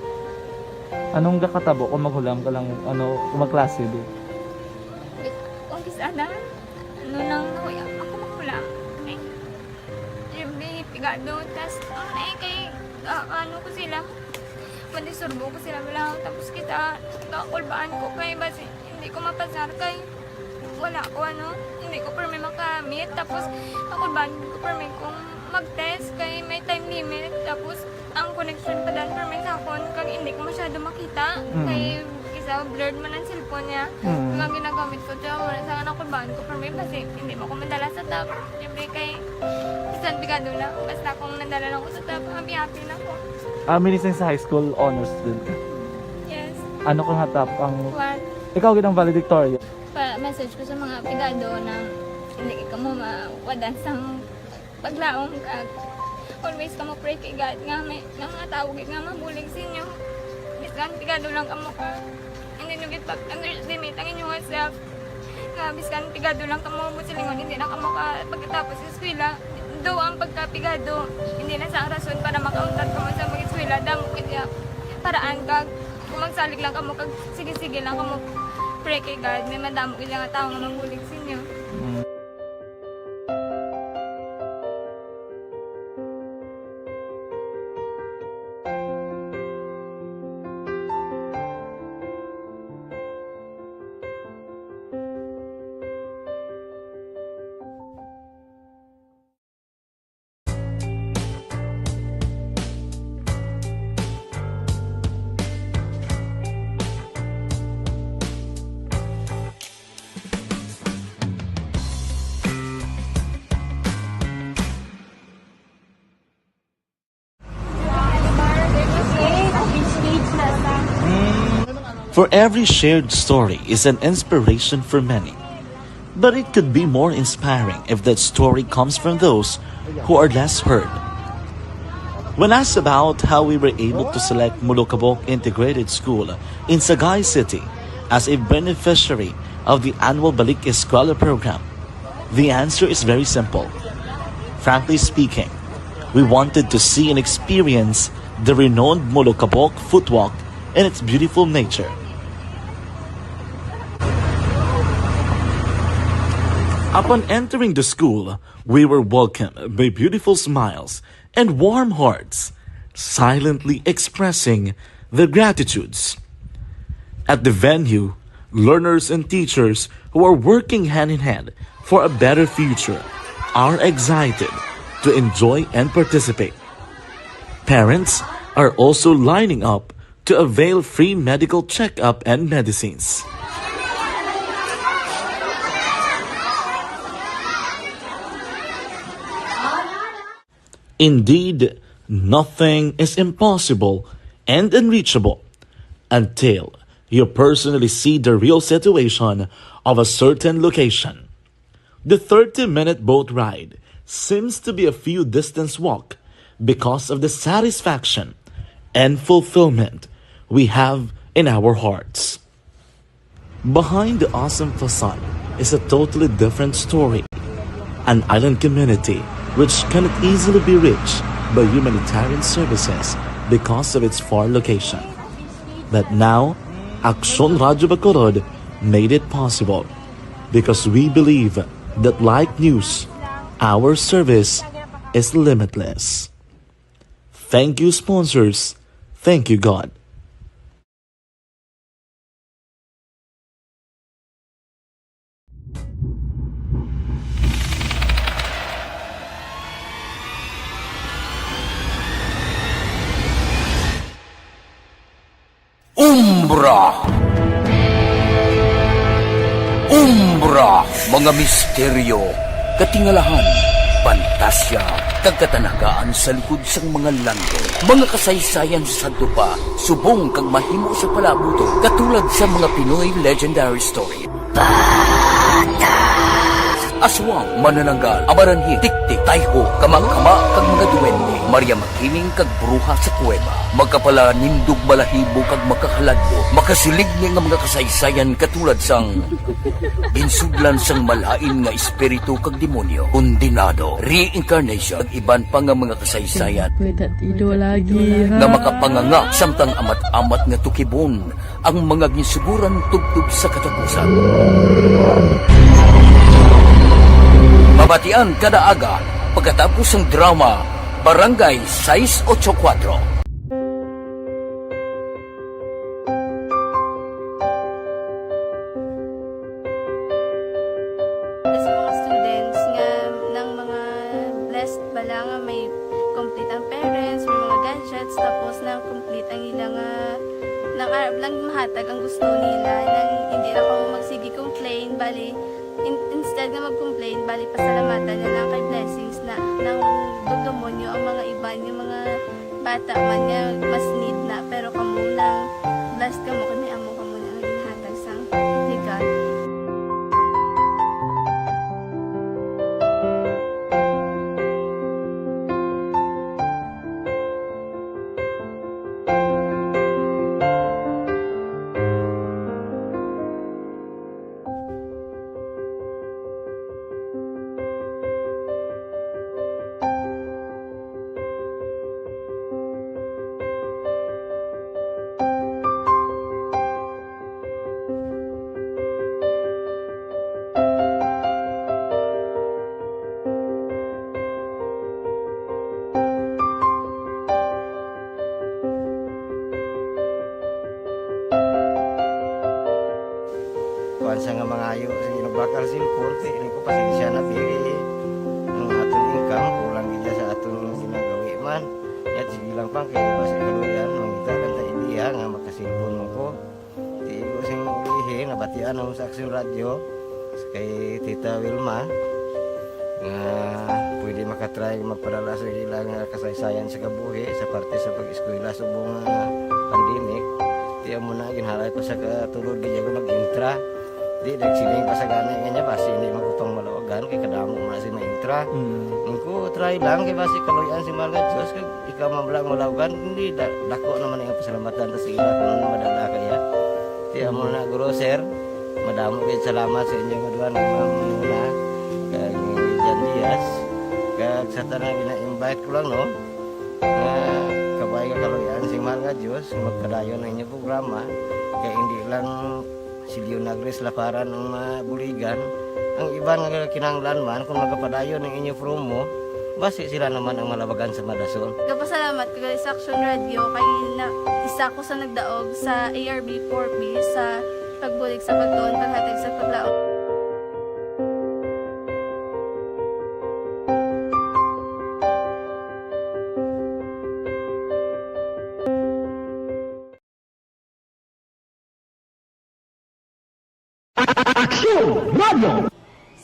Anong gakatabo kung maghulam ka lang, ano, kung magklase di? Kung kis-, ano, ano lang, nahuya ako maghulam. Eh, every pigado, tas, ano eh, kay, ah, ano ko sila, mandisturbo ko sila, wala. Tapos kita, kakulbaan ko kay, basi, hindi ko mapasar kay, wala ko, ano, hindi ko permi makamit. Tapos, kakulbaan ko permi kung mag-test kay may time limit. Tapos, ang connection pa dan permi sa akon, kag hindi ko masyado makita. Mm. Kay, isa, blurred man ang cellphone niya. Mm. Ang ginagamit ko, tiyo, wala sa akin, nakulbaan ko permi, basi, hindi mo ko madala sa top. Siyempre, kay, bisan pigado lang, basta kung nadala lang ko sa top, happy-happy na ko. Ah, minising sa high school, honors student ka? Yes. Ano ka nga top ang One. Ikaw gid ang valedictorian? Pa-message ko sa mga pigado na hindi ka mo mawadan sang paglaom ka. Always ka mo pray kay God nga may, nga mga tao gid nga mabulig sa inyo. Bisan pigado lang kamo ka. Hindi nyo gid pag-underestimate ang inyong self. Nga bisan pigado lang kamo mo silingon, hindi na kamo ka pagkatapos sa eskwela. Do ang pagkapigado, hindi na sa rason para makauntat kamo sa mag-eskwela. Damo gid ya paraan kag kung magsalig lang kamo kag sige-sige lang kamo pray kay God, may madamo gid nga tawo nga mabulig sa inyo. Mm. For every shared story is an inspiration for many. But it could be more inspiring if that story comes from those who are less heard. When asked about how we were able to select Molokabok Integrated School in Sagay City as a beneficiary of the annual Balik Eskwela program, the answer is very simple. Frankly speaking, we wanted to see and experience the renowned Molokabok footwalk and its beautiful nature. Upon entering the school, we were welcomed by beautiful smiles and warm hearts, silently expressing their gratitudes. At the venue, learners and teachers who are working hand in hand for a better future are excited to enjoy and participate. Parents are also lining up to avail free medical checkup and medicines. Indeed, nothing is impossible and unreachable until you personally see the real situation of a certain location. The thirty-minute boat ride seems to be a few distance walk because of the satisfaction and fulfillment we have in our hearts. Behind the awesome facade is a totally different story, an island community which cannot easily be reached by humanitarian services because of its far location. But now, Aksyon Radyo Bacolod made it possible because we believe that like news, our service is limitless. Thank you, sponsors. Thank you, God. Umbra. Umbra, mga misteryo, katingalahan, pantasya, kag katanagaan sa likod sang mga langit. Mga kasaysayan sa sadto pa, subong kag mahimo sa palabuton, katulad sa mga Pinoy legendary story. Aswang, manananggal, amaranhi, tiktik, tayho, kamang-kama, kag mga duwende, Maria Makiling, kag bruha sa kuweba, makapalanindog balahibo kag makahaladlok, makasilig ni nga mga kasaysayan katulad sang ginsudlan sang malain nga espiritu kag demonyo, kondenado, reincarnation, kag iban pa nga mga kasaysayan Kuya Tatido lagi, nga ha? makapanganga samtang amat-amat nga tukibon ang mga ginsuguran tubtob sa katapusan. Mabatian kada aga pagkatapos sang drama Barangay sais ocho kuwatro. Sa mga students nga nang mga blessed bala nga may complete ang parents, may mga gadgets, tapos na complete ang ila nga nang arab lang mahatag ang gusto nila, nang hindi na kamo magsige complain, bali, in-, instead nga mag-complain, bali, pasalamatan na lang kay blessings na nang dumdumo nyo ang mga iban, yung mga bata man nga mas need na, pero kamo nang blessed kamo kay may amo kamo na nga ginhatag sang regalo. Kuwan sa nga mangayo, sige, nagbakal cellphone, kay ini ko pasensya na, pili ang aton income, kulang gid sa aton ginagawi man. Yat, sige lang pang, kay basi kaluyan, mangita lang ta idea nga makasilpon mo ko. Di ko sing ulihi, nabatian ako sa Aksyon Radyo, kay Tita Wilma, nga pwede makatry magpadala sa ilang, ah, kasaysayan sa kabuhi sa parte sa pag-eskwela subong nga pandemic. Di amo na, ginhalay ko sa katulod, di ako mag-intra. Di, nagsiling pa sa gani nga niya, basi hindi man ko pang malawagan, kay kadamo man si ma-intra. Mm. Ang ko, try lang, kay basi kaluyan si Mahal nga Diyos, kag ikaw man lang malawagan, hindi, da-, dako naman ang pasalamatan ta sa ila kung ano madala kaya. Di, amo na, guro, sir, madamo kayo salamat sa inyong aduan, kay Ma'am Muna, kag Jan Diaz, kag sa tanan gina-invite ko lang, no? Nga kabay nga kaluyan si Mahal nga Diyos, magpadayon ang inyong programa, kay hindi lang si Leonagres Laparan ang mabuligan, ang iban nga kinahanglan man, kung magapadayon ang inyo promo, basi sila naman ang malabagan sa madason. Gapasalamat ko gali sa Aksyon Radyo kay na, isa ko sa nagdaog sa A R B four B sa pagbulig sa pagtuon, paghatag sa paglaom. Aksyon Radyo.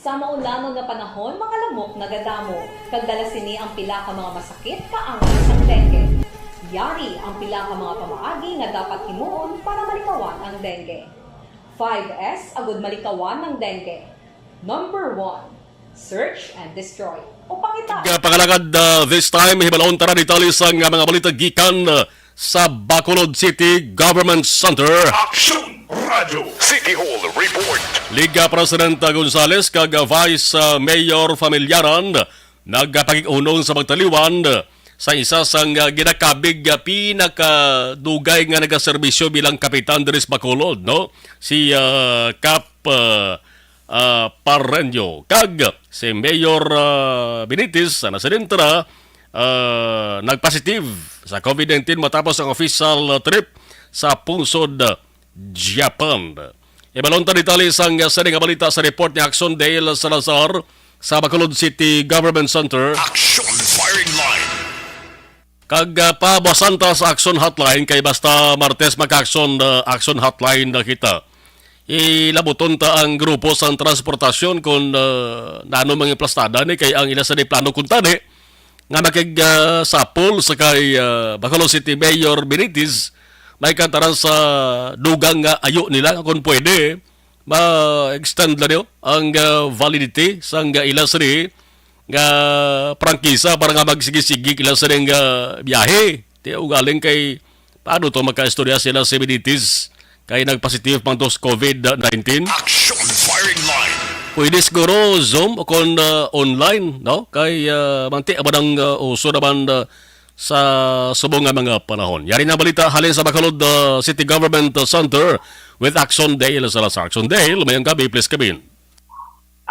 Sa maulamon nga panahon, mga lamok nagadamo, kag dala sini ang pila ka mga masakit nga angay sang dengue. Yari ang pila ka mga pamaagi nga dapat himuon para malikawan ang dengue. Five S agud malikawan ang dengue. Number one, search and destroy o pangita. Nga pangalagad, ah, this time, hibalon ta na detalye sang, ah, mga balita gikan, ah, sa Bacolod City Government Center. Aksyon Radyo City Hall Report. Liga Presidenta Gonzales kag, ah, Vice, ah, Mayor Familiaran nagapakig-unong sa pagtaliwan sa isa sang, ah, ginakabig, ah, pinakadugay nga nagaserbisyo bilang kapitan diri sa Bacolod, no? Si, ah, Kap, ah, ah, Parreño kag si Mayor, ah, Benitez sa nasidente, ah, nagpositive sa COVID nineteen matapos ang official, ah, trip sa pungsod, ah, Japan. Ibalon ta detalye sang, ah, sini nga balita sa report ni Action Dale Salazar sa Bacolod City Government Center. Action Firing Line. Kag, ah, pabasan ta sa Action Hotline kay basta Martes mag-action, ah, Action Hotline na kita. Ilabuton ta ang grupo sang transportasyon kung, ah, nano mga plastada ni kay ang ila sa di plano kuntani nga makig, ah, sapol sa kay, ah, Bacolod City Mayor Benitez may kantaran sa dugang nga ayo nila nga kung pwede ma-extend la niyo ang, ah, validity sang, ah, ila sini nga prangkisa para nga magsigi-sige ila sini nga biyahe. Ti ugaling kay paano to magkaistorya sila si Benitez kay nagpositive man to sa COVID nineteen? Action Firing Line. Pwede siguro Zoom o kon, ah, online, no? Kay, ah, manti ba nang, ah, uso naman, ah, sa subong nga mga panahon. Yari na balita halin sa Bacolod, ah, City Government, ah, Center with Action Dale Salazar. Action Dale, mayong gabi, please come in.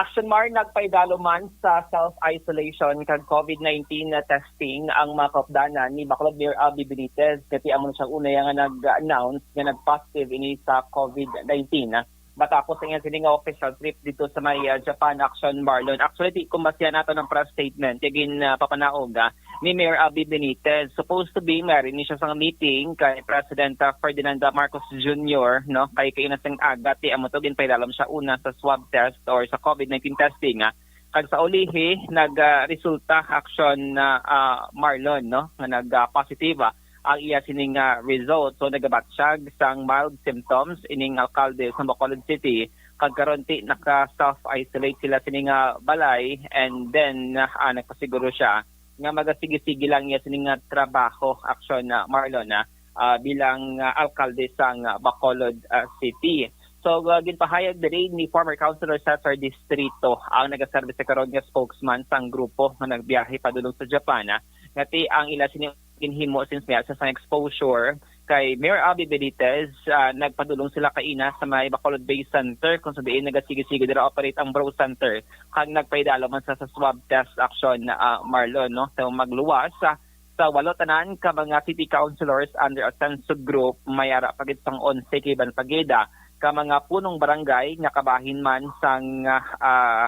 Action Mar, nagpaidalo man sa self-isolation kag COVID nineteen na testing ang mga kaupdanan ni Bacolod Mayor Abby Benitez, kay amo na siya una nga nag-announce nga nag-positive ini sa COVID nineteen. Matapos ang iyang sini nga official trip dito sa may, ah, Japan, Action Marlon. Actually, di ko masiya nato ng press statement. Kaya gin, ah, papanaog, ah, ni Mayor Abby Benitez. Supposed to be, meron ni siya sa meeting kay President, ah, Ferdinand Marcos Junior, no? Kay kaina sang aga, ti amo to, ginpaidalom siya una sa swab test or sa COVID nineteen testing, ah. Kag sa ulihi, nag, ah, resulta Action na, ah, Marlon, no? Nga nag, ah, positive, ah, ang iya sining, ah, result. So, nagabatyag sang mild symptoms ining alkalde sa Bacolod City. Kag karon ti naka-self-isolate sila sining, ah, balay, and then, ah, nagpasiguro siya nga magasigi-sige lang iya sini nga trabaho, Action, ah, Marlon, ah, ah, bilang, ah, alkalde sang, ah, Bacolod, ah, City. So, ah, ginpahayag diri ni former Councilor Cesar Distrito, ang nagaserbi sa karon nga spokesman sang grupo nga nagbiyahe padulong sa Japan, ah, nga ti ang ila sini ginhimo since may access sang exposure kay Mayor Abby Benitez, ah, nagpadulong sila kaina sa may Bacolod Bay Center, kung sa diin nagasigi-sige dira operate ang Bro Center, kag nagpaidalo man sa, sa swab test, Action, ah, Marlon, no? So, magluwas, ah, sa walo tanan ka mga city councilors under a census group, may ara pa gid sang onse ka iban pa gid, ah, ka mga punong barangay nga kabahin man sang, ah,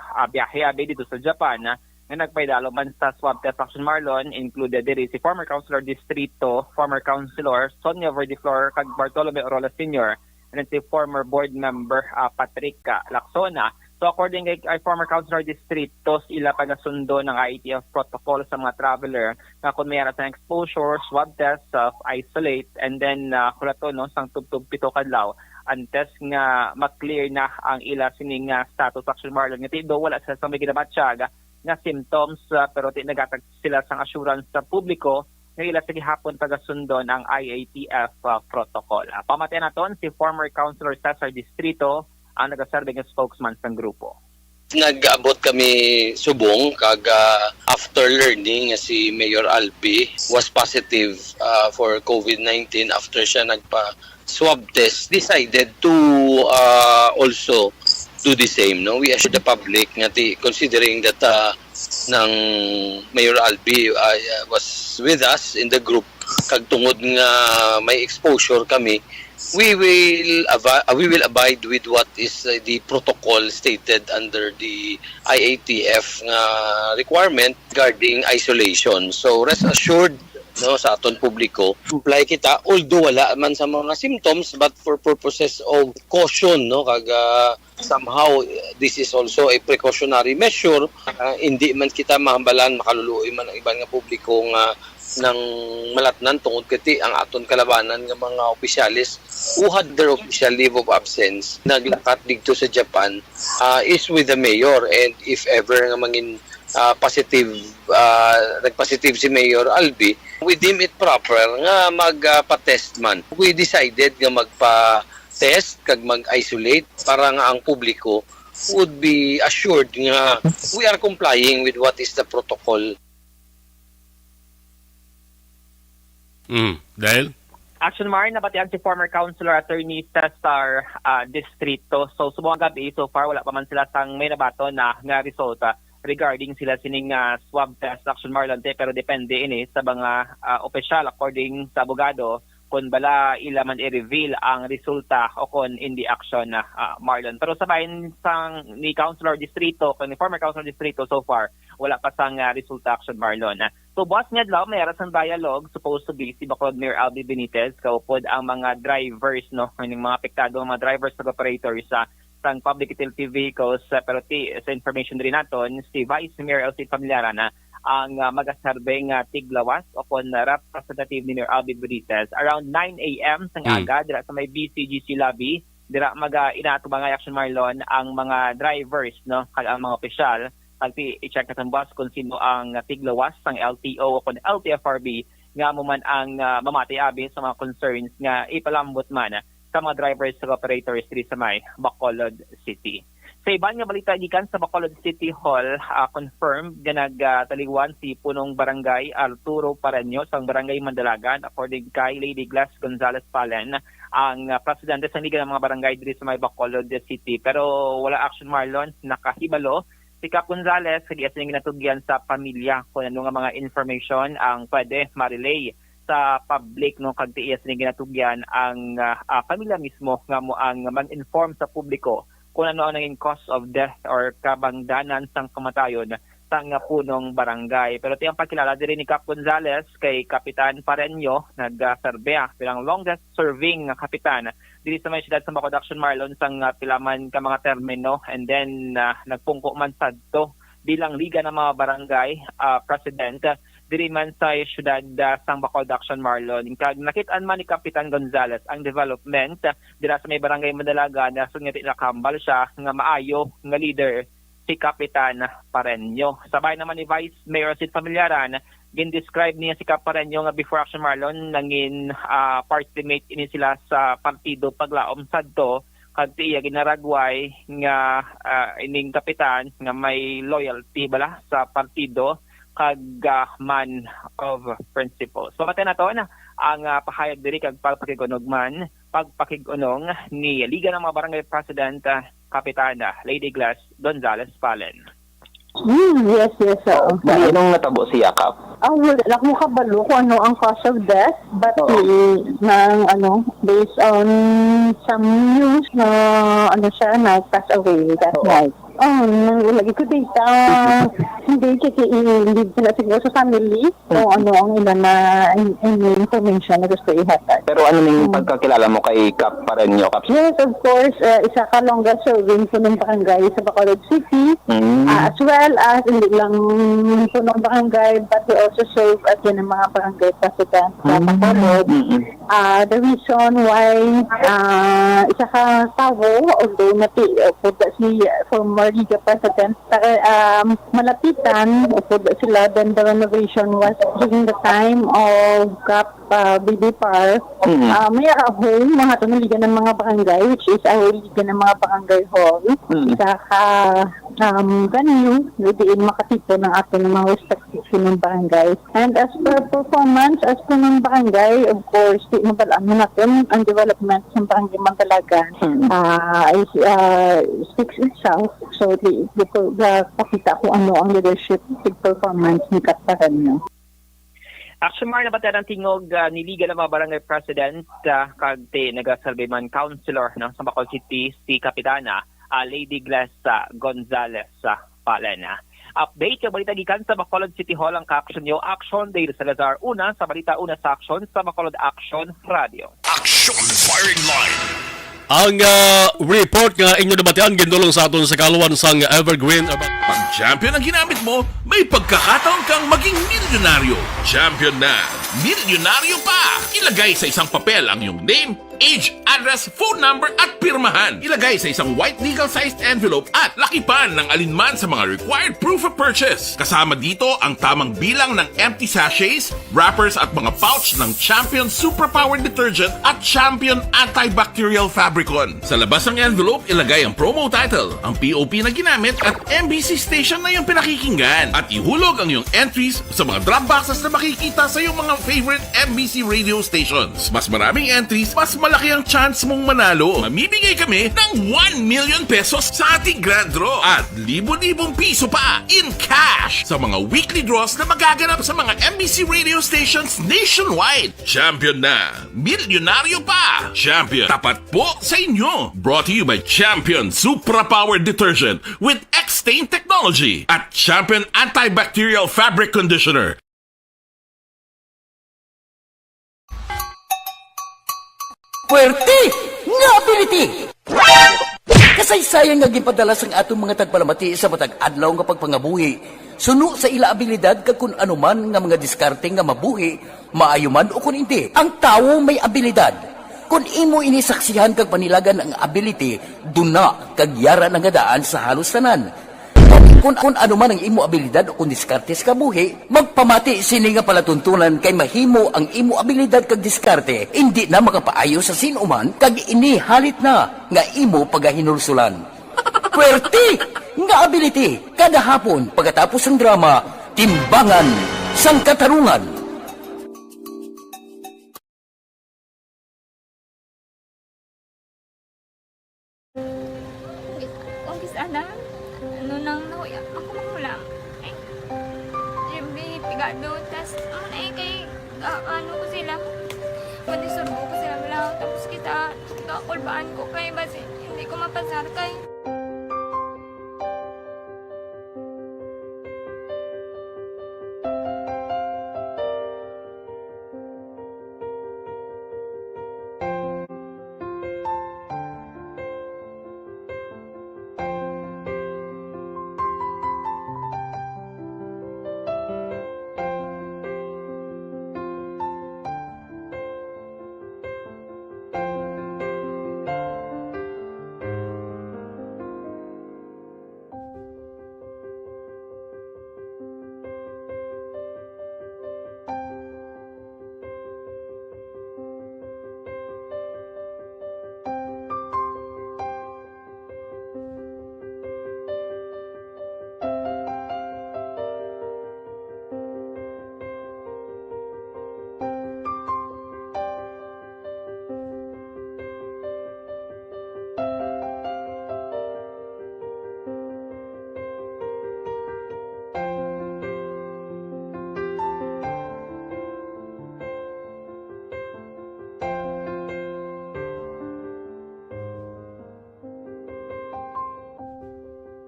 ah, biyahe abi dito sa Japan, ah, nga nagpaidalo man sa swab test, Action Marlon, included diri si former Councilor Distrito, former Councilor Sonia Verdiflor, kag Bartolome Orola Senior, and si former board member, ah, Patrick, ah, Lacson. So, according kay, kay former Councilor Distrito, sila pagasundo ng I A T F protocol sa mga traveler nga kung may ara sang exposure, swab test, self-isolate, and then, ah, kulato, no, sang tubtob pito ka adlaw antes nga ma-clear na ang ila sining, ah, status, Action Marlon. Nga ti do wala sila sa may ginabatyag nga symptoms, ah, pero ti nagatag sila sang assurance sa publiko nga ila sa gihapon pagasundon ang I A T F, ah, protocol. Ah, pamatian naton si former Councilor Cesar Distrito, ang nagaserbi nga spokesman sang grupo. Nag-abot kami subong kag, ah, after learning nga si Mayor Albi was positive, ah, for COVID nineteen after siya nagpa swab test, decided to, ah, also do the same, no? We assured the public nga ti, considering that, ah, nang Mayor Albi, ah, was with us in the group, kag tungod nga may exposure kami, we will ava-, ah, we will abide with what is, uh, the protocol stated under the I A T F nga requirement regarding isolation. So, rest assured, no, sa aton publiko, comply kita, although wala man sa mga symptoms, but for purposes of caution, no, kag, ah, somehow, this is also a precautionary measure. Ah, hindi man kita mahambalan, makaluluoy man ang iban nga publiko nga nang malatnan tungod kay ti ang aton kalabanan nga mga opisyales who had their official leave of absence naglakat didto sa Japan, ah, is with the mayor, and if ever nga mangin, ah, positive, ah, nagpositive si Mayor Albi, we deem it proper nga mag, ah, pa-test man. We decided nga magpa-test kag mag-isolate para nga ang publiko would be assured nga we are complying with what is the protocol. Mm. Dahil? Action Mar, nabatian si former councilor attorney Cesar ah, Distrito. So, subong ang gabi, so far, wala pa man sila sang may nabaton na nga resulta regarding sila sining ah, swab test, Action Marlon, te, pero depende ini sa mga ah, opisyal, according sa abogado, kung bala ila man i-reveal ang resulta o kung in the action na ah, Marlon. Pero sa bahin sang ni Councilor Distrito, kung ni former Councilor Distrito, so far, wala pa sang ah, resulta, Action Marlon. So, buwas nga adlaw, may ara sang dialogue, supposed to be si Bacolod Mayor Albee Benitez, kaupod ang mga drivers, no, ang mga apektado, ang mga drivers ug operators sa sang public utility vehicles, ah, pero ti, sa information diri naton, si Vice Mayor Elsie Familiaran na ang ah, magasarbe nga tiglawas o kon representative ni Mayor Albee Benitez around nine a m sang Hmm. aga dira sa may B C G C lobby. Dira maga inaatubangay, Action Marlon, ang mga drivers, no, kag ang mga opisyal. Pag ti i-check naton buwas kung sino ang tiglawas sang L T O o kon L T F R B nga amo man ang ah, mamati abi sa mga concerns nga ipalambot man sa mga drivers ug operators diri sa may Bacolod City. Sa iban nga balita gikan sa Bacolod City Hall, ah, confirmed nga nagtaliwan si Punong Barangay Arturo Pareño sang Barangay Mandalagan, according kay Lady Glass Gonzalez Palen, ang ah, presidente sa Liga ng mga Barangay diri sa may Bacolod City. Pero wala, Action Marlon, nakahibalo si Kap Gonzalez kag iya sini ginatugyan sa pamilya kung ano nga mga information ang pwede ma-relay sa public, no, kag ti iya sini ginatugyan ang ah, ah, pamilya mismo nga mo ang mag-inform sa publiko kung ano ang naging cause of death or kabangdanan sang kamatayon sang ah, punong barangay. Pero ti ang pagkilala diri ni Kap Gonzalez kay Kapitan Pareño, nagserbe bilang longest serving nga kapitan diri sa may siyudad sa Bacolod, Action Marlon, sang ah, pila man ka mga termino, and then ah, nagpungko man sadto bilang Liga ng mga Barangay ah, President ah, diri man sa siyudad ah, sang Bacolod, Action Marlon. Kag nakit-an man ni Kapitan Gonzalez ang development ah, dira sa may Barangay Mandalagan, nga sungit nakahambal siya nga maayo nga leader si Kapitan Pareño. Sa bahin naman ni Vice Mayor Sid Familiaran, gin-describe niya si Kap Pareño nga before, Action Marlon, nangin ah, party mate ini sila sa Partido Paglaom sadto, kag ti iya ginaragway nga ah, ining kapitan nga may loyalty bala sa partido kag ah, man of principles. Pamatay naton ang ah, pahayag diri kag pagpakig-unong man, pagpakig-unong ni Liga ng mga Barangay President, ah, Kapitana Lady Glass Gonzalez Palen. Hmm, yes, yes, oo. Dali, anong natabo siya, Kap? Ah, wala lang ko kabalo kung ano ang cause of death, but Oo. eh, nang ano, based on some news na ano siya, nag-pass away that Oo. night. Oh, nang lagi ko data, hindi, kasi hindi sila siguro sa family kung ano ang ilan na in, in information na gusto ihatag. Pero ano ning Hmm. pagkakilala mo kay Kap Pareño, Kap? Yes, of course, uh, isa ka longest serving punong barangay sa Bacolod City, Mm. ah, as well as hindi lang punong barangay, but he also serve as yun ang mga barangay president sa Mm. Bacolod. Mm-mm. Ah, the reason why ah, isa ka tawo, although nati, upod si former Liga President, pero um, malapitan, upod sila, then the renovation was during the time of Kap uh, B B Par. Mm. Ah, may ara home, mga tunaligan ng mga barangay, which is our liga ng mga barangay hall. Mm. Isa ka um, venue, diin makatipon ang ato ng mga respective ng barangay. And as per performance, as per ng barangay, of course, di mabalaan mo natin ang development ng barangay Mandalagan. Mm. Ah, is, ah, speaks itself. So, di, di ko, ah, pakita kung ano ang leadership, big performance ni Kap Pareño. Action Mar, nabatian ang tingog ah, ni Liga ng mga Barangay President ah, kag ti nagaserbi man councilor, no, sa Bacolod City, si Kapitana ah, Lady Glass ah, Gonzalez ah, Palen. Update kag balita gikan sa Bacolod City Hall ang ka-action niyo, Action Dale Salazar, una sa balita, una sa aksyon sa Bacolod Action Radio. Action Firing Line. Ang ah, report nga inyo nabatian gindulong sa aton sa kaluan sang Evergreen. Pag champion ang ginamit mo, may pagkakataon kang maging milyonaryo. Champion na, milyonaryo pa! Ilagay sa isang papel ang iyong name, age, address, phone number, at pirmahan. Ilagay sa isang white legal-sized envelope at lakipan ng alinman sa mga required proof of purchase. Kasama dito ang tamang bilang ng empty sachets, wrappers, at mga pouch ng Champion Superpower Detergent at Champion Antibacterial Fabricon. Sa labas ng envelope, ilagay ang promo title, ang P O P na ginamit, at M B C station na iyong pinakikinggan. At ihulog ang iyong entries sa mga drop boxes na makikita sa iyong mga favorite M B C radio stations. Mas maraming entries, mas malaki ang chance mong manalo. Mamimigay kami ng one million pesos sa ating grand draw at libo-libong piso pa in cash sa mga weekly draws na magaganap sa mga M B C radio stations nationwide. Champion na! Milyonaryo pa! Champion, tapat po sa inyo! Brought to you by Champion Supra Power Detergent with X-Stain Technology at Champion Antibacterial Fabric Conditioner. Puwerte nga ability! Kasaysayan nga ginpadala sang aton mga tagpalamati sa matag adlaw nga pagpangabuhi, suno sa ila abilidad kag kun ano man nga mga diskarte nga mabuhi, maayo man o kun indi. Ang tawo may abilidad. Kun imo ini saksihan kag panilagan ang ability, duna kag yara na nga daan sa halos tanan. Kun, kun ano man ang imo abilidad o kun diskarte sa kabuhi, magpamati sini nga palatuntunan kay mahimo ang imo abilidad kag diskarte indi na makapaayo sa sin-o man kag ini halit na nga imo pagahinulsulan. Puwerte nga ability kada hapon pagkatapos sang drama, Timbangan sang Katarungan. Kung kis-, ana, ano nang nahuya, ako manghulam. Eh, Jimmy, pigado, tas, ano na eh, kay, ah, ano ko sila, manisurbo ko sila, wala, tapos kita, kakulbaan ko kay, basi, hindi ko mapasar kay.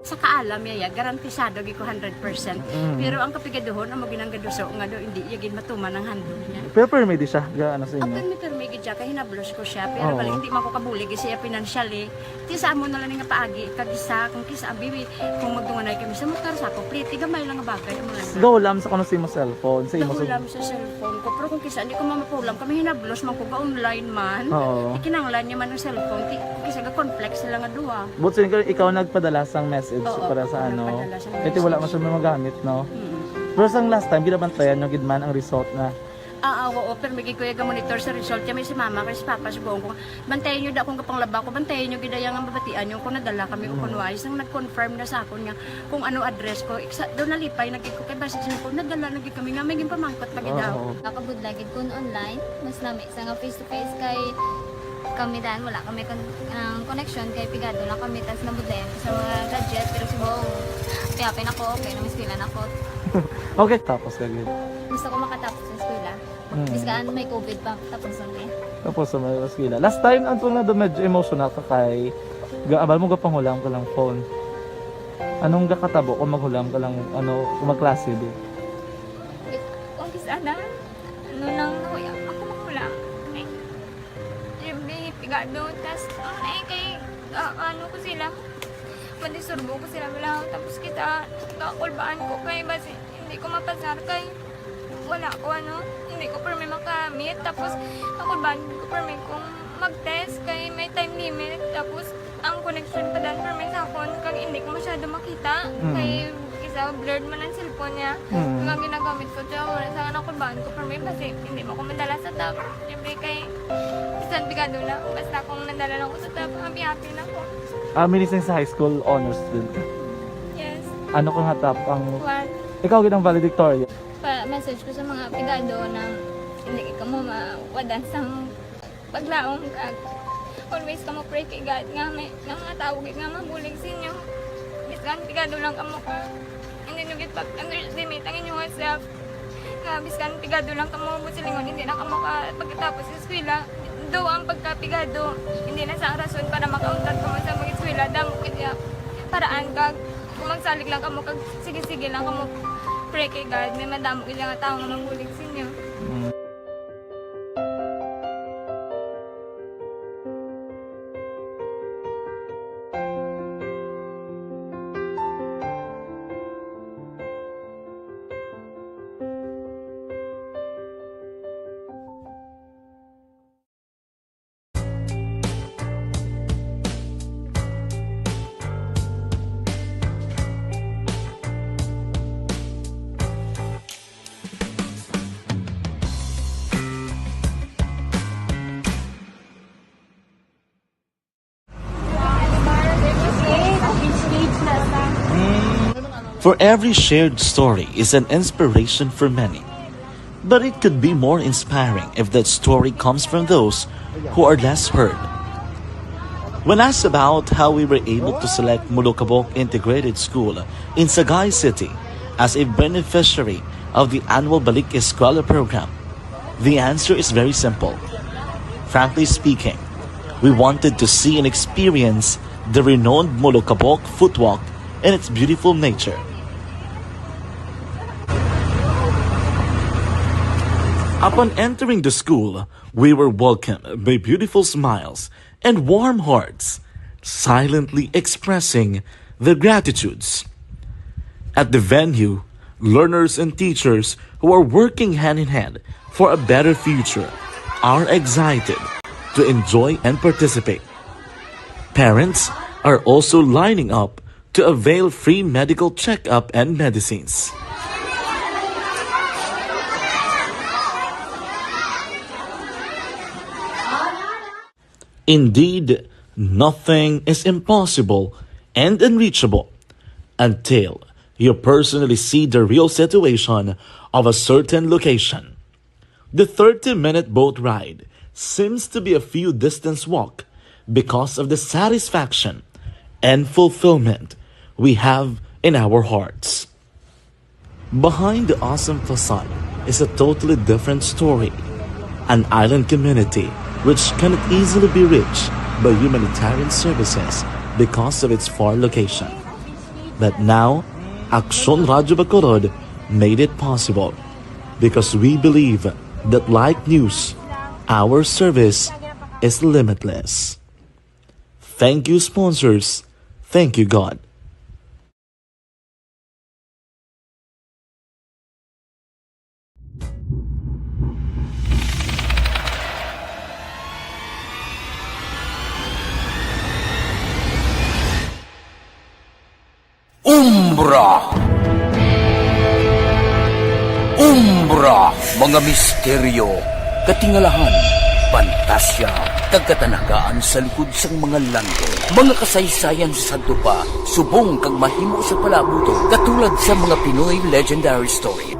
Sa kaalam niya, ya, garantisado gid ko hundred percent. Mm. Pero ang kapigaduhon, amo ginang gaduso nga do, hindi iya gid matuman ang handog niya. Pero permi di siya, ga, ano sa inyo? Ang permi, permi gid siya, kay hinablos ko siya. Pero Oo. bali, hindi man ko kabulig siya financially. Ti sa amo na lang nga paagi, kag isa, kung kisa, abi, kung magdunganay kami sa motor, sa ako, pliti, gamay lang nga bagay, amo lang. Gahulam sa kuno sa imo cellphone, sa imo Gahulam sa cellphone ko, pero kung kisa, hindi ko mamapulam, kami hinablos man ko, ga-online man. Oo. Ikinanglan niya man ang cellphone, ti, kung kisa, ga-conflict sila nga duha. But so, ikaw nagpadala sang message Oo, para sa ako ano? nagpadala sang Kaya wala message. man siya magamit, no? Mm. Pero sang last time, ginabantayan nyo gid man ang result na. Ah, ah, oo, pero may gid ko yung monitor sa result. Kaya may si mama, kay si papa, subukan ko, "Bantayan nyo da akong kapanglaba ko, bantayan nyo gid ang mabatian nyo kung nadala kami o Mm. kung wala." Isang nag-confirm na sa akon nga kung ano address ko. Iksa, daw nalipay na gid ko, kay basi siya ko, nadala na gid kami nga, may ginpamangkot pa gid Oo, daw. oo. Nakabudlay gid kun online, mas nami sa nga face to face kay kami dan, wala kami kon-, ang connection kay pigado lang kami, tas nabudlayan ko sa mga gadget, pero si Bong, piyapin ako, okay na, may eskwela na ako. Okay, tapos ka gid. Gusto ko makatapos sa eskwela. Mm. Bis ka, ano, may covid pa, tapos ang eh. Tapos sa mga eskwela. Last time, ang tunga do medyo emotional ka kay, ga-, abal mo gapanghulam ka lang phone. Anong gakatabo kung maghulam ka lang, ano, kung magklase, di? Kung kis-, ana, ano lang, nahuya, ako maghulam. Ay. Jimmy, pigado, tas, ano na eh, kay, ah, ano ko sila, manisurbo ko sila, wala, tapos kita, kakulbaan ko kay, basi, hindi ko mapasar kay, wala ko, ano, hindi ko permi makamit, tapos, kakulbaan ko permi kung Mag-test kay may time limit, tapos ang connection pa dan permi sa akon, kag hindi ko masyado makita, Mm. kay isa blurred man ang cellphone niya. Mm. Kag ang ginagamit ko, tiyo, wala sa anak ko, baan ko permi, basi hindi mo ko madala sa top. Siyempre kay, bisan pigado na, basta kung nadala lang ko sa top, happy-happy na ko. Ah, minising sa high school, honor student ka? Yes. Ano ka nga top ang One. Ikaw gid ang valedictorian? Pa-message ko sa mga pigado na hindi ka mo mawadan sang paglaom, kag always kamo pray kay God nga may, nga mga tawo gid nga mabulig sa inyo. Bisan pigado lang kamo ka, hindi nyo gid pag-underestimate ang inyong self. Nga bisan pigado lang kamo, buot silingon, hindi na kamo ka pagkatapos sa eskwela. Do ang pagkapigado, hindi na sa rason para makauntat kamo sa mag-eskwela. Damo gid nga paraan, kag kung magsalig lang kamo, kag sige-sige lang kamo pray kay God, may madamo gid nga tawo nga mabulig sa inyo. Mm. For every shared story is an inspiration for many. But it could be more inspiring if that story comes from those who are less heard. When asked about how we were able to select Molokabok Integrated School in Sagay City as a beneficiary of the annual Balik Eskwela program, the answer is very simple. Frankly speaking, we wanted to see and experience the renowned Molokabok Footwalk and its beautiful nature. Upon entering the school, we were welcomed by beautiful smiles and warm hearts, silently expressing their gratitudes. At the venue, learners and teachers who are working hand in hand for a better future are excited to enjoy and participate. Parents are also lining up to avail free medical checkup and medicines. Indeed, nothing is impossible and unreachable until you personally see the real situation of a certain location. The thirty-minute boat ride seems to be a few distance walk because of the satisfaction and fulfillment we have in our hearts. Behind the awesome facade is a totally different story, an island community which cannot easily be reached by humanitarian services because of its far location. But now, Aksyon Radyo Bacolod made it possible because we believe that like news, our service is limitless. Thank you, sponsors. Thank you, God. Umbra. Umbra, mga misteryo, katingalahan, pantasya, kag katanagaan sa likod sang mga langgam. Mga kasaysayan sa sadto pa, subong kag mahimo sa palaabuton, katulad sa mga Pinoy legendary story.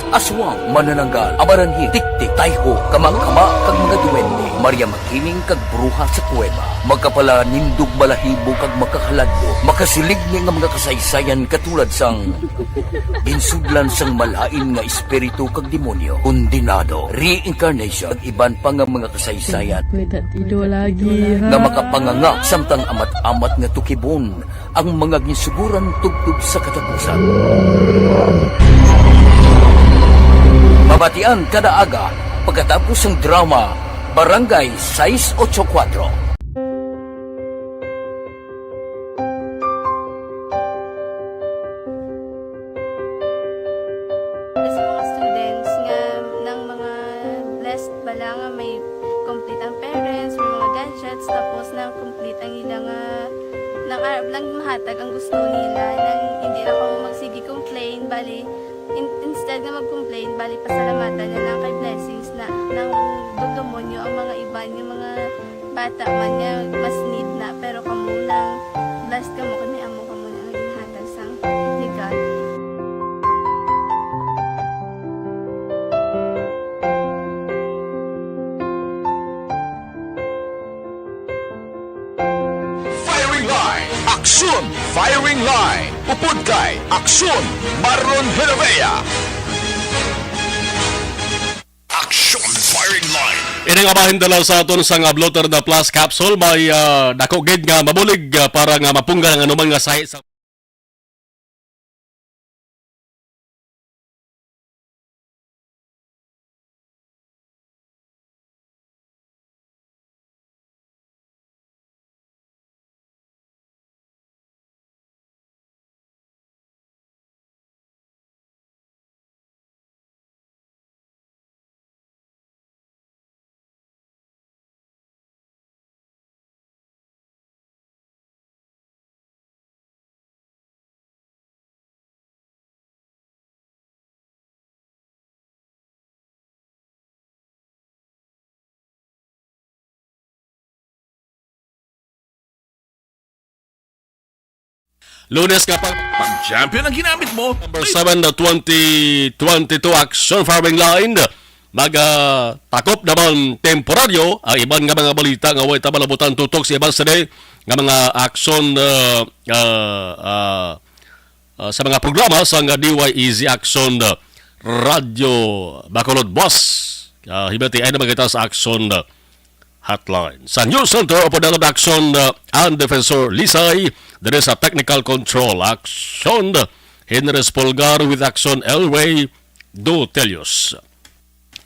Aswang, manananggal, amaranhit, tiktik, tayho, kamakama, kag mga duwende, Maria Makiling kag bruha sa kuweba, makapalanindog balahibo kag makahaladlok, makasiligni nga mga kasaysayan katulad sang ginsudlan sang malain nga espiritu kag demonyo, kondenado, reincarnation, kag iban pa nga mga kasaysayan May tatido lagi, ha? nga makapanganga samtang amat-amat nga tukibon ang mga ginsuguran tubtob sa katapusan. Mabatian kada aga pagkatapos sang drama Barangay sais ocho kuwatro. Sa mga students nga, nang mga blessed bala nga nila nga nang arab lang mahatag ang gusto nila, nang hindi na kamo magsige complain, bali, in-, instead nga mag-complain, bali, pasalamatan na lang kay blessings na, nang dumdumon nyo ang mga iban, yung mga bata man nga mas need na, pero kamo nang blessed kamo kay may amo kamo na nga ginhatag sang ni God. Firing Line. Aksyon Firing Line. Upod kay Aksyon Marlon Hervea. Aksyon Firing Line. Ini nga bahin dala sa aton sa nga Blotter na Plus Capsule, may ah, dako gid nga mabulig ah, para nga mapunggan ang anuman nga sahi sa Lunes nga pag Pag champion ang ginamit mo, number seven na twenty twenty-two Action Firing Line. Mag ah, takop naman temporaryo ang iban nga mga balita nga way ta malabutan tutok sa iban sini nga mga action ah, ah, ah, ah, sa mga programa sa nga D Y E Z Action ah, Radyo Bacolod Boss. Ah, himati ay naman kita sa action ah, Hotline. Sa News Center, upod naton action uh, ang Defensor Lisay, diri sa Technical Control action, Henry Spolgar with action Elway Dutelius.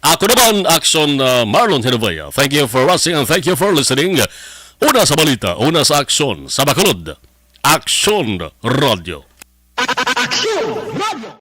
Ako naman, action uh, Marlon Hinovea. Thank you for watching and thank you for listening. Una sa balita, una sa action, sa Bacolod, Action Radio. Action Radio.